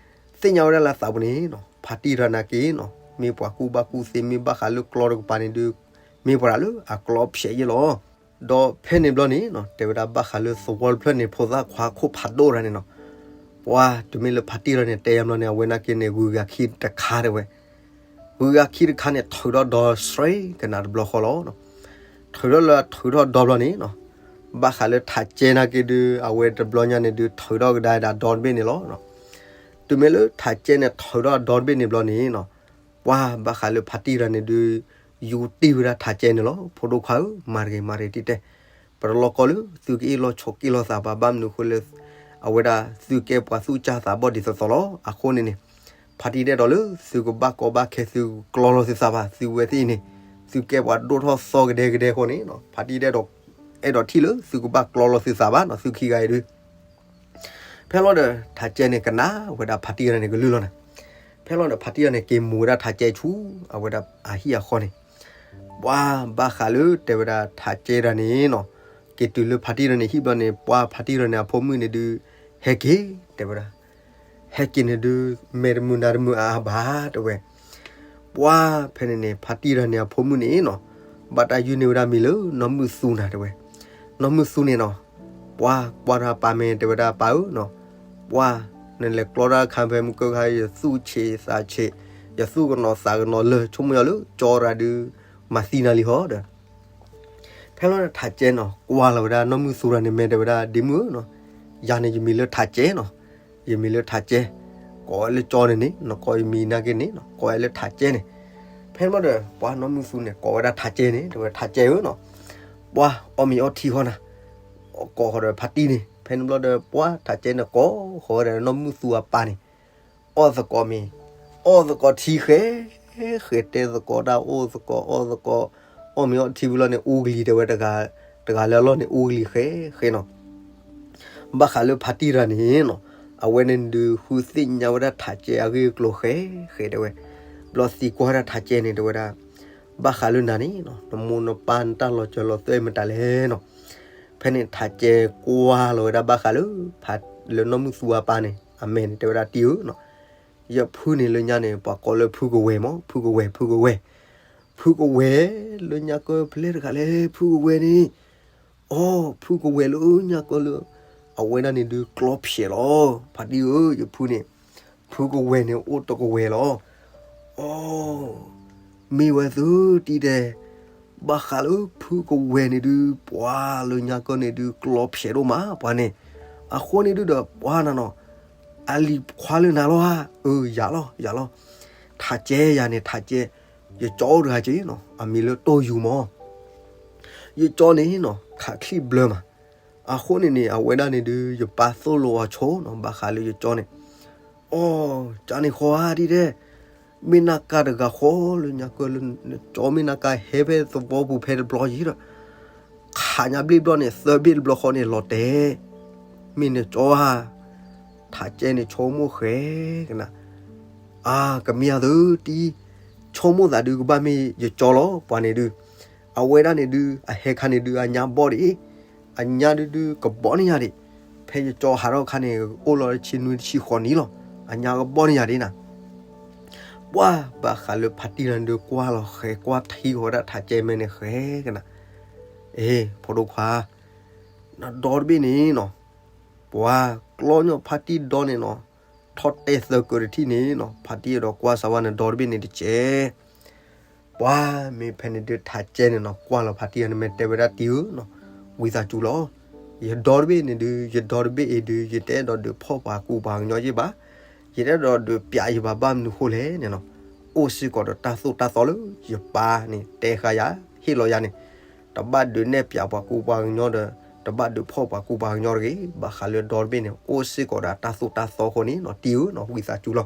သ့ၣ်ညါဝဲဒၣ်လၢအသးပူၤန့ၣ်နီၤ ဖါတံၢ်တဂၤန့ၣ်က့ၤနီၤ မ့ၢ်ပှၤကူၣ်ဘၣ်ကူၣ်သ့ မ့ၢ်ဘၣ်ဃးလၢကျီတကပၤန့ၣ်ဒုး မ့ၢ်ပှၤတဂၤလၢအကျီဖျဲးယဲၢ်လီၤ. ဒီးဖဲန့ၣ်ဘျီန့ၣ်နီၤ တဲဝဲဒၣ်ဘၣ်ဃးလၢသဝီတဖျၢၣ်န့ၣ် ဖိသၣ်ခွါခိၣ်ဖးဒိၣ်တဂၤန့ၣ်နီၤ, ပှၤတမ့ၢ်လၢဖါတံၢ်တဂၤန့ၣ် တဲယါဘျီန့ၣ် အဝဲန့ၣ်က့ၤန့ၣ် ဂုၤဂၤခံတခါတဲဝဲ ဂုၤဂၤခံတခါန့ၣ် ထုးထီၣ်ဒီးစှ့ကနၤတဘျီဃီလီၤ. ထုးထီၣ်လၢထုးထီၣ်ဒီဘျီန့ၣ်နီၤ, ဘၣ်ဃးလၢထးကဲန့ၣ်က့ၤဒုး အဝဲတဘျီညါန့ၣ်ဒုး ထုးထီၣ်ကဒါဒၣ်ဒီတဘ့ၣ်န့ၣ်လီၤ. တုၤမ့ၢ်လၢထးကဲန့ၣ် ထုးထီၣ်ဒီတဘ့ၣ်န့ၣ်ဘျီန့ၣ်နီၤ, ပှၤဘၣ်ဃးလၢဖါတံၢ်တဂၤန့ၣ်ဒုး ယူၤတ့ၢ်ဝဲဒၣ်ထးကဲန့ၣ်လီၤ. ဖိဒိၣ်ခွါဧၢ, မၤတဂ့ၤ မၤတဂ့ၤတံၢ်တဲ, ပတလီၢ်ကီၢ်လၢ သုကအ့ၣ်လိာ်ဆိးက့လိာ်သးဘၣ် ဘၣ်မနုၤအဃိလဲၣ်, အဝဲဒၣ်သုကဲပှၤသူၣ်ကၢ်သးဘီၣ်ဒ်သိးသိးလီၤ. အဃိန့ၣ်န့ၣ် ဖါတံၢ်တအဲၣ်ဒိးလၢ သုကဘၣ်ကီဘၣ်ခဲ သုကကျီလီၤသုသးဘၣ်. သုဝဲသ့ၣ်အံၤန့ၣ် သုကဲပှၤဒိၣ်ထီၣ်သီကဒဲကဒဲအဃိန့ၣ်နီၤ, ဖါတံၢ်တအဲၣ်ဒိး အဲၣ်ဒိးထံၣ်လၢ သုကဘၣ်ကျီလီၤသုသးဘၣ်နီၤ, သုခံဂၤအံၤဒုး ဖဲလီၤဒီး ထးကဲန့ၣ်ကနၣ်ဝဲဒၣ်ဖါတံၢ်တဂၤန့ၣ်ကလုၢ်လီၤနၤ. ဖဲလီၤဒီးဖါတံၢ်တဂၤန့ၣ် က့ၤမူၤဝဲဒၣ်ထးကဲဆူ အဝဲဒၣ်အဟံၣ်အဃီန့ၣ်, ပှၤဘၣ်ဃးလၢတဲဝဲဒၣ်ထးကဲတဂၤန့ၣ်နီၤ, က့ၤတုၤလၢဖါတံၢ်တဂၤန့ၣ်ဟံၣ်ဘျီန့ၣ် ပှၤဖါတံၢ်တဂၤန့ၣ်အဖိမုၣ်န့ၣ်ဒုး ဟဲက့ၤ တဲဝဲဒၣ် ဟဲက့ၤန့ၣ်ဒုး မဲာ်တမုာ်နါတမုာ်အါအါဘၣ်တဲဝဲ. ပှၤဖဲန့ၣ်န့ၣ် ဖါတံၢ်တဂၤန့ၣ်အဖိမုၣ်န့ၣ်နီၤ, ဘၣ်တၢ်ယုၢ်န့ၢ်ဝဲဒၣ်မံၤလၢနီၢ်မုၢ်သူနၤတဲဝဲ. နီၢ်မုၢ်သူန့ၣ်နီၤ, ပှၤကွၢ်တၢ်ပၢ်မဲာ်တဲဝဲဒၣ်ပၢ်ဧၢနီၤ, ပှၤ နလဲၤကျီတၢ်ခါဖဲမုၢ်ကၢၢ်ခါ ယသူၣ်ဆံးသးဆံး ယသူၣ်ကနိးသးကနိးလၢာ် ဆိကမိၣ်ယီၤလၢကၠီတဂၤဒုး မၤသံနၤလံဟီဒီး ဖဲလီၤဒီးထးကဲနီၤ ကွၢ်လီၤဝဲဒၣ်နီၢ်မုၢ်သူတဂၤန့ၣ် မဲာ်တဲဝဲဒၣ် ဒ့မုၣ်ဧၢနီၤ, ယၤန့ၣ်ယမံၤလၢထးကဲနီၤ, ယမံၤလၢထးကဲ, ကိးဝဲလၢကၠီန့ၣ်န့ၣ် နကိးယမံၤနာ်က့န့ၣ်နီၤ ကိးဝဲလၢထးကဲန့ၣ်. ဖဲန့ၣ်ဘျီဒီး ပှၤနီၢ်မုၢ်သူန့ၣ် ကိးဝဲဒၣ်ထးကဲန့ၣ် တဲဝဲထးကဲဧၢနီၤ, ပှၤအီၣ်မ့ၤအီထံဃီနၤ, ကိးဃီၤဒီးဖါတံၢ်န့ၣ်. ဖဲန့ၣ်ဘျီဒီး ပှၤထးကဲန့ၣ် ကိးဃီၤဝဲဒၣ်နီၢ်မုၢ်သူအပၢ်န့ၣ် အီၣ်သကိးမ့ၤ, အီၣ်သကိးထံဃဲ ဃဲတဲသကိးတၢ်အိၣ်သကိး အီၣ်သကိး, အီၣ်မ့ၤအီထံဖဲလီၤန့ၣ် အူကလံၤတဲဝဲတဂၤ, တဂၤလၢအလီၢ်န့ၣ် အူကလံၤဃဲဃဲနီၤ. ဘၣ်ဃးလၢဖါတံၢ်တဂၤန့ၣ်နီၤ, အဝဲန့ၣ်ဒုးဃုသ့ၣ်ညါဝဲဒၣ်ထးကဲအဂ့ၢ်အကျိၤဃဲဃဲတဲဝဲ, ဘျီသံကွၢ်ဝဲဒၣ်ထးကဲန့ၣ်တဲဝဲဒၣ်, ဘၣ်ဃးလၢနၤန့ၣ်နီၤ နမိၢ်နပၢ်နတၢ်လီၤစၢၤလီၤသွဲၣ်မတၤလဲၣ်နီၤ. ဖဲန့ၣ်ထးကဲကွၢ်လီၤဝဲဒၣ်ဘၣ်ဃးလၢ ဖးလၢနီၢ်မုၢ်သူအပၢ်န့ၣ် အမဲာ်န့ၣ် တဲဝဲဒၣ်တံၢ်ဧၢနီၤ, ယဖုန့ၣ်လၢညါန့ၣ် ပှၤကိးလၢဖုကဝဲၤမး ဖုကဝဲၤ ဖုကဝဲၤ, ဖုကဝဲၤလၢညါကၢဖဲလဲၣ်တဂၤလဲၣ် ဖုကဝဲၤန့ၣ်, အိ ဖုကဝဲၤလၢညါကၢလၢ အဝဲဒၣ်န့ၣ်ဒုးကျီဖျဲးလီၤ. ဖါတံၢ်ဧၢ ယဖုန့ၣ် ဖုကဝဲၤန့ၣ်အိၣ်တကဝဲၤလီၤ. အိ မ့ၢ်ဝဲသုတံၢ်တဲ ဘၣ်ဃးလၢဖုကဝဲၤန့ၣ်ဒုး ပှၤလၢညါကၢန့ၣ်ဒုးကျီဖျဲးဒိၣ်မးပှၤန့ၣ်, အဃိန့ၣ်ဒုးဒီးပှၤနၤနီၤ, အလံၤခွါလၢနၤလီၤဧါ, အၢ ယၤလီၤ ယၤလီၤ, ထးကဲယၤန့ၣ် ထးကဲ, ယကၠီအိၣ်တဂၤက့နီၤ အမံၤလၢတိၢ်ယူၤမး ယကၠီန့ၣ်နီၤ ခးချံၣ်ဘျၢမး, အဃိန့ၣ်န့ၣ် အဝဲဒၣ်န့ၣ်ဒုး ယပၢ်သိၣ်လိအီၤဆိနီၤ ဘၣ်ဃးလၢယကၠီန့ၣ်, အိ, ကၠီန့ၣ်ဃီဧါဒ်တဲ, မ့ၢ်နၤကါတဂၤဃီလၢညါကၢလၢ ကၠီမ့ၢ်နၤကါဟဲဖဲသဝီပူၤဖဲတဘျီယံၤဒီး ခးညါဘျ့ၣ်ဘျီန့ၣ် သၢဘ့ၣ်တဘျီဃီန့ၣ် လီၤတဲာ်, မ့ၢ်နကၠီဧါ, ထးကဲန့ၣ် ဆိကမိၣ်ဃဲကနၤ, အါ ကမ့ၢ်အသုတံၢ်, ဆိကမိၣ်သးဒုးကဘၣ်မ့ၢ်ယကၠီလီၤ ပှၤန့ၣ်ဒုး, အဝဲဒၣ်န့ၣ်ဒုး အဟဲခါန့ၣ်ဒုး အညါဘီၣ်ဒံး, အညါဒုးဒုးကဘီၣ်န့ၢ်ယၤဒံး, ဖဲယကၠီဟးထီၣ်ခါန့ၣ် အိၣ်လီၤတဆံနွံတဆံဃိးနံၣ်လီၤ, အညါကဘီၣ်န့ၢ်ယၤဒံးနၤ ပှၤဘၣ်ဃးလၢဖါတံၢ်တဂၤန့ၣ်ဒုး ကွၢ်လီၤဃဲကွၢ်ထံဃီၤဝဲဒၣ်ထးကဲမဲန့ၣ်ဃဲကနၤ, အ့ ဖိဒိၣ်ခွါ, နဒီတဘ့ၣ်န့ၣ်နီၤ, ပှၤကျီညီဖါတံၢ်ဒီန့ၣ်နီၤ, ထီၣ်တဲသၢကၢတထံၣ်န့ၣ်နီၤ ဖါတံၢ်အဲၣ်ဒိးကွၢ်စၢၤဝဲနဒီတဘ့ၣ်န့ၣ်တကဲး ပှၤမ့ၢ်ဖဲန့ၣ်ဒုးထးကဲန့ၣ်နီၤ ကွၢ်လီၤဖါတံၢ်တဂၤန့ၣ် မ့ၢ်တဲဝဲဒၣ်တံၢ်ဧၢနီၤ, ဝံသးစူၤလီၤ, ယဒီတဘ့ၣ်န့ၣ်ဒုး ယဒီတဘ့ၣ်အံၤဒုး ယတအဲၣ်ဒိးဒုးဖီၣ်ပှၤကူပှၤကညီယ့ၢ်ဘၣ်, ယတအဲၣ်ဒိးဒုးပျးယဘၣ် ဘၣ်မနုၤဃိလဲၣ်န့ၣ်နီၤ, အိၣ်စ့ၢ်ကီးဒီးတၢ်သိၣ်တၢ်သီလၢယပၢ်န့ၣ် တဲဃာ်ယၤ ဟ့ၣ်လီၤယၤန့ၣ်, တဘၣ်ဒုးနဲၣ်ပျးပှၤကူပှၤကညီဒီး တဘၣ်ဒုးဖီၣ်ပှၤကူပှၤကညီတဂ့ၤ, ဘၣ်ဃးလၢဒီတဘ့ၣ်န့ၣ် အိၣ်စ့ၢ်ကီးဒီးတၢ်သိၣ်တၢ်သီအဃိန့ၣ်နီၤ တံၢ်ဧၢနီၤ ဝံသးစူၤလီၤ,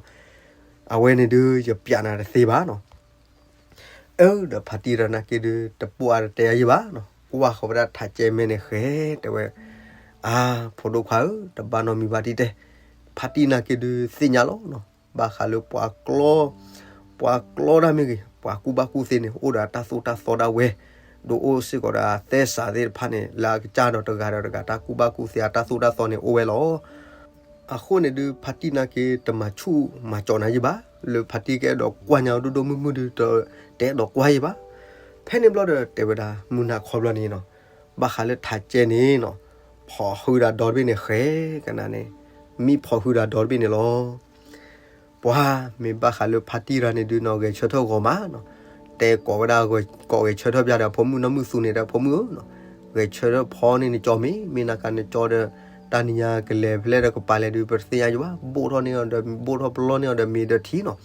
အဝဲန့ၣ်ဒုးယပျးနၤတသ့ဘၣ်နီၤ အၢ ဒီးဖါတံၢ်တဂၤန့ၣ်က့ၤဒုး တပိာ်အါတတဲအါယ့ၢ်ဘၣ်နီၤ, ကွၢ်ဃီၤဝဲဒၣ်ထးကဲမဲန့ၣ်ဃဲ တဲဝဲ, အါ ဖိဒိၣ်ခွါဧၢ တဘၣ်နီတမံၤဘၣ်တံၢ်တဲ, ဖါတံၢ်န့ၣ်က့ၤဒုးသ့ၣ်ညါလီၤနီၤ, ဘၣ်ဃးလၢပှၤကျီ ပှၤကျီတၢ်မ့ၢ်ဂ့ၤ ပှၤကူဘၣ်ကူသ့န့ၣ် အိၣ်ဒီးအတၢ်သိၣ်တၢ်သီဒၣ်ဝဲ, ဒုးအိၣ်စ့ၢ်ကီးဒီးအသဲစးသ့ၣ်တဖၣ်န့ၣ် လၢအကစၢ်ဒီးတဂၤဒီးတဂၤ တၢ်ကူဘၣ်ကူသ့အတၢ်သိၣ်တၢ်သီန့ၣ်အိၣ်ဝဲလီၤ အဃိန့ၣ်ဒုး ဖါတံၢ်န့ၣ်က့ၤတမၤဆူၣ်မၤစီးနၤယ့ၢ်ဘၣ်, လၢဖါတံၢ်ကအဲၣ်ဒိးကွၢ်ညါဒိၣ်ဒိၣ်မုၢ်မုၢ်ဒုး တအဲၣ်ဒိးကွၢ်ယ့ၢ်ဘၣ်, ဖဲန့ၣ်ဘျီဒီးတဲဝဲဒၣ် မုၢ်နၤခီဘျီန့ၣ်နီၤ, ဘၣ်ဃးလၢထးကဲန့ၣ်နီၤ, ဖီၣ်ဟုဒီးဒီတဘ့ၣ်န့ၣ်ဃဲကနၤန့ၣ်, မံဖီၣ်ဟုဒီးဒီတဘ့ၣ်န့ၣ်လီၤ ပှၤမ့ၢ်ဘၣ်ဃးလၢဖါတံၢ်တဂၤန့ၣ်ဒုးနီၤ ဂဲၤဆၢထၢၣ်ဂီၤမးနီၤ, တဲကိးဝဲဒၣ် ကိးဂဲၤဆၢထၢၣ်ပျၢ်ဒီးဖိမုၣ်နီၢ်မုၢ်သူန့ၣ်ဒီး ဖိမုၣ်ဧၢနီၤ, ဂဲၤဆၢထၢၣ်ဖီန့ၢ်နကၠီမ့ၢ် မ့ၢ်နၤကါနကၠီဒီး တၢ်နံၤညါကလဲၤဖဲလဲၣ်ဒီးကပၤလဲၣ်ဒုး ပတသ့ၣ်ညါယ့ၢ်ဘၣ်, ဘိၣ်ထီၣ်န့ၢ်အီၤဒီးမ့ၤ ဘိၣ်ထီၣ်ပလီၢ်န့ၢ်အီၤဒီးမ့ၤဒီးထံနီၤ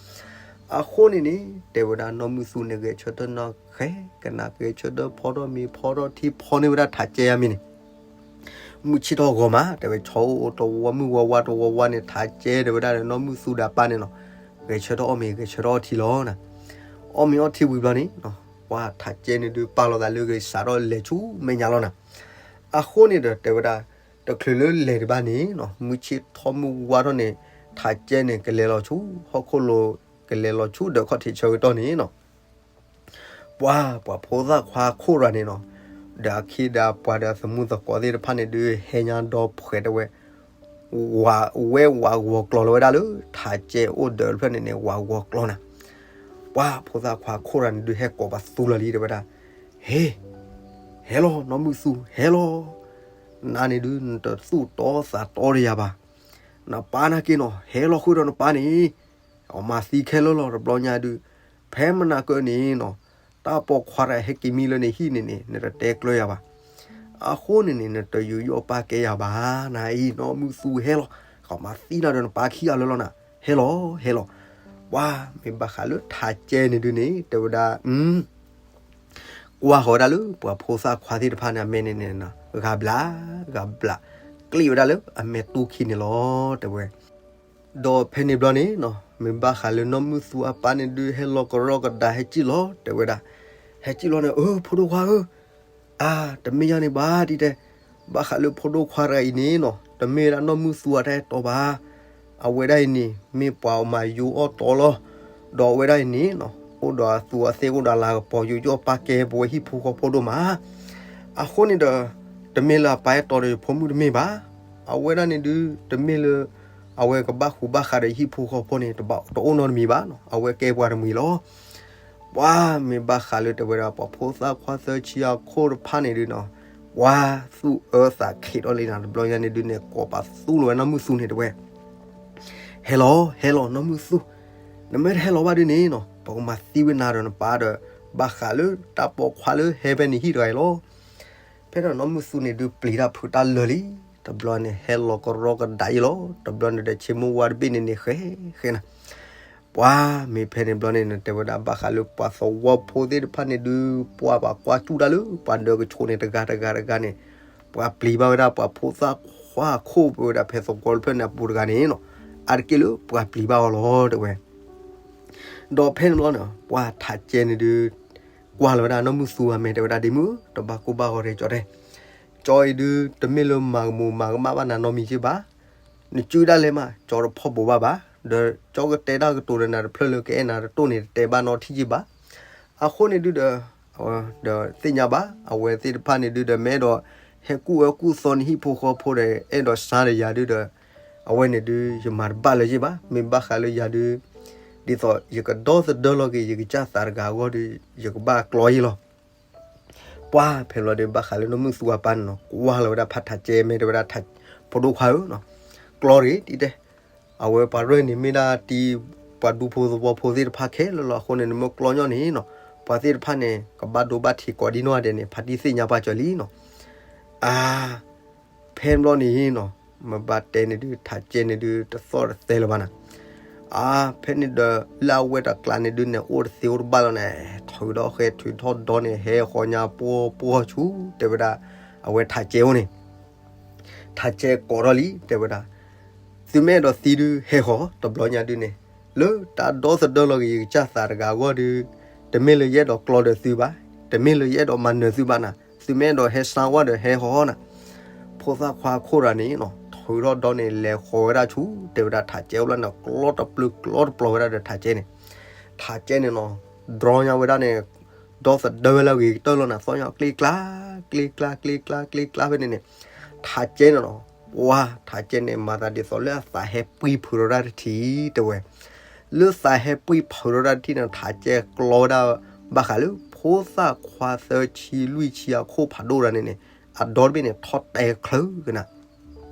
အဃိန့ၣ်န့ၣ် တဲဝဲဒၣ်နီၢ်မုၢ်သူန့ၣ် ဂဲၤဆၢထၢၣ်နီၢ်ဃဲကနၤ ဂဲၤဆၢထၢၣ်ဖီထီၣ်မ့ၤဖီထီၣ်ထံဖီန့ၢ်ဝဲဒၣ်ထးကဲအမ့ၢ်န့ၣ် မုၢ်ဆ့ၣ်ထီၣ်ဂီၤမး တဲဝဲ ဆီအိၣ်တဝီမုၢ်ဝါဝါတဝီဝါန့ၣ် ထးကဲတဲဝဲဒၣ်နီၢ်မုၢ်သူဒီးအပၢ်န့ၣ်နီၤ, ဂဲၤဆၢထၢၣ်အီၣ်မ့ၤ ဂဲၤဆၢထၢၣ်အီၣ်ထံလီၤနၤ, အီၣ်မ့ၤအီၣ်ထံဝံၤဘျီန့ၣ် ပှၤထးကဲန့ၣ်ဒုးပာ်လီၤသးလၢဂ့ၤစးထီၣ်လဲၤဆူမဲာ်ညါလီၤနၤ, အဃိန့ၣ်ဒီးတဲဝဲဒၣ် တချုးလၢလဲၤဒံးဘၣ်န့ၣ်နီၤ မုၢ်ဆ့ၣ်ထီၣ်မုၢ်ဝါထီၣ်န့ၣ် ထးကဲန့ၣ် ကလဲၤလီၤဆူ ဟီၣ်ခိၣ်လိၤ ကလဲၤလီၤဆူဒီးခီၣ်ထံးဆၢကတီၢ်န့ၣ်နီၤ ပှၤ ပှၤဖိသၣ်ခွါခိၣ်ရၤန့ၣ်နီၤ, ဒီးအခ့ဒီးပှၤဒီးအသမူသကိးသ့ၣ်တဖၣ်န့ၣ်ဒုး ဟဲညါဒီဖှဲးတဲဝဲ, ဝဲဝးဂီၤကျိၤလီၤဝဲဒၣ်လၢ ထးကဲအိၣ်ဒၢးတဖျၢၣ်န့ၣ်န့ၣ် ဝးဂီၤကျိၤနၤ, ပှၤဖိသၣ်ခွါခိၣ်ရၤန့ၣ်ဒုး ဟဲကိးပသူလီၤလံတဲဝဲဒၣ်, ဟ့, ဟဲလီၤ နီၢ်မုၢ်သူ ဟဲလီၤ, နၤန့ၣ်ဒုး နတသူၣ်တီသးတီတယၤဘၣ်, နပၢ်န့ၣ်က့ၤနီၤ ဟဲလီၤဃုာ်ဒီးနပၢ်န့ၣ် အမၤသံခဲလၢာ်လီၤ တဘျီညါဒုး, ဖဲမနၤကၢန့ၣ်နီၤ, တၢ်ပိာ်ခွါတဂၤဟဲက့ၤမံလၢနဟံၣ်န့ၣ်န့ၣ် နတတဲကျၢၤယၤဘၣ်. အဃိန့ၣ်န့ၣ် နတယူးယီၣ်ပာ်ကဲယၤဘၣ်, နအံၤနီၢ်မုၢ်သူဟဲလီၤ, ကမၤသံနၤဒီးနပၢ်ခံဂၤလၢာ်လီၤနၤ, ဟဲလီၤ ဟဲလီၤ. ပှၤမ့ၢ်ဘၣ်ဃးလၢထးကဲန့ၣ်ဒုးန့ၣ် တဲဝဲဒၣ် ကွၢ်ဃီၤဝဲဒၣ်လၢပှၤဖိသၣ်ခွါသ့ၣ်တဖၣ်န့ၣ် အမဲာ်န့ၣ်န့ၣ် ဂၤဘျး ဂၤဘျး ကျ့ၣ်ဝဲဒၣ်လၢအမဲာ်တူၢ်ခံန့ၣ်လီၤ တဲဝဲ. ဒီးဖဲန့ၣ်ဘျီန့ၣ်နီၤ မ့ၢ်ဘၣ်ဃးလၢနီၢ်မုၢ်သူအပၢ်န့ၣ်ဒုး ဟဲလီၤကရီကဒါ ဟဲကံၣ်လီၤ တဲဝဲဒၣ်. ဟဲကံၣ်လီၤန့ၣ် အၢ ဖိဒိၣ်ခွါဧၢ, အါ တမ့ၢ်ယၤန့ၣ်ဘၣ် ဒ်တဲ, ဘၣ်ဃးလၢဖိဒိၣ်ခွါတဂၤအံၤန့ၣ်နီၤ တမ့ၢ်ဝဲဒၣ်နီၢ်မုၢ်သူအတၢ်အဲၣ်တီဘၣ်. အဝဲဒၣ်အံၤန့ၣ် မ့ၢ်ပှၤမၤယိအီၣ်တီလီၤ. ဒီးအဝဲဒၣ်အံၤန့ၣ်နီၤ အိၣ်ဒီးအသူးအသ့ၣ် အိၣ်ဒီးလၤကပီၤ ယူးယီၣ်ပာ်ကဲပဝဲဟံၣ်ဖိဃီဖိဒိၣ်မး. အဃိန့ၣ်ဒီး တမ့ၢ်လၢအပၢ်အဲၣ်တီဒီးယဖိမုၣ်တမ့ၢ်ဘၣ်. အဝဲဒၣ်န့ၣ်ဒုး တမ့ၢ်လၢ အဝဲကဘၣ်ဃူဘၣ်ဃးဒီးယဟံၣ်ဖိဃီဖိန့ၣ် တဘၣ်တအိၣ်နီတမံၤဘၣ်နီၤ အဝဲကဲပှၤတမှံၤလီၤ. ပှၤမ့ၢ်ဘၣ်ဃးလၢတဲဝဲဒၣ် ပှၤဖိသၣ်ခွါသၢဆံအခိၣ်တဖၣ်န့ၣ်ဒုးနီၤ ပှၤသူၣ်အၢသးခံးထီၣ်လံနၤ တဘျီညါန့ၣ်ဒုးန့ၣ် ကိးပသူလီၤဝဲနီၢ်မုၢ်သူန့ၣ်တဲဝဲ ဟဲလီၤ ဟဲလီၤ နီၢ်မုၢ်သူ, နမ့ၢ်တဟဲလီၤဘၣ်ဒုးန့ၣ်နီၤ ပကမၤသံဝဲနၤဒီးနပၢ်ဒီး ဘၣ်ဃးလၢတၢ်ပိာ်ခွါလၢဟဲဖဲန့ၣ်ဟံၣ်တဂၤအံၤလီၤ. ဖဲဒီးနီၢ်မုၢ်သူန့ၣ်ဒုးပျံၤတၢ်ဖုးတၢ်လၢာ်လံ. တဘျီန့ၣ်ဟဲလီၤကရီကဒါအံၤလီၤ. တဘျီန့ၣ်ဒီး ဆ့မိၢ်ဝါတဘ့ၣ်န့ၣ်န့ၣ်ဃဲဃဲနၤ ပှၤမ့ၢ်ဖဲန့ၣ်ဘျီန့ၣ် နတဲဝဲဒၣ်ဘၣ်ဃးလၢပှၤသဝီဖိသ့ၣ်တဖၣ်န့ၣ်ဒုး ပှၤဘၣ်ကွၢ်စူၣ်တၢ်လၢပှၤဒၢးကဆိးန့ၣ် တဂၤတဂၤတဂၤန့ၣ်, ပ ပှၤပျံၤဘၣ်ဝဲဒၣ်ပှၤဖိသၣ်ခွါအခိၣ် ပဝဲဒၣ်ဖဲသဝီတဖျၢၣ်န့ၣ်အပူၤတဂၤန့ၣ်နီၤ, အါတက့ၢ်လၢပှၤပျံၤဘၣ်အီၤလီၤ တဲဝဲ. ဒီးဖဲန့ၣ်ဘျီန့ၣ် ပှၤထးကဲန့ၣ်ဒုး ကွၢ်လီၤဝဲဒၣ်နီၢ်မုၢ်သူအမဲာ် တဲဝဲဒၣ် ဒ့မုၣ်ဧၢ, တဘၣ်ကိၢ်ဘၣ်ဂီၤရဲကၠီတဲ, ကၠီအံၤဒုး တမ့ၢ်လၢမၤကမူၤမၤကမၣ်ဘၣ်နၤနီတမံၤက့ဘၣ်, နစုဒၣ်လဲာ်မး ကၠီတဖီၣ်ဘိးဘၣ်ဘၣ်, ဒီးကၠီကတဲတၢ်ကတိၤဒီးနၤတဖျၢၣ်လၢကအဲၣ်နၤတတိၢ်န့ၣ် တတဲဘၣ်နီတထံၣ်က့ဘၣ်. အဃိန့ၣ်ဒုးဒီး ဒီးသ့ၣ်ညါဘၣ် အဝဲသ့ၣ်တဖၣ်န့ၣ်ဒုးဒီး မ့ၢ်အဲၣ်ဒိးဟဲကူၣ်အၢကူၣ်သီနဟံၣ်ဖိဃီဖိဒီး အဲၣ်ဒိးစါဒီးယၤဒုးဒီး အဝဲန့ၣ်ဒုး ယမၤတဘၣ်လၢၤက့ဘၣ်. မ့ၢ်ဘၣ်ဃးလၢယၤဒုး ဒ်သိးယကဒီသဒၢလီၤက့ၤ ယကစၢ်သးတဂၤအဂီၢ်ဒီး ယကဘၣ်ကျီယ့ၢ်လီၤ. ပှၤဖဲဘျီဒီး ဘၣ်ဃးလၢနီၢ်မုၢ်သူအပၢ်န့ၣ်နီၤ ကွၢ်လီၤဝဲဒၣ်ဖးထးကဲ မ့ၢ်တဲဝဲဒၣ် ဖိဒိၣ်ခွါဧၢနီၤ, ကျီတဂ့ၤ ဒ်တဲ, အဝဲပှၤရဲၣ်န့ၣ်မ့ၢ်ဒၣ်တံၤ ပှၤဒူဖိသဝီဖိသ့ၣ်တဖၣ်ခဲလၢာ်လီၤ. အဃိန့ၣ် နမ့ၢ်ကျီညီန့ၣ်နီၤ ပှၤသ့ၣ်တဖၣ်န့ၣ် ကဘၣ်ဒိဘၣ်ထံးကိးဒံနီၢ်ဂၤဒဲးန့ၣ် ဖါတံၢ်သ့ၣ်ညါပှၤကၠီလံနီၤ. အါ ဖဲန့ၣ်ဘျီန့ၣ်နီၤ မ့ၢ်ဘၣ်တဲန့ၣ်ဒုး ထးကဲန့ၣ်ဒုး တသီၣ်တသဲလၢၤဘၣ်နၤ. အါ ဖဲန့ၣ်ဒီး လၢအဝဲတကျးန့ၣ်ဒုးန့ၣ် အိၣ်တသ့အိၣ်တဘၣ်လီၤန့ၣ် ထုးဒီးဃဲ ထုးထီၣ်ဒီန့ၣ် ဟဲဃီညါပှီၢ်ပှီၢ်ဆူ တဲဝဲဒၣ် အဝဲထးကဲအိၣ်န့ၣ် ထးကဲကိးထီၣ်လံ တဲဝဲဒၣ်, သုမ့ၢ်အဲၣ်ဒိးသံဒုးဟဲဃီၤ တဘျီညါဒုးန့ၣ် လၢတၢ်ဒီသဒၢလီၤက့ၤ ယကစၢ်သးတဂၤအဂီၢ်ဒုး တမ့ၢ်လၢယအဲၣ်ဒိးကျီဒီးသုဘၣ်, တမ့ၢ်လၢယအဲၣ်ဒိးမၤနၢၤသုဘၣ်နၤ, သုမ့ၢ်အဲၣ်ဒိးဟဲစါဝဲဒီးဟဲဃီၤနၤ. ဖိသၣ်ခွါအခိၣ်ရၤန့ၣ်နီၤ ထုးထီၣ်ဒီန့ၣ် လဲၤဃီၤဝဲဒၣ်ဆူ တဲဝဲဒၣ်ထးကဲအိၣ်ဘျီန့ၣ် ကျီတပျုာ်ကျီတပျီၤဝဲဒၣ်ဒီးထးကဲန့ၣ်, ထးကဲန့ၣ်နီၤ ဒြီညါဝဲဒၣ်န့ၣ် ဒီသဒၢဝဲလၢအဂ့ၤကတၢၢ်လီၤနၤ သီၣ်ညီ ကျ့ကျါ ကျ့ကျါ ကျ့ကျါ ကျ့ကျါဖဲန့ၣ်န့ၣ်, ထးကဲန့ၣ်နီၤ ပှၤထးကဲန့ၣ် မၤသးဒ်သိးလၢအသးဟဲပှံၢ်ဖုးထီၣ်တၢ်တထံၣ် တဲဝဲ, လၢသးဟဲပှံၢ်ဖုးထီၣ်တၢ်တထံၣ်န့ၣ် ထးကဲကျီဝဲဒၣ် ဘၣ်ဃးလၢ ဖိသၣ်ခွါသၢဆံလွံၢ်ဆံအခိၣ်ဖးဒိၣ်တဂၤန့ၣ်န့ၣ် အဒီတဘ့ၣ်န့ၣ် ထီၣ်တဲချၢကနၤ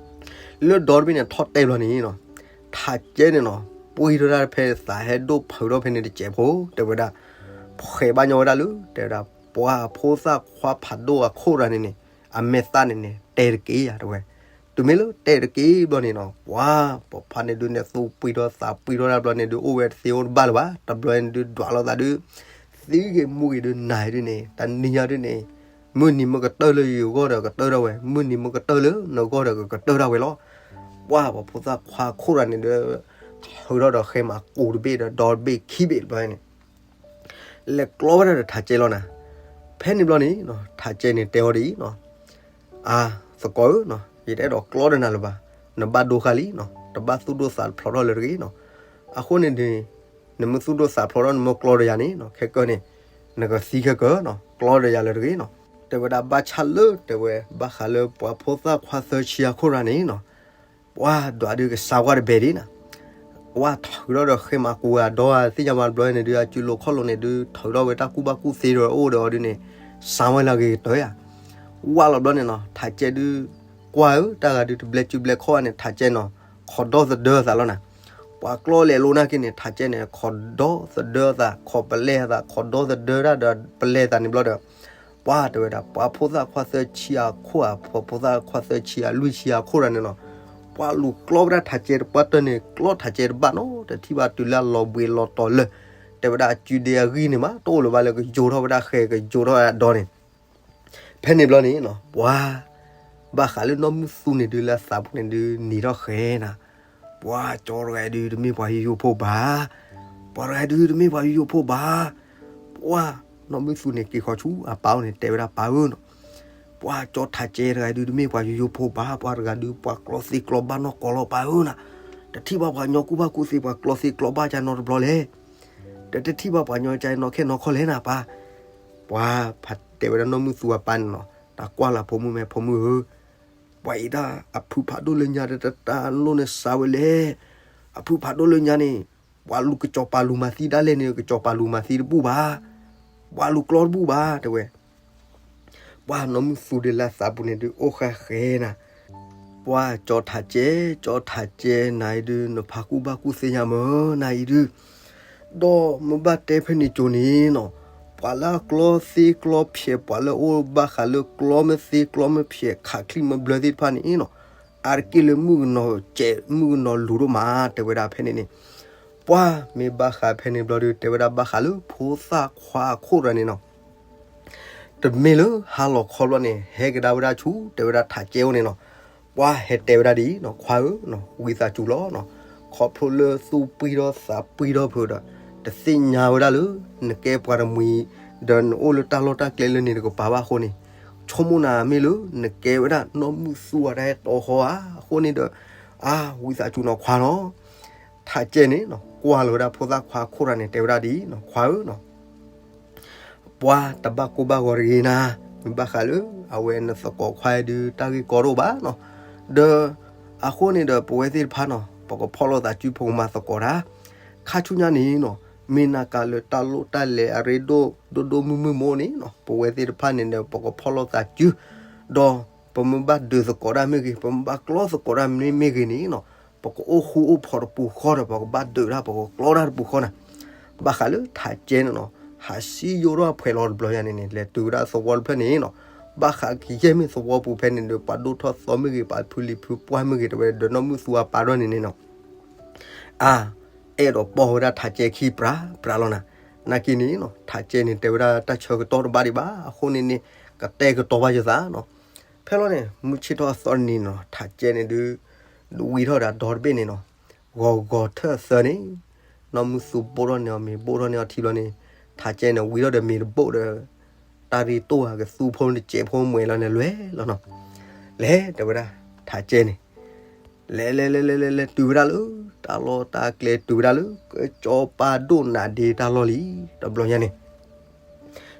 လၢဒီတဘ့ၣ်န့ၣ် ထီၣ်တဲဘျီန့ၣ်နီၤ, ထးကဲန့ၣ်နီၤ ပှံၢ်ထီၣ်ဒၣ်ဖဲသးဟဲဒိၣ်ဖုးထီၣ်ဖဲန့ၣ်တစဲးဖိ တဲဝဲဒၣ်, ဃဲးဘၣ်ညီဝဲဒၣ်လၢ တဲဝဲဒၣ် ပှၤဖိသၣ်ခွါဖးဒိၣ်အခိၣ်တဂၤန့ၣ်န့ၣ် အမဲာ်သၣ်န့ၣ်န့ၣ် တဲတက့ၢ်ယၤ တဲဝဲ, တုၤမ့ၢ်လၢတဲတက့ၢ်ဘျီန့ၣ်နီၤ ပှၤပိာ်ဖးန့ၣ်ဒုးန့ၣ် သူပှံၢ်ထီၣ်သးပှံၢ်ထီၣ်ဒၣ်ဘျီန့ၣ်ဒုး အိၣ်ဝဲတသ့အိၣ်တဘၣ်လၢၤဘၣ် တဘျီန့ၣ်ဒုး ဒွးလိာ်သးဒုး သံဂ့ၤမူဂ့ၤဒုးနၤဒုးန့ၣ် တနံၤညါဒုးန့ၣ် မုၢ်နံၤမ့ၢ်ကတၢၢ်လၢယဂီၢ်ဒီးကတၢၢ်ထီၣ်ဝဲ မုၢ်နံၤမ့ၢ်ကတၢၢ်လၢနဂီၢ်ဒီးကကတၢၢ်ထီၣ်ဝဲလီၤ. ပှၤပိာ်ဖိသၣ်ခွါခိၣ်တဂၤန့ၣ်ဒီး ထုးထီၣ်ဒီးဃဲမးကူးတဘ့ၣ်ဒီး ဒီတဘ့ၣ်ခံဘ့ၣ်တဘျီန့ၣ် လဲၤကျီဝဲဒၣ်ဒီးထးကဲလီၤနၤ. ဖဲန့ၣ်ဘျီန့ၣ် ထးကဲန့ၣ်တဲအီၤဒ်အံၤနီၤ, အါ သကိးဧၢ, ယတအဲၣ်ဒိးကျီဒီးနၤလၢၤဘၣ်, နဘၣ်ဒိဃာ်လံနီၤ, တဘၣ်သူၣ်ဒိၣ်သးဖျိးထီၣ်လၢၤတဂ့ၤနီၤ. အဃိန့ၣ်ဒုး နမ့ၢ်သူၣ်ဒိၣ်သးဖျိးထီၣ် နမ့ၢ်ကျီဒီးယၤန့ၣ် ခဲကၢန့ၣ် နကသံခဲကၢနီၤ, ကျီဒီးယၤလၢၤတဂ့ၤနီၤ. တဲဝဲဒၣ်ဘၣ်ဆၣ်လၢ တဲဝဲ ဘၣ်ဃးလၢပှၤဖိသၣ်ခွါသၢဆံအခိၣ်ရၤန့ၣ်နီၤ ပှၤဒွးဒုးကစါဝဲတဘဲဒ်နၤ, ပှၤထုးထီၣ်ဒီးဃဲမးကူးအဒီသ့ၣ်ညါဘၣ်တဘျီန့ၣ်ဒုး အစုလိၤခီၣ်လိၤန့ၣ်ဒုး ထုးထီၣ်ဝဲတၢ်ကူၣ်ဘၣ်ကူၣ်သ့ဒီးအိၣ်ဒီးအီၤဒုးန့ၣ် စါဝဲလၢအဂ့ၤကတၢၢ်ဧါ. ဝၢ်လီၤဘျီန့ၣ်နီၤ ထးကဲဒုး ကွၢ်ဧၢ တၢ်ဂၤဒုးတဘျဲစုဘျဲခီၣ်န့ၣ် ထးကဲနီၤ ခိးဒီသဒၢအသးလီၤနၤ. ပှၤကျီလဲၤလိာ်နာ်က့န့ၣ် ထးကဲန့ၣ် ခိးဒီသဒၢအသး ခိးပလဲအသး ခိးဒီသဒၢတၢ်ဒီးပလဲအသးန့ၣ်ဘျီဒီး ပှၤတဲဝဲဒၣ် ပှၤဖိသၣ်ခွါသၢဆံအခိၣ်ဧါ ပှၤဖိသၣ်ခွါသၢဆံအလွံၢ်ဆံအခိၣ်တဂၤန့ၣ်နီၤ ပှၤလူၤကျီဝဲဒၣ်ထးကဲတပှၢ်တၢၢ်န့ၣ် ကျီထးကဲတဘၣ်နီၤ တထံၣ်ဘၣ်တုၤလၢအလီၤဘှံးလီၤတီၤလၢာ် တဲဝဲဒၣ်အစုဒ့အဂံၢ်န့ၣ်မး တအိၣ်လၢၤဘၣ်လၢကယိၤထီၣ်ဝဲဒၣ်ဃဲ ကယိၤထီၣ်ဝဲဒၣ်ဒီန့ၣ် ဖဲန့ၣ်ဘျီန့ၣ်နီၤ ပှၤ ဘၣ်ဃးလၢနီၢ်မုၢ်သူန့ၣ်ဒုးလၢအသးပူၤန့ၣ်ဒုးနံၤထီၣ်ဃဲနၤ, ပှၤကၠီတဂၤဒုးတမ့ၢ်ပှၤယိယိဖိဘၣ်, ပှၤတဂၤဒုးတမ့ၢ်ပှၤယိယိဖိဘၣ်, ပှၤ နီၢ်မုၢ်သူန့ၣ်က့ၤဃီၤဆူအပၢ်အိၣ်န့ၣ် တဲဝဲဒၣ်ပၢ်ဧၢနီၤ, ပှၤကၠီထးကဲတဂၤဒုးတမ့ၢ်ပှၤယိယိဖိဘၣ်, ပှၤတဂၤဒုးပှၤကျီသ့ကျီဘၣ်နီၢ်ကီၢ်လီၤပၢ်ဧၢနၤ, တထံၣ်ဘၣ်ပှၤညီကူၣ်ဘၣ်ကူၣ်သ့ပှၤကျီသ့ကျီဘၣ်ကၢ်နီတဘျီလဲၣ် တတထံၣ်ဘၣ်ပှၤညီကၢ်နီၢ်ခဲနီၢ်ခီၣ်လဲၣ်နၤပၢ်, ပှၤဖးတဲဝဲဒၣ်နီၢ်မုၢ်သူအပၢ်န့ၣ်နီၤ, တၢ်ကွၢ်လၢဖိမုၣ်မဲာ်ဖိမုၣ်ဧၢ, ပှၤအံၤဒၣ်အဖုဖးဒိၣ်လၢညါတတၢ်လိၣ်န့ၣ်စါဝဲလဲၣ်, အဖုဖးဒိၣ်လၢညါန့ၣ်, ပှၤလူၤကစီၤပၤလူၤမၤသံဒၣ်လဲာ်န့ၣ် ကစီၤပၤလူၤမၤသံတဘူၣ်ဘၣ်, ပှၤလူၤကျီတဘူၣ်ဘၣ် တဲဝဲ ပှၤနီၢ်မုၢ်သူဒုးလၢသးပူၤန့ၣ်ဒုးအိၣ်ဃာ်ဃဲနၤ, ပှၤကၠီထးကဲ, ကၠီထးကဲနၤအံၤဒုး နဖးကူၣ်ဘၣ်ကူၣ်သ့ညါမၢ်နၤအံၤဒုး, ဒီးမ့ၢ်ဘၣ်တဲဖဲန့ၣ်ကၠိန့ၣ်နီၤ, ပှၤလၢအကျီသ့ကျီဖျဲး ပှၤလၢအအိၣ်ဘၣ်ဃးလၢကျီမ့ၢ်သ့ကျီမ့ၢ်ဖျဲး ခးချံမ့ၢ်ဘျၢသ့ၣ်တဖၣ်န့ၣ်နီၤ, အါတက့ၢ်လၢမုၣ်ကနီၤစဲး မုၣ်ကနီၤလူၤဒိၣ်မး တဲဝဲဒၣ်ဖဲန့ၣ်န့ၣ် ပှၤမ့ၢ်ဘၣ်ဃးဖဲန့ၣ်ဘျီဒုး တဲဝဲဒၣ်ဘၣ်ဃးလၢဖိသၣ်ခွါအခိၣ်တဂၤန့ၣ်နီၤ, က တမ့ၢ်လၢဟါလီၤခီဘျီန့ၣ် ဟဲကဒါဝဲဒၣ်ဆူ တဲဝဲဒၣ်ထးကဲအိၣ်န့ၣ်နီၤ, ပှၤဟဲတဲဝဲဒၣ်ဒ်အံၤနီၤ, ခွါဧၢနီၤ, ဝံသးစူၤလီၤနီၤ, ခီဖျိလၢသူၣ်ပှံၢ်ထီၣ်သးပှံၢ်ထီၣ်ဖုဒီး တသ့ၣ်ညါဝဲဒၣ်လၢ နကဲပှၤတမှံၤ ဒီးနအိၣ်လၢတၢ်လီၢ်တၢ်ကျဲလၢန့ၣ်တကပၤဘၣ်အဃိန့ၣ်, ဆိကမိၣ်နၤမ့ၢ်လၢနကဲဝဲဒၣ်နီၢ်မုၢ်သူဝါတၢ်ဟဲတီဃီဧါ, အဃိန့ၣ်ဒီး အါ ဝံသးစူၤနီၤခွါနီၤ. ထးကဲန့ၣ်နီၤ ကွၢ်လီၤဝဲဒၣ်ဖိသၣ်ခွါခိၣ်တဂၤန့ၣ် တဲဝဲဒၣ်ဒ်အံၤနီၤ, ခွါဧၢနီၤ ပှၤတဘၣ်ကိၢ်ဘၣ်ဂီၤတဂ့ၤနၤ, မ့ၢ်ဘၣ်ဃးလၢ အဝဲနသကိးခွါဒုးတၢ်ဂ့ၢ်ကီတအိၣ်ဘၣ်နီၤ, ဒီး အဃိန့ၣ်ဒီးပဝဲသ့ၣ်တဖၣ်နီၤ ပကဖီၣ်လိာ်သးစု ပကမၤသကိးတၢ်, ခါဆူညါန့ၣ်နီၤ မ့ၢ်နကးလၢတၢ်လိၣ်တၢ်လဲၤအရ့ဒိၣ်ဒိၣ်ဒိၣ်မုၢ်မုၢ်မိၢ်န့ၣ်နီၤ ပဝဲသ့ၣ်တဖၣ်န့ၣ်ဒီး ပကဖီၣ်လိာ်သးစု, ဒီးပမ့ၢ်ဘၣ်ဒုးသကိးတၢ်မ့ၢ်ဂ့ၤ ပမ့ၢ်ဘၣ်ကျီသကိးတၢ်မ့ၢ်မ့ၢ်ဂ့ၤန့ၣ်နီၤ ပကအိၣ်ဃူအိၣ်ဖိးတပူၤဃီဒီး ပကဘၣ်ဒုးတၢ် ပကကျီတၢ်တပူၤဃီနၤ. ဘၣ်ဃးလၢထးကဲန့ၣ်နီၤ ဟးစံယိၣ်ထီၣ်အဖှဲးလီၤတဘျီညါန့ၣ်န့ၣ် လဲၤတုၤဝဲဒၣ်သဝီတဖျၢၣ်န့ၣ်နီၤ, ဘၣ်ဃးကယဲၢ်မ့ၢ်သဝီပူၤဖဲန့ၣ်ဒီး ပှၤဒိၣ်ထီၣ်သီမ့ၢ်ဂ့ၤ ပှၤဖုလံၤဖုပှၢ်မ့ၢ်ဂ့ၤ တဲဝဲဒီးနီၢ်မုၢ်သူဝါပာ်ထီၣ်န့ၣ်န့ၣ်နီၤ အါ အဲၣ်ဒိးပိာ်ဝဲဒၣ်ထးကဲခံပြးပြးလီၤနၤ. နာ်က့န့ၣ်နီၤ ထးကဲန့ၣ် တဲဝဲဒၣ်တၢ်ဆၢကတီၢ်တဘၣ်ဒံးဘၣ် အဃိန့ၣ်န့ၣ် ကတဲာ်ကတီၤဘၣ်ယသးနီၤ. ဖဲလီၤန့ၣ် မုၢ်ဆ့ၣ်ထီၣ်အသီတနံၤနီၤ ထးကဲန့ၣ်ဒုး ဝံထီၣ်ဒီးအဒီတဘ့ၣ်န့ၣ်နီၤ ဂီၤဂီၤထၢၣ်အသၢန့ၣ် နီၢ်မုၢ်သူဘိၣ်ထီၣ်န့ၢ်အီၤမ့ၤ ဘိၣ်ထီၣ်န့ၢ်အီၤထံဘျီန့ၣ် ထးကဲန့ၣ် ဝံထီၣ်ဒီးမ့ၤတဘိၣ်ဒီး တၢ်ရ့တိၢ်ဧါ ကသူဖိတစဲးဖိမွဲလီၤန့ၣ် လဲၤလီၤနီၤ. လဲၤတဲဝဲဒၣ် ထးကဲန့ၣ် လဲၤလဲၤလဲၤလဲၤလဲၤလဲၤတုၤဝဲဒၣ်လၢ တၢ်လီၢ်တၢ်ကျဲတုၤဝဲဒၣ်လၢ ကစီၤပၤဒိၣ်နးဒ့တၢ်လီၢ်လံ တဘျီညါန့ၣ်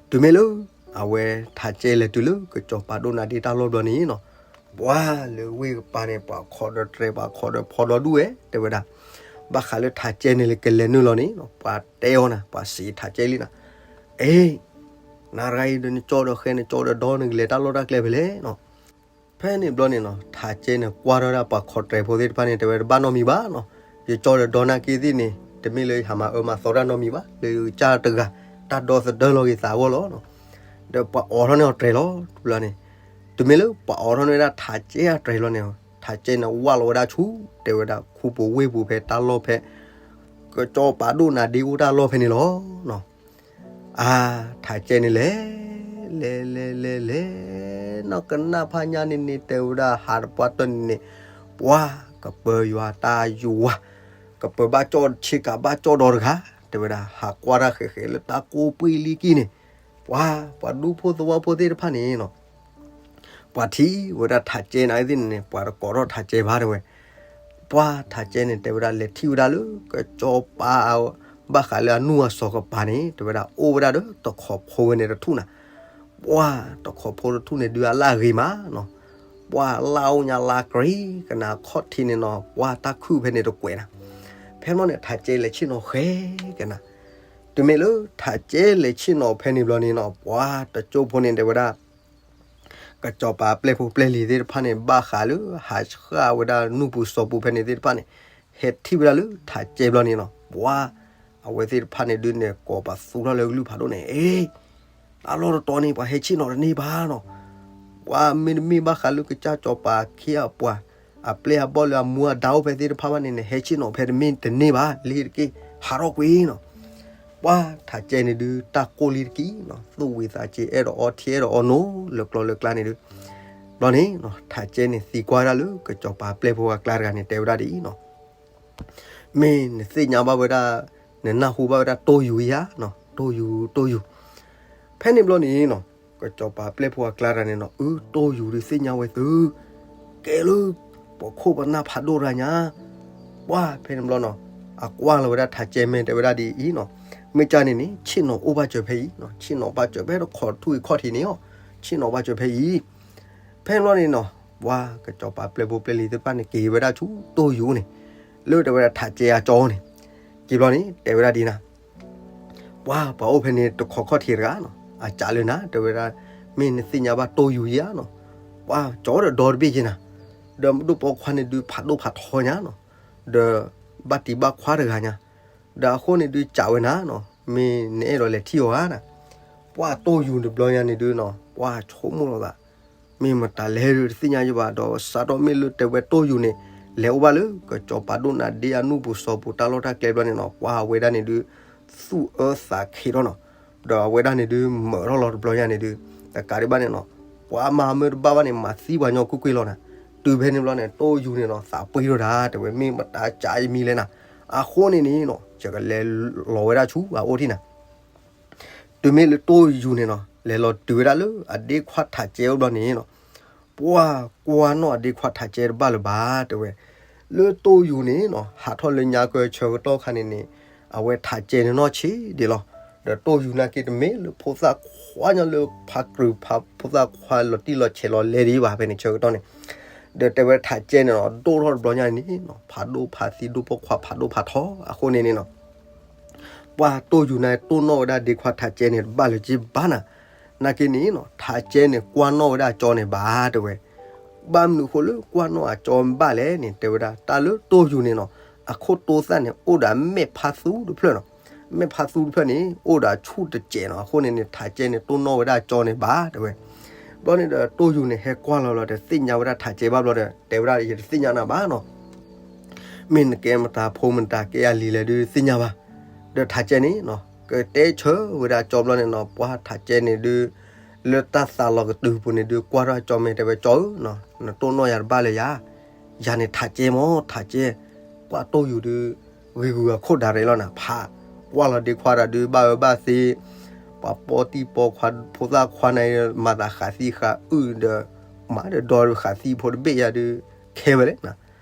တုၤမ့ၢ်လၢ အဝဲထးကဲလဲၤတုၤလၢ ကစီၤပၤဒိၣ်နးဒ့တၢ်လီၢ်ဘျီန့ၣ်နီၤ ပှၤလၢဝ့ၢ်ကပၤန့ၣ် ပှၤခိးဒီးတြဲၤ ပှၤခိးဒီးဖီဒီဒူၣ်ဝဲ တဲဝဲဒၣ် ဘၣ်ဃးလၢထးကဲန့ၣ်လၢကလဲၤနုာ်လီၤန့ၣ်နီၤ ပှၤတဲအီၤနၤ ပှၤစံးထးကဲလံနၤ အ့ နၤတဂၤအံၤဒီးနကၠီဒီးဃဲ နကၠီဒီးဒီ နကလဲၤတၢ်လီၢ်တၢ်ကျဲဖဲလဲၣ်နီၤ. ဖဲန့ၣ်ဘျီန့ၣ်နီၤ ထးကဲန့ၣ် ကွၢ်ထီၣ်ဒၣ်ပှၤခိးတြဲၤဖိသ့ၣ်တဖၣ်န့ၣ် တဲဝဲတဘၣ်နီတမံၤဘၣ်နီၤ. ယကၠီဒီးဒီနာ်က့သ့ၣ်န့ၣ် တမ့ၢ်လၢယဟးမၤအၢမၤသီတၢ်နီတမံၤဘၣ် လၢယကစၢ်တဂၤ တၢ်ဒီသဒၢလီၤက့ၤသးအဂီၢ်လီၤနီၤ. ဒီးပှၤအိးထီၣ်န့ၢ်အီၤတြဲၤလီၤ တဘျီန့ၣ် တုၤမ့ၢ်လၢပှၤအိးထီၣ်န့ၢ်ဝဲဒၣ်ထးကဲအတြဲၤလီၤန့ၣ် ထးကဲန့ၣ် ဝၢ်လီၤဝဲဒၣ်ဆူ တဲဝဲဒၣ်ခူပူၤဝ့ၢ်ပူၤဖဲတၢ်လီၢ်ဖဲ ကစီၤပၤဒိၣ်နးဒ့အိၣ်တၢ်လီၢ်ဖဲန့ၣ်လီၤနီၤ. အါ ထးကဲန့ၣ်လဲၤ လဲၤလဲၤလဲၤလဲၤ နီၢ်ကနၣ်ဖးညါန့ၣ်န့ၣ် တဲဝဲဒၣ်ဟးတပှၢ်တၢၢ်န့ၣ်န့ၣ် ပှၤကပၢၤယွၤတၢ်ယွၤ ကပၢၤဘၣ်ကၠီဆ့ကၤဘၣ်ကၠီဒီတဂၤ တဲဝဲဒၣ် ဟးကွၢ်တၢ်ဃဲးဃဲးလၢတၢ်ကိးပှံၢ်လံကံၢ်န့ၣ် ပှၤ ပှၤဒူဖိသဝီဖိသ့ၣ်တဖၣ်န့ၣ်နီၤ ပှၤထံၣ်ဝဲဒၣ်ထးကဲန့ၣ်သ့ၣ်န့ၣ် ပှၤတကိးထီၣ်ထးကဲဘၣ်တဲဝဲ ပှၤထးကဲန့ၣ် တဲဝဲဒၣ်လဲၤထံၣ်ဝဲဒၣ်လၢ ကစီၤပၤ ဘၣ်ဃးလၢအနူၢ်အစီၤကပၤန့ၣ် တဲဝဲဒၣ်အိၣ်ဝဲဒၣ်ဒီးတခီဖိဝဲန့ၣ်တထူၣ်နၤ ပှၤတခီဖိတထူၣ်န့ၣ်ဒုးအလၣ်ဂ့ၤမးနီၤ ပှၤလၣ်အိၣ်ညါလါကြ့ကနၤခီၣ်ထံးန့ၣ်နီၤ ပှၤတၢ်ခုၣ်ဖဲန့ၣ်တကွဲးနၤ ဖဲမီၢ်န့ၣ် ထးကဲလဲၤဆ့ၣ်နီၤဃဲကနၤ တုၤမ့ၢ်လၢထးကဲလဲၤဆ့ၣ်နီၤဖဲန့ၣ်ဘျီန့ၣ်နီၤ ပှၤတကၠိဖိန့ၣ်တဲဝဲဒၣ် ကစီၤပၤပျဲၢ်ဖိပျဲၢ်လံၤသ့ၣ်တဖၣ်န့ၣ် ဘၣ်ဃးလၢဟးဆှၣ်ဝဲဒၣ်နူၢ်ပူၤစီၤပူၤဖဲန့ၣ်သ့ၣ်တဖၣ်န့ၣ် ဟဲထံၣ်ဝဲဒၣ်လၢထးကဲဘျီန့ၣ်နီၤ ပှၤ အဝဲသ့ၣ်တဖၣ်န့ၣ်ဒုးန့ၣ် ကိးပသူထီၣ်လၢကလုၢ်ဖးဒိၣ်န့ၣ် အ့ တၢ်လီၢ်တတီၤန့ၣ် ပှၤဟဲဆ့ၣ်နီၤတန့ၢ်ဘၣ်နီၤ ပှၤမ့တမ့ၢ်ဘၣ်ဃးလၢကစၢ်စီၤပၤခ့အပှၤ အပျဲၢ်အဘီၣ်လၢအမူအဒါအိၣ်ဖဲသ့ၣ်တဖၣ်ဘၣ်န့ၣ်န့ၣ် ဟဲဆ့ၣ်နီၤဖဲတမ့ၢ်တန့ၢ်ဘၣ် လ့ၤတက့ၢ် ဟးထီၣ်ကွံာ်နီၤ ပှၤထးကဲန့ၣ်ဒုး တၢ်ကိၢ်လံတက့ၢ်နီၤ သူၣ်ဝံၤသးစ့ၤ အဲၣ်ဒိးအီထံအဲၣ်ဒိးအီနိ လၢကျီလၢကျါန့ၣ်ဒုး ဘျီန့ၣ် ထးကဲန့ၣ်သံကွၢ်ဒၣ်လၢ ကစီၤပၤပျဲၢ်ဖိအကျါတဂၤန့ၣ် တဲဝဲဒၣ်ဒ်အံၤနီၤ မ့ၢ်နသ့ၣ်ညါဘၣ်ဝဲဒၣ် နနၢ်ဟူဘၣ်ဝဲဒၣ်တိၢ်ယူၤဧါနီၤ တိၢ်ယူၤ တိၢ်ယူၤ ဖဲန့ၣ်ဘျီန့ၣ်နီၤ ကစီၤပၤပျဲၢ်ဖိအကျါတဂၤန့ၣ်နီၤ အၢ တိၢ်ယူၤဒုးသ့ၣ်ညါဝဲသု ကဲလၢ ပခိၣ်ပနၢ်ဖးဒိၣ်တဂၤညါ ပှၤဖဲန့ၣ်ဘျီနီၤ အကွၢ်လီၤဝဲဒၣ်ထးကဲမဲာ်တဲဝဲဒၣ်ဒ်အံၤနီၤ မ့ၢ်ကၢ်န့ၣ်န့ၣ် ဆ့ၣ်နီၤအိၣ်ဘၣ်စၢၤဖဲအံၤနီၤ ဆ့ၣ်နီၤဘၣ်စၢၤဖဲတခီထူၣ်အံၤခီၣ်ထံးန့ၣ်အီၤ ဆ့ၣ်နီၤဘၣ်စၢၤဖဲအံၤ ဖဲန့ၣ်ဘျီန့ၣ်နီၤ ပှၤကစီၤပၤပျဲၢ်ဖိပျဲၢ်လံၤသ့ၣ်တဖၣ်န့ၣ် က့ၤဝဲဒၣ်ဆူတိၢ်ယူၤန့ၣ် လၢတဲဝဲဒၣ်ထးကဲအကၠီန့ၣ် က့ၤဘျီန့ၣ် တဲဝဲဒၣ်ဒ်နၤ ပှၤပှၤအိၣ်ဖဲန့ၣ်တခီခီၣ်ထံးတဂၤနီၤ အစးလၢနၤ တဲဝဲဒၣ် မ့ၢ်နသ့ၣ်ညါဘၣ်တိၢ်ယူၤဧါနီၤ ပှၤကၠီဒီးဒီတဘ့ၣ်က့ၤနၤ ဒီးမုၢ်ဒိၣ်ပိာ်ခွါန့ၣ်ဒုးဖးဒိၣ်ဖးထီညါနီၤ ဒီးဘၣ်တံၤဘၣ်ခွါတဂၤညါ ဒီးအဃိန့ၣ်ဒုးစးဝဲနၤနီၤ မ့ၢ်နအဲၣ်ဒိးလဲၤထံၣ်အီၤဧါနၤ ပှၤတိၢ်ယူၤတဘျီညါန့ၣ်ဒုးနီၤ ပှၤဆိကမိၣ်လီၤသး မ့ၢ်မတၤလဲၣ်ဒုးတသ့ၣ်ညါယဘၣ် ဒီးစးထီၣ်မ့ၢ်လၢတဲဝဲတိၢ်ယူၤန့ၣ် လဲၤအိၣ်ဘၣ်လၢကစီၤပၤဒိၣ်နၤဒ့အနူၢ်ပူၤစီၤပူၤတၢ်လီၢ်တၢ်ကျဲဘျီန့ၣ်နီၤ ပှၤအဝဲဒၣ်န့ၣ်ဒုး သူၣ်အၢသးခံးထီၣ်နီၤ ဒီးအဝဲဒၣ်န့ၣ်ဒုးမၢထီၣ်လီၤတဘျီညါန့ၣ်ဒုး တကးဒံးဘၣ်န့ၣ်နီၤ, ပှၤမၤမ့ၢ်တဘၣ်ဘၣ်န့ၣ် မၤသံပှၤညီကွ့ၢ်ကွ့ၢ်လီၤနၤ. တုၤဖဲန့ၣ်ဘျီန့ၣ် တိၢ်ယူၤန့ၣ်နီၤ သးပှ့ၤထီၣ်ဒၣ် တဲဝဲ မ့ၢ်မတၤကၢ်ယမံၤလဲၣ်နၤ. အဃိန့ၣ်န့ၣ်နီၤ ယကလဲၤလီၤဝဲဒၣ်ဆူအအိၣ်ထံၣ်နၤ. တုၤမ့ၢ်လၢတိၢ်ယူၤန့ၣ်နီၤ လဲၤလီၤတုၤဝဲဒၣ်လၢအဒ့ခွါထးကဲအိၣ်ဘျီန့ၣ်နီၤ, ပှၤကွၢ်နီၣ်အဒ့ခွါထးကဲတဘၣ်လၢၤဘၣ် တဲဝဲ. လၢတိၢ်ယူၤန့ၣ်နီၤ ဟးထီၣ်လၢညါကၢဆၢကတီၢ်ခါန့ၣ်န့ၣ် အဝဲထးကဲန့ၣ်နီၢ်ဆံးဒံးလီၤ. ဒီးတိၢ်ယူၤနာ်က့တမ့ၢ်လၢဖိသၣ်ခွါညီလၢဖးကြုာ်ဖးဖိသၣ်ခွါလီၤတံၢ်လီၤဆဲးလီၤလဲၤဒံးဘၣ် ဖဲန့ၣ်ဆၢကတီၢ်န့ၣ်. ဒီးတဲဝဲထးကဲန့ၣ်နီၤ ဒိၣ်ထီၣ်တဘျီညါန့ၣ်နီၤ ဖးဒိၣ်ဖးသံဒိၣ်ပိာ်ခွါဖးဒိၣ်ဖးထီ အဃိန့ၣ်န့ၣ်နီၤ ပှၤတိၢ်ယူၤန့ၣ်တိၢ်နီၣ်ဝဲဒၣ်ဒ့ခွါထးကဲန့ၣ်တဘၣ်လၢၤက့ဘၣ်နၤ. နာ်က့န့ၣ်နီၤ ထးကဲန့ၣ်ကွၢ်နီၣ်ဝဲဒၣ်အကၠီန့ၣ်ဘၣ် တဲဝဲ. ဘၣ်မနုၤအဃိလၢကွၢ်နီၣ်အကၠီဘၣ်လဲၣ်န့ၣ် တဲဝဲဒၣ် တၢ်လၢတိၢ်ယူၤန့ၣ်နီၤ အခိၣ်တိသၣ်န့ၣ် အိၣ်ဒီးမဲာ်ဖးသူတဖျၢၣ်နီၤ. မဲာ်ဖးသူတဖျၢၣ်န့ၣ် အိၣ်ဒီးဆူၣ်တစဲးနီၤ. အဃိန့ၣ်န့ၣ် ထးကဲန့ၣ် တိၢ်နီၣ်ဝဲဒၣ်အကၠီန့ၣ်ဘၣ် တဲဝဲ. ဘျီန့ၣ်ဒီးတိၢ်ယူၤန့ၣ် ဟဲကွၢ်လီၤလီၤဒီး သ့ၣ်ညါဝဲဒၣ်ထးကဲဘၣ်ဘျီဒီး တဲဝဲဒၣ် ယတသ့ၣ်ညါနၤဘၣ်နီၤ. မ့ၢ်နကဲမတၤဖိမတၤကဲအလံၤလဲၣ်ဒုးသ့ၣ်ညါဘၣ်. ဒီးထးကဲန့ၣ်နီၤ ကတဲဆၢဝဲဒၣ်ကၠီဘျီန့ၣ်နီၤ ပှၤထးကဲန့ၣ်ဒုး လၢတၢ်သးလီၤကတုၤပူၤန့ၣ်ဒုး ကွၢ်ထီၣ်ကၠီမဲာ်တဲဝဲ ကၠီဧၢနီၤ နတိၢ်နီၣ်ယၤတဘၣ်လၢၤယၤ. ယၤန့ၣ်ထးကဲမၢ် ထးကဲ. ပှၤတိၢ်ယူၤဒုး ဂ့ၤဂုၤအခိၣ်ဒၣ်ရဲၣ်လီၤနၤ ဖးကွၢ်လီၤဒ့ခွါဒၣ်ဒုး ဘၣ်အၢဘၣ်သီ ပှၤပိာ်တံၢ်ပိာ်ခွါ ဖိသၣ်ခွါန့ၣ် မၤသးဃးသံဃးအုၣ်ဒီး မၤဒီးဒီဃးသံဖိတဘ့ၣ်ယၤဒုး ခဲဝဲလဲၣ်နၤ.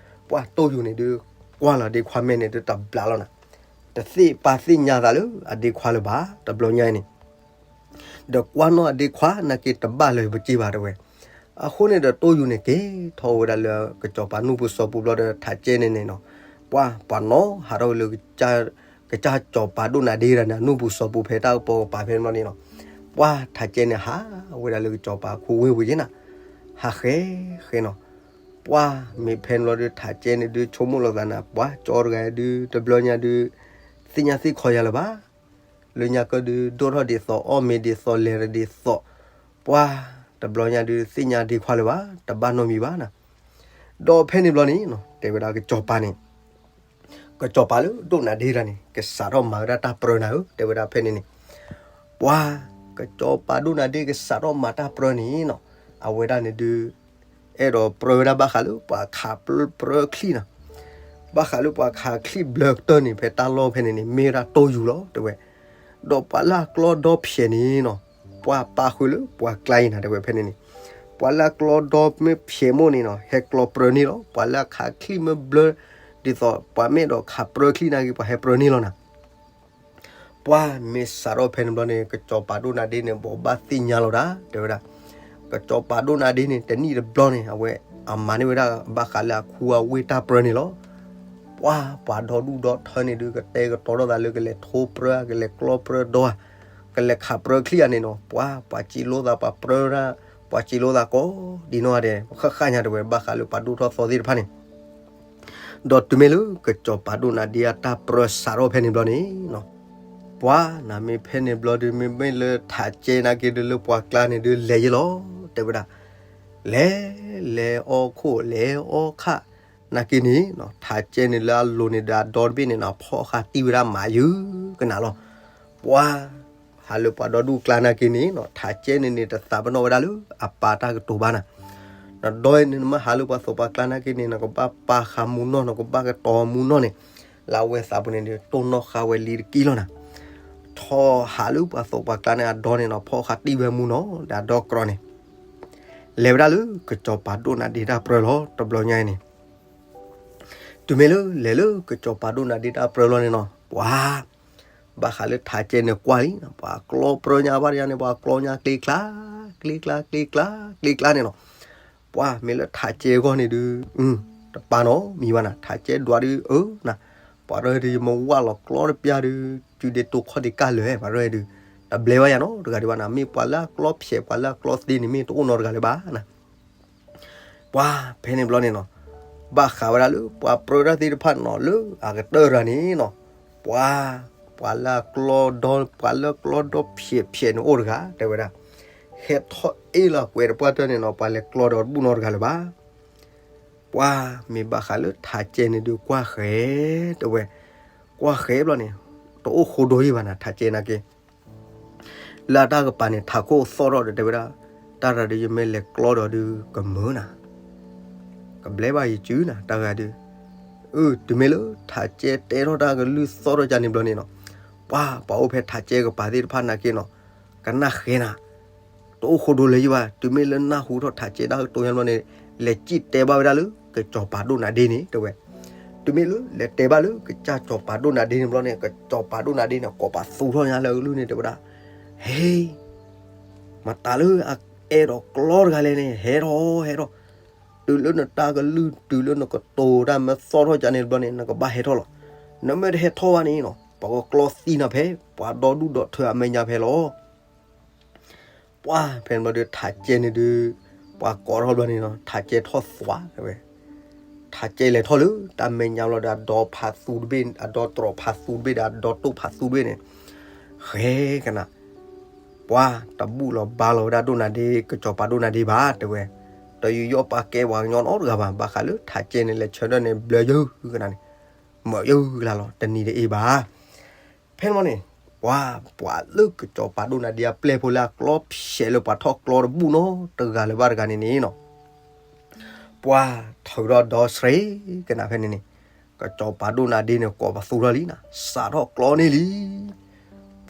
ပှၤတိၢ်ယူၤန့ၣ်ဒုး ကွၢ်လီၤဒ့ခွါမဲာ်န့ၣ်ဒုးတဘျးလီၤနၤ. တသ့ၣ်ပာ်သ့ၣ်ညါသးလၢအဒ့ခွါလၢၤဘၣ် တဘျီညါအံၤန့ၣ် ဒီးကွၢ်နီၣ်အဒ့ခွါနာ်က့တဘၣ်လၢၤပက့ဘၣ် တဲဝဲ. အဃိန့ၣ်ဒီးတိၢ်ယူၤန့ၣ် က့ၤထီၣ်ဝဲဒၣ်လၢကစီၤပၤနူၢ်ပူၤစီၤပူၤဘျီဒီး ထးကဲန့ၣ်န့ၣ်နီၤ ပှၤပှၤနီၤဟးထီၣ်ဝဲလၢ ကစၢ်စီၤပၤဒိၣ်နၤဒ့တဂၤန့ၣ် အနူၢ်ပူၤစီၤပူၤဖဲတၢ်ကပီၤကပၤဖဲန့ၣ်ဘျီန့ၣ်နီၤ ပှၤထးကဲန့ၣ်ဟးဝဲဒၣ်လၢကစီၤပၤခူဝ့ၢ်ပူၤက့နၤ ဟးဃဲဃဲနီၤ. ပှၤမ့ၢ်ဖဲန့ၣ်ဘျီဒီး ထးကဲန့ၣ်ဒုးဆိကမိၣ်လီၤသးနၤ ပှၤကၠီတဂၤဒုး တဘျီညါဒုး သ့ၣ်ညါသ့ၣ်ခီယၤလၢၤဘၣ်. လၢညါကၢဒုး ဒိၣ်ထီၣ်ဒ်သိး အီၣ်မ့ၤဒ်သိး လဲၤရဒ်သိး ပှၤတဘျီညါဒုး သ့ၣ်ညါဒ့ခွါလၢၤဘၣ် တဘၣ်နီတမံၤဘၣ်နၤ. ဒီးဖဲန့ၣ်ဘျီန့ၣ်နီၤ တဲဝဲဒၣ်ကစီၤပၤန့ၣ် ကစီၤပၤလၢဒိၣ်နၤဒ့တဂၤန့ၣ် ကစးထီၣ်မၤဝဲဒၣ်တၢ်ပြၢနၤဧၢ တဲဝဲဒၣ်ဖဲန့ၣ်န့ၣ် ပှၤ ကစီၤပၤဒိၣ်နၤဒ့ကစးထီၣ်မၤတၢ်ပြၢန့ၣ်နီၤ အဝဲဒၣ်န့ၣ်ဒုး အဲၣ်ဒိးပြၢဝဲဒၣ်ဘၣ်ဃးလၢပှၤခးပြၢချံၣ်နီၤ ဘၣ်ဃးလၢပှၤခးချံၣ်ဘျၢကတၢၢ်န့ၣ် ဖဲတၢ်လီၢ်ဖဲန့ၣ်န့ၣ် မ့ၢ်ဝဲဒၣ်တိၢ်ယူၤလီၤ တဲဝဲ. ဒီးပှၤလၢအကျီဒီဖျဲးန့ၣ်နီၤ ပှၤပာ်ဃုာ်လၢပှၤကျါအံၤနၤ တဲဝဲဖဲန့ၣ်န့ၣ် ပှၤလၢအကျီဒီမ့ၢ်ဖျဲးမိၣ်န့ၣ်နီၤ ဟဲကျီပြၢန့ၣ်လီၤ. ပှၤလၢအခးချံၣ်မ့ၢ်ဘျၢ ဒ်သိးပှၤမ့ၢ်အဲၣ်ဒိးခးပြၢချံၣ်နာ်က့ ပှၤဟဲပြၢန့ၣ်လီၤနၤ ပှၤမ့ၢ်စးထီၣ်ဖဲန့ၣ်ဘျီန့ၣ် ကစီၤပၤဒိၣ်နၤဒ့န့ၣ် ဘိးဘၣ်သ့ၣ်ညါလီၤဒၣ် တဲဝဲဒၣ်. ကစီၤပၤဒိၣ်နၤဒ့န့ၣ် တနံၣ်တဘျီန့ၣ် အဝဲအမၤန့ၢ်ဝဲဒၣ်ဘၣ်ဃးလၢအခူအဝ့ၢ်တၢ်ပြၢန့ၣ်လီၤ. ပှၤ ပှၤဒီဒူၣ်ဒီထၢန့ၣ်ဒုး ကတဲာ်ကတီၤထီၣ်သးလၢကလဲၤထိပြၢ ကလဲၤကျီပြၢဒီဧါ ကလဲၤခးပြၢချံၣ်ဧါန့ၣ်နီၤ ပှၤ ပှၤစံးလိသးပှၤပြၢ ပှၤစံးလိသးကိးဒ်နီၢ်ဂၤဒဲး ဃၣ်ဃၣ်ညါတဲဝဲ ဘၣ်ဃးလၢပှၤဒိၣ်ထီၣ်သီသ့ၣ်တဖၣ်န့ၣ် ဒီးတုၤမ့ၢ်လၢကစီၤပၤဒိၣ်နၤဒ့အတၢ်ပြၢစးထီၣ်ဖဲန့ၣ်ဘျီန့ၣ်နီၤ ပှၤ နမ့ၢ်ဖဲန့ၣ်ဘျီဒုး မ့မ့ၢ်လၢထးကဲနာ်က့ဒုး လၢပှၤကျါန့ၣ်ဒုး လဲၤယ့လီၤ တဲဝဲဒၣ်. လဲၤ လဲၤအီၣ်ခိၣ် လဲၤအီၣ်ခၣ် နာ်က့န့ၣ်နီၤ ထးကဲန့ၣ်လၢအလိၤန့ၣ်ဒီးအဒီတဘ့ၣ်န့ၣ်နီၤ ဖီၣ်ဃာ်တံၢ်ဝဲဒၣ်မးယုၤကနၤလီၤ. ပှၤ ဟးလၢပှၤဒီဒူၣ်ကျါနာ်က့န့ၣ်နီၤ ထးကဲန့ၣ်န့ၣ် တသးပနီၣ်ဝဲဒၣ်လၢအပၢ်တၢ်ကတိၤဘၣ်နၤ. နဒီန့ၣ် နမ့ၢ်ဟးလၢပှၤသိးပှၤကျါနာ်က့န့ၣ် နကဘၣ်ပာ်ဃာ်မူနီၢ် နကဘၣ်ကတီၤမူနီၢ်န့ၣ် လၢအဝဲသးပူၤန့ၣ်ဒုး တိၢ်နီၣ်ဃာ်ဝဲလံတက့ၢ်လီၤနၤ. ထီၣ်ဟးလၢပှၤသိးပှၤကျါန့ၣ် အဒီန့ၣ်နီၤ ဖီၣ်ဃာ်တံၢ်ဝဲမူနီၢ်ဒီးအဒီကြီန့ၣ် လဲၤဝဲဒၣ်လၢကစီၤပၤဒိၣ်နၤဒ့တၢ်ပြၢလီၤ တဘျီညါအံၤန့ၣ် တုၤမ့ၢ်လၢလဲၤလၢကစီၤပၤဒိၣ်နၤဒ့တၢ်ပြၢလီၤန့ၣ်နီၤ ပှၤ ဘၣ်ဃးလၢထးကဲန့ၣ်ကွၢ်လံ ပှၤကျီပြၢညါဘၣ်တယါန့ၣ် ပှၤကျီညါကျ့ကျါ ကျ့ကျါ ကျ့ကျါ ကျ့ကျါန့ၣ်နီၤ ပှၤမ့ၢ်လၢထးကဲအဂီၢ်န့ၣ်ဒုး တပာ်နီတမံၤဘၣ်နၤ ထးကဲဒွးဒုး အၢ နၤ ပှၤရဲၣ်ဒုး ယမ့ၢ်ဝၢ်လီၤကျီတပျၢ်ဒုး စုဒ့တိာ်ခီၣ်ဒ့ကၢ်လၢာ် ပှၤရဲၣ်ဒုး တဘျဲဘၣ်ယၤနီတဂၤဒံးဘၣ်နၤ မ့ၢ်ပှၤလၢအကျီဖျဲး ပှၤလၢအကျီသ့န့ၣ် မ့ၢ်တအိၣ်နီတဂၤလၢၤဘၣ်နၤ ပှၤဖဲန့ၣ်ဘျီန့ၣ်နီၤ ဘၣ်ဃးဝဲဒၣ်လၢပှၤပြၢတၢ်သ့ၣ်တဖၣ်န့ၣ်နီၤ လၢအကတၢၢ်တဂၤန့ၣ်နီၤ ပှၤ ပှၤလၢအကျီဒီ ပှၤလၢအကျီဒီဖျဲးဖျဲးန့ၣ်အိၣ်တဂၤ တဲဝဲဒၣ် ဟဲထီၣ်အ့ၣ်လီၤကွဲးတပှၢ်တၢၢ်န့ၣ်နီၤ ပှၤလဲၤကျီဒီးတဘူၣ်နီတဂၤလၢၤဘၣ် ပှၤမ့ၢ်ဘၣ်ဃးလၢထးကဲန့ၣ်ဒုးကွၢ်ဃဲ တဲဝဲ ကွၢ်ဃဲဘျီန့ၣ် တအိၣ်ဃိဒိယံၤဘၣ်နၤ ထးကဲနာ်က့ လၢအတၢ်ကပၤန့ၣ် ထးခိၣ်သီၣ်ထီၣ်ဒီးတဲဝဲဒၣ် တၢ်ရၤဒုးယမ့ၢ်လဲၤကျီဒီးဒုးကမုာ်နၤ, ကဘျဲဘၣ်ယစုနၤ တၢ်ဂၤဒုး. အၢ တုၤမ့ၢ်လၢထးကဲတဲထီၣ်တၢ်ကလုၢ်သီၣ်ထီၣ်ကန့ၣ်ဘျီန့ၣ်နီၤ, ပှၤ ပှၤအိၣ်ဖဲထးကဲကပၤသ့ၣ်တဖၣ်နာ်က့နီၤ, ကနၣ်ဃဲနၤ, တအိၣ်ဃိဒိလၢၤယဘၣ်. တုၤမ့ၢ်လၢနၢ်ဟူထီၣ်ထးကဲတၢ်ကတိၤညါဘျီန့ၣ်, လဲၤစံၣ်တဲဘၣ်ဝဲဒၣ်လၢ ကစီၤပၤဒိၣ်နၤဒ့န့ၣ် တဲဝဲ. တုၤမ့ၢ်လၢလဲၤတဲဘၣ်လၢ ကစၢ်စီၤပၤဒိၣ်နၤဒ့န့ၣ်ဘျီန့ၣ်, ကစီၤပၤဒိၣ်နၤဒ့န့ၣ် ကိးပသူထီၣ်ညါလၢအကလုၢ်န့ၣ် တဲဝဲဒၣ်, ဟ့ မတၤလၢအအဲၣ်ဒိးကျီတဂၤလဲၣ်န့ၣ် ဟဲထီၣ် ဟဲထီၣ်, တုၤလၢနတၢ်ကလုၢ် တုၤလၢနကတိၤတၢ်မ့ၢ်သီၣ်ထီၣ်ကန့ၣ်တဘျီန့ၣ် နကဘၣ်ဟဲထီၣ်လီၤ. နမ့ၢ်တဟဲထီၣ်ဘၣ်န့ၣ်နီၤ, ပှၤကကျီသံနၤဖဲ ပှၤဒီဒူၣ်ဒီထၢအမဲာ်ညါဖဲလီၤ. ပှၤ ဖဲန့ၣ်ဘျီဒီး ထးကဲန့ၣ်ဒုး ပှၤကိးထီၣ်ဘျီန့ၣ်နီၤ, ထးကဲထီၣ်သွါဝဲ. ထးကဲလဲၤထီၣ်လၢတၢ်မဲာ်ညါဘျီဒီး အဒီဖးသူတဘ့ၣ်, အဒီတြီဖးသူတဘ့ၣ်ဒီး အဒီတိၣ်ဖးသူတဘ့ၣ်န့ၣ်, ဃဲကနၤ, ပှၤတဘူၣ်လီၤဘါလီၤဝဲဒၣ်ဒိၣ်နၤဒ့ ကစီၤပၤဒိၣ်နၤဒ့ဘၣ် တဲဝဲ. တယူးယီၣ်ပာ်ကဲပှၤကညီနီတဂၤဘၣ်. ဘၣ်ဃးလၢထးကဲန့ၣ် လဲၤဆၢထၢၣ်န့ၣ် ဘျၢယုၢ်ကနၤန့ၣ်, မၢယုၢ်လၢ်လီၤ တနံၤတအ့ဘၣ်. ဖဲန့ၣ်ဘျီန့ၣ်, ပှၤ ပှၤလၢကစီၤပၤဒိၣ်နၤဒ့အပျဲၢ်ဖိလၢအကျီဖျဲးလၢပှၤထီၣ်ကျီတဘူၣ်နီတဂၤလၢၤဘၣ်တဂၤန့ၣ်န့ၣ်နီၤ, ပှၤထုးထီၣ်ဒီစရ့ကနၤဖဲန့ၣ်န့ၣ်, ကစီၤပၤဒိၣ်နၤဒ့န့ၣ် ကိးပသူထီၣ်လံနၤ, စးထီၣ်ကျီန့ၢ်လံ.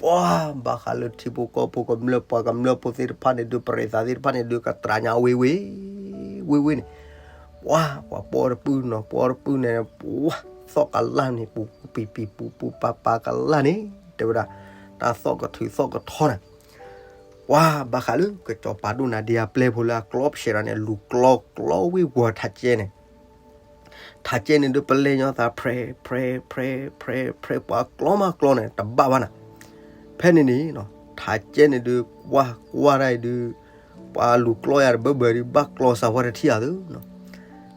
ပှၤ ဘၣ်ဃးလၢထံဖိကီၢ်ဖိကမျၢၢ် ပှၤကမျၢၢ်ဖိသ့ၣ်တဖၣ်န့ၣ်ဒုး ပရ့သးသ့ၣ်တဖၣ်န့ၣ်ဒုး ကတြၤညါဝ့ဝ့ၢ် ဝ့ဝ့ၢ်န့ၣ်, ပှၤ ပှၤပီတပုၢ်နီၤ ပီတပုၢ်န့ၣ် ပှၤ သီၣ်ကလၢ်န့ၣ် ပူၤပူၤပံၤပံၤ ပူၤပူၤပၤပၤကလၢ်န့ၣ် တဲဝဲဒၣ်, တၢ်သီၣ်ကထုးသီၣ်ကထီနၤ. ပှၤ ဘၣ်ဃးလၢကစီၤပၤဒိၣ်နၤဒ့အပျဲၢ်ဖိလၢအကျီဖျဲးဒီးန့ၣ် လူၤကျီကျီဝ့ၢ်ဝီၤထးကဲန့ၣ်, ထးကဲန့ၣ်ဒုး ပလဲၤညီသး ဖြဲး ဖြဲး ဖြဲး ဖြဲး ဖြဲး ပှၤကျီမးကျီန့ၣ် တဘၣ်ဘၣ်နၤ. ဖဲန့ၣ်န့ၣ်နီၤ ထးကဲန့ၣ်ဒုး ကွၢ်ကွၢ်ဒၣ်အံၤဒုး ပှၤလူၤကျီယၤတဘၢဘၢဒုး ဘၣ်ကျီစၢၤဝဲတထံၣ်ဧါသုနီၤ.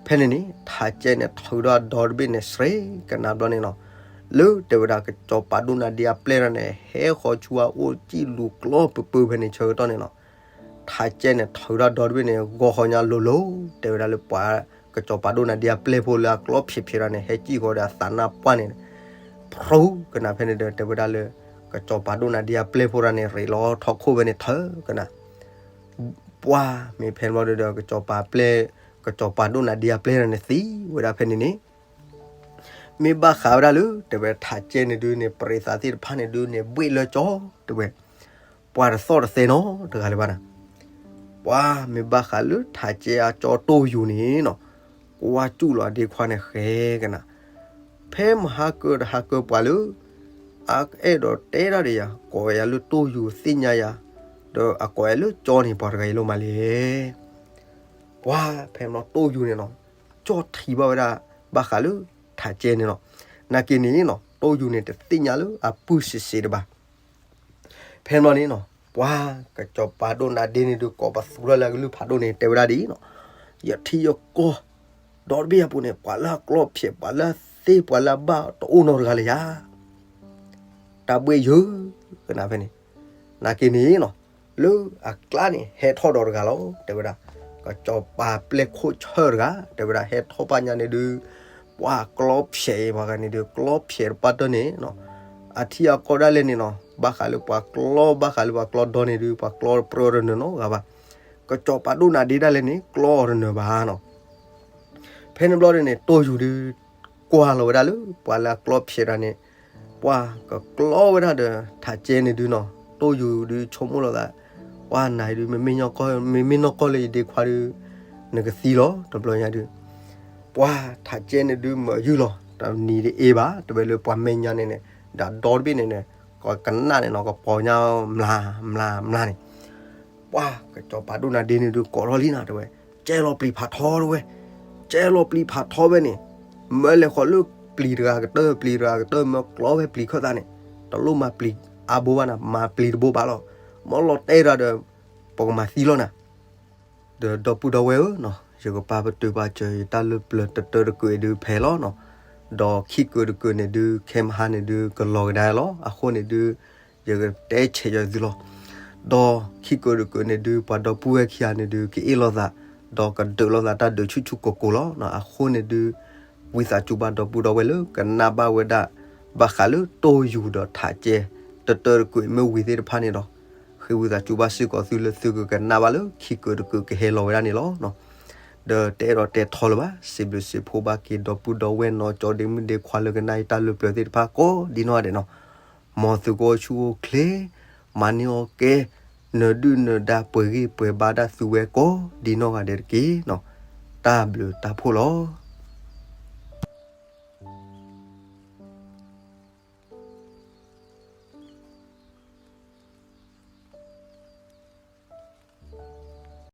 ဖဲန့ၣ်န့ၣ် ထးကဲန့ၣ် ထုးထီၣ်အဒီတဘ့ၣ်န့ၣ် စရ့ကနၤဘျီန့ၣ်နီၤ, လၢတဲဝဲဒၣ်ကစီၤပၤဒိၣ်နၤဒ့အပျဲၢ်ဒီးန့ၣ် ဟဲဃီၤဆူအအိၣ်စံၣ်လူၤကျီပၢပၢဖဲန့ၣ်ဆၢကတီၢ်န့ၣ်နီၤ, ထးကဲန့ၣ် ထုးထီၣ်အဒီတဘ့ၣ်န့ၣ် ဂီၤဃီညါလိၤလိၤ တဲဝဲဒၣ်လၢပှၤ ကစီၤပၤဒိၣ်နၤဒ့အပျဲၢ်ဖိလၢအကျီဖျဲးဖျဲးဒီးန့ၣ် ဟဲစံၣ်ဃီၤဒီးအသးနါပှၢ်န့ၣ် ဖြူကနၤဖဲန့ၣ်ဒီး တဲဝဲဒၣ်လၢ ကစီၤပၤဒိၣ်နၤဒ့အပျဲၢ်ဖိဒီးန့ၣ် ရ့းလီၤထီၣ်ခိၣ်ဖဲန့ၣ်ထၢကနၤ ပှၤ မ့ၢ်ဖဲန့ၣ်ဘျီဒီး ကစီၤပၤပျဲၢ် ကစီၤပၤဒိၣ်နၤဒ့အပျဲၢ်ဒီးန့ၣ်သံဝဲဒၣ်ဖဲန့ၣ်န့ၣ်, မ့ၢ်ဘၣ်ဃးဝဲဒၣ်လၢ တဲဝဲထးကဲန့ၣ်ဒုးန့ၣ် ပရ့သးသ့ၣ်တဖၣ်န့ၣ်ဒုးန့ၣ် ဘှ့ၣ်လၢကၠီ တဲဝဲ, ပှၤတသီၣ်တသဲနီတဂၤလၢၤဘၣ်နၤ. ပှၤ မ့ၢ်ဘၣ်ဃးလၢထးကဲအကၠီတိၢ်ယူၤန့ၣ်နီၤ, ကွၢ်စူၣ်လီၤအဒ့ခွါန့ၣ်ဃဲကနၤ ဖဲမဟါကၢတဟါကၢပှၤလၢ အအဲၣ်ဒိးတဲတၢ်ဒီးယၤ ကိးယၤလၢတိၢ်ယူၤသ့ၣ်ညါယၤ, ဒီးအကိးယၤလၢကၠီန့ၣ် ပှၤတဂၤအံၤလီၤမးလဲၣ်. ပှၤ ဖဲမ့ၢ်တိၢ်ယူၤန့ၣ်နီၤ, ကၠီထံၣ်ဘၣ်ဝဲဒၣ် ဘၣ်ဃးလၢထးကဲန့ၣ်နီၤ, နာ်က့န့ၣ်နီၤ တိၢ်ယူၤန့ၣ် တသ့ၣ်ညါလၢအပုၢ်စံးစ့းတဘၣ် ဖဲန့ၣ်ဘျီန့ၣ်နီၤ ပှၤ ကစီၤပၤဒိၣ်နၤဒ့န့ၣ်ဒုး ကိးပသူထီၣ်လၢအကလုၢ်ဖးဒိၣ်န့ၣ် တဲဝဲဒၣ်ဒ်အံၤနီၤ, ယထံယကီၢ် ဒီတဘ့ၣ်အပူၤန့ၣ် ပှၤလၢအကျီဖျဲး ပှၤလၢအသ့ ပှၤလၢအဘၣ်တအိၣ်နီတဂၤလၢၤယၤ တၢ်ဘှ့ၣ်ယုၢ်ကနၤဖဲန့ၣ်, နာ်က့န့ၣ်နီၤ လၢအကျါန့ၣ် ဟဲထီၣ်ဒီးတဂၤလီၤ တဲဝဲဒၣ်, ကစီၤပၤပျဲၢ်ခိၣ်ဆၢၣ်တဂၤ တဲဝဲဒၣ် ဟဲထီၣ်ဘၣ်ညါန့ၣ်ဒုး ပှၤကျီဖျဲးအံၤ ပှၤဂၤန့ၣ်ဒုး ကျီဖျဲးတပၣ်တၢၢ်န့ၣ်နီၤ, အထံအကီၢ်ဒၣ်လဲာ်န့ၣ်နီၤ ဘၣ်ဃးလၢပှၤကျီ ဘၣ်ဃးလၢပှၤကျီဒီန့ၣ်ဒုး ပှၤကျီပြၢတနၢၤနီတဂၤဘၣ်, ကစီၤပၤဒိၣ်နၤဒ့ဒၣ်လဲာ်န့ၣ် ကျီအီၤတနၢၤဘၣ်နီၤ ဖဲန့ၣ်ဘျီန့ၣ် တိၢ်ယူၤဒုး ကွၢ်လီၤဝဲဒၣ်လၢ ပှၤလၢအကျီဖျဲးတဂၤန့ၣ် ပှၤကကျီဝဲဒၣ်ဒီးထးကဲန့ၣ်ဒုးနီၤ, တိၢ်ယူၤဒုးဆိကမိၣ်လီၤသး, ပှၤနၤအံၤဒုး မ့မ့ၢ်နီၢ်ကီၢ်လၢယဒ့ခွါဒုး နကသံလီၤ တဘျီညါဒုး, ပှၤထးကဲန့ၣ်ဒုးမၢယုၢ်လီၤ တနံၤတအ့ဘၣ် တဲဝဲလၢပှၤမဲာ်ညါန့ၣ်န့ၣ် ဒီးဒီတဘ့ၣ်န့ၣ်န့ၣ် ကကနၣ်န့ၣ်နီၤ ကပီၤညါမျးမျးမျးန့ၣ် ပှၤကစီၤပၤဒိၣ်နၤဒ့န့ၣ်ဒုး ကိးထီၣ်လံနၤ တဲဝဲ, ကဲလီၤပျံၤဖးထီတဲဝဲ, ကဲလီၤပျံၤဖးထီဖဲန့ၣ်, မၢလဲၤဃီၤလၢပျံၤတဂၤကတၢၢ် ပျံၤတဂၤကတၢၢ် မၢကျီဖဲပျံၤခၢၣ်သးန့ၣ်, တလိၣ်မၤပျံၤအါဘိဘၣ်နၤ မၤပျံၤတဘိဘၣ်လီၤ, မၢလီၤတဲတၢ်ဒီး ပကမၤသံလီၤနၤ ဒီးဒီပုၢ်ဒီဝဲၢ်ဧၢနီၤ, ယကပာ်ပတုာ်ပာ်စၢၤယတၢ်လၢပျၢၤတတၢတကုးအံၤဒုးဖဲလီၤနီၤ, ဒီးခံကုးတကုးန့ၣ်ဒုး ခဲမဟါန့ၣ်ဒုး ကလီၤကဒါလီၤ. အဃိန့ၣ်ဒုး ယကတဲဆဲးယသုလီၤ. ဒီးခံကုးတကုးန့ၣ်ဒုး ပှၤဒီပုၢ်ဝဲၢ်ခံဂၤန့ၣ်ဒုး ကအ့ၣ်လိာ်သး, ဒီးကဒုးလိာ်သးတၢ်ဒုးဆူၣ်ဆူၣ်ကိၢ်ကိၢ်လီၤ. အဃိန့ၣ်ဒုး ဝံသးစူၤဘၣ်ဒီပုၢ်ဒီဝဲၢ်လၢကနၣ်ဘၣ်ဝဲဒၣ် ဘၣ်ဃးလၢတိၢ်ယူၤဒီးထးကဲ တတၢတကုးမ့ၢ်ဝံၤသ့ၣ်တဖၣ်န့ၣ်ဒီး, ဃ က့ၤဝံသးစူၤဘၣ်စ့ၢ်ကီးသုလၢသုကကနၣ်ဘၣ်လၢခံကတၢၢ်တကတၢၢ်ကဟဲလီၤဝဲဒၣ်န့ၣ်လီၤ. ဒီးတအဲၣ်ဒိးတဲထီလၢၤဘၣ်, စံးဘျုးစံးဖှိၣ်ဘၣ်က့ၤဒီပုၢ်ဒီဝဲၢ်နီၢ်ကၠီဒ့မုၣ်ဒ့ခွါလၢကနၣ်အံၤတၢ်လၢပျၢၤသ့ၣ်တဖၣ်ကိးဒ်နီၢ်ဂၤဒဲးနီၤ. မ်သုကအိၣ်ဆူၣ်အိၣ်ချ့, မၤန့ၢ်အီၣ်ကဲ, နၢၤဒုၣ်နၢၤဒါ ပှဲၤဂံၢ်ပှဲၤဘါဒၣ်သုဝဲကိးဒ်နီၢ်ဂၤဒဲးတက့ၢ်. တၢ်ဘျုးတၢ်ဖှိၣ်လီၤ.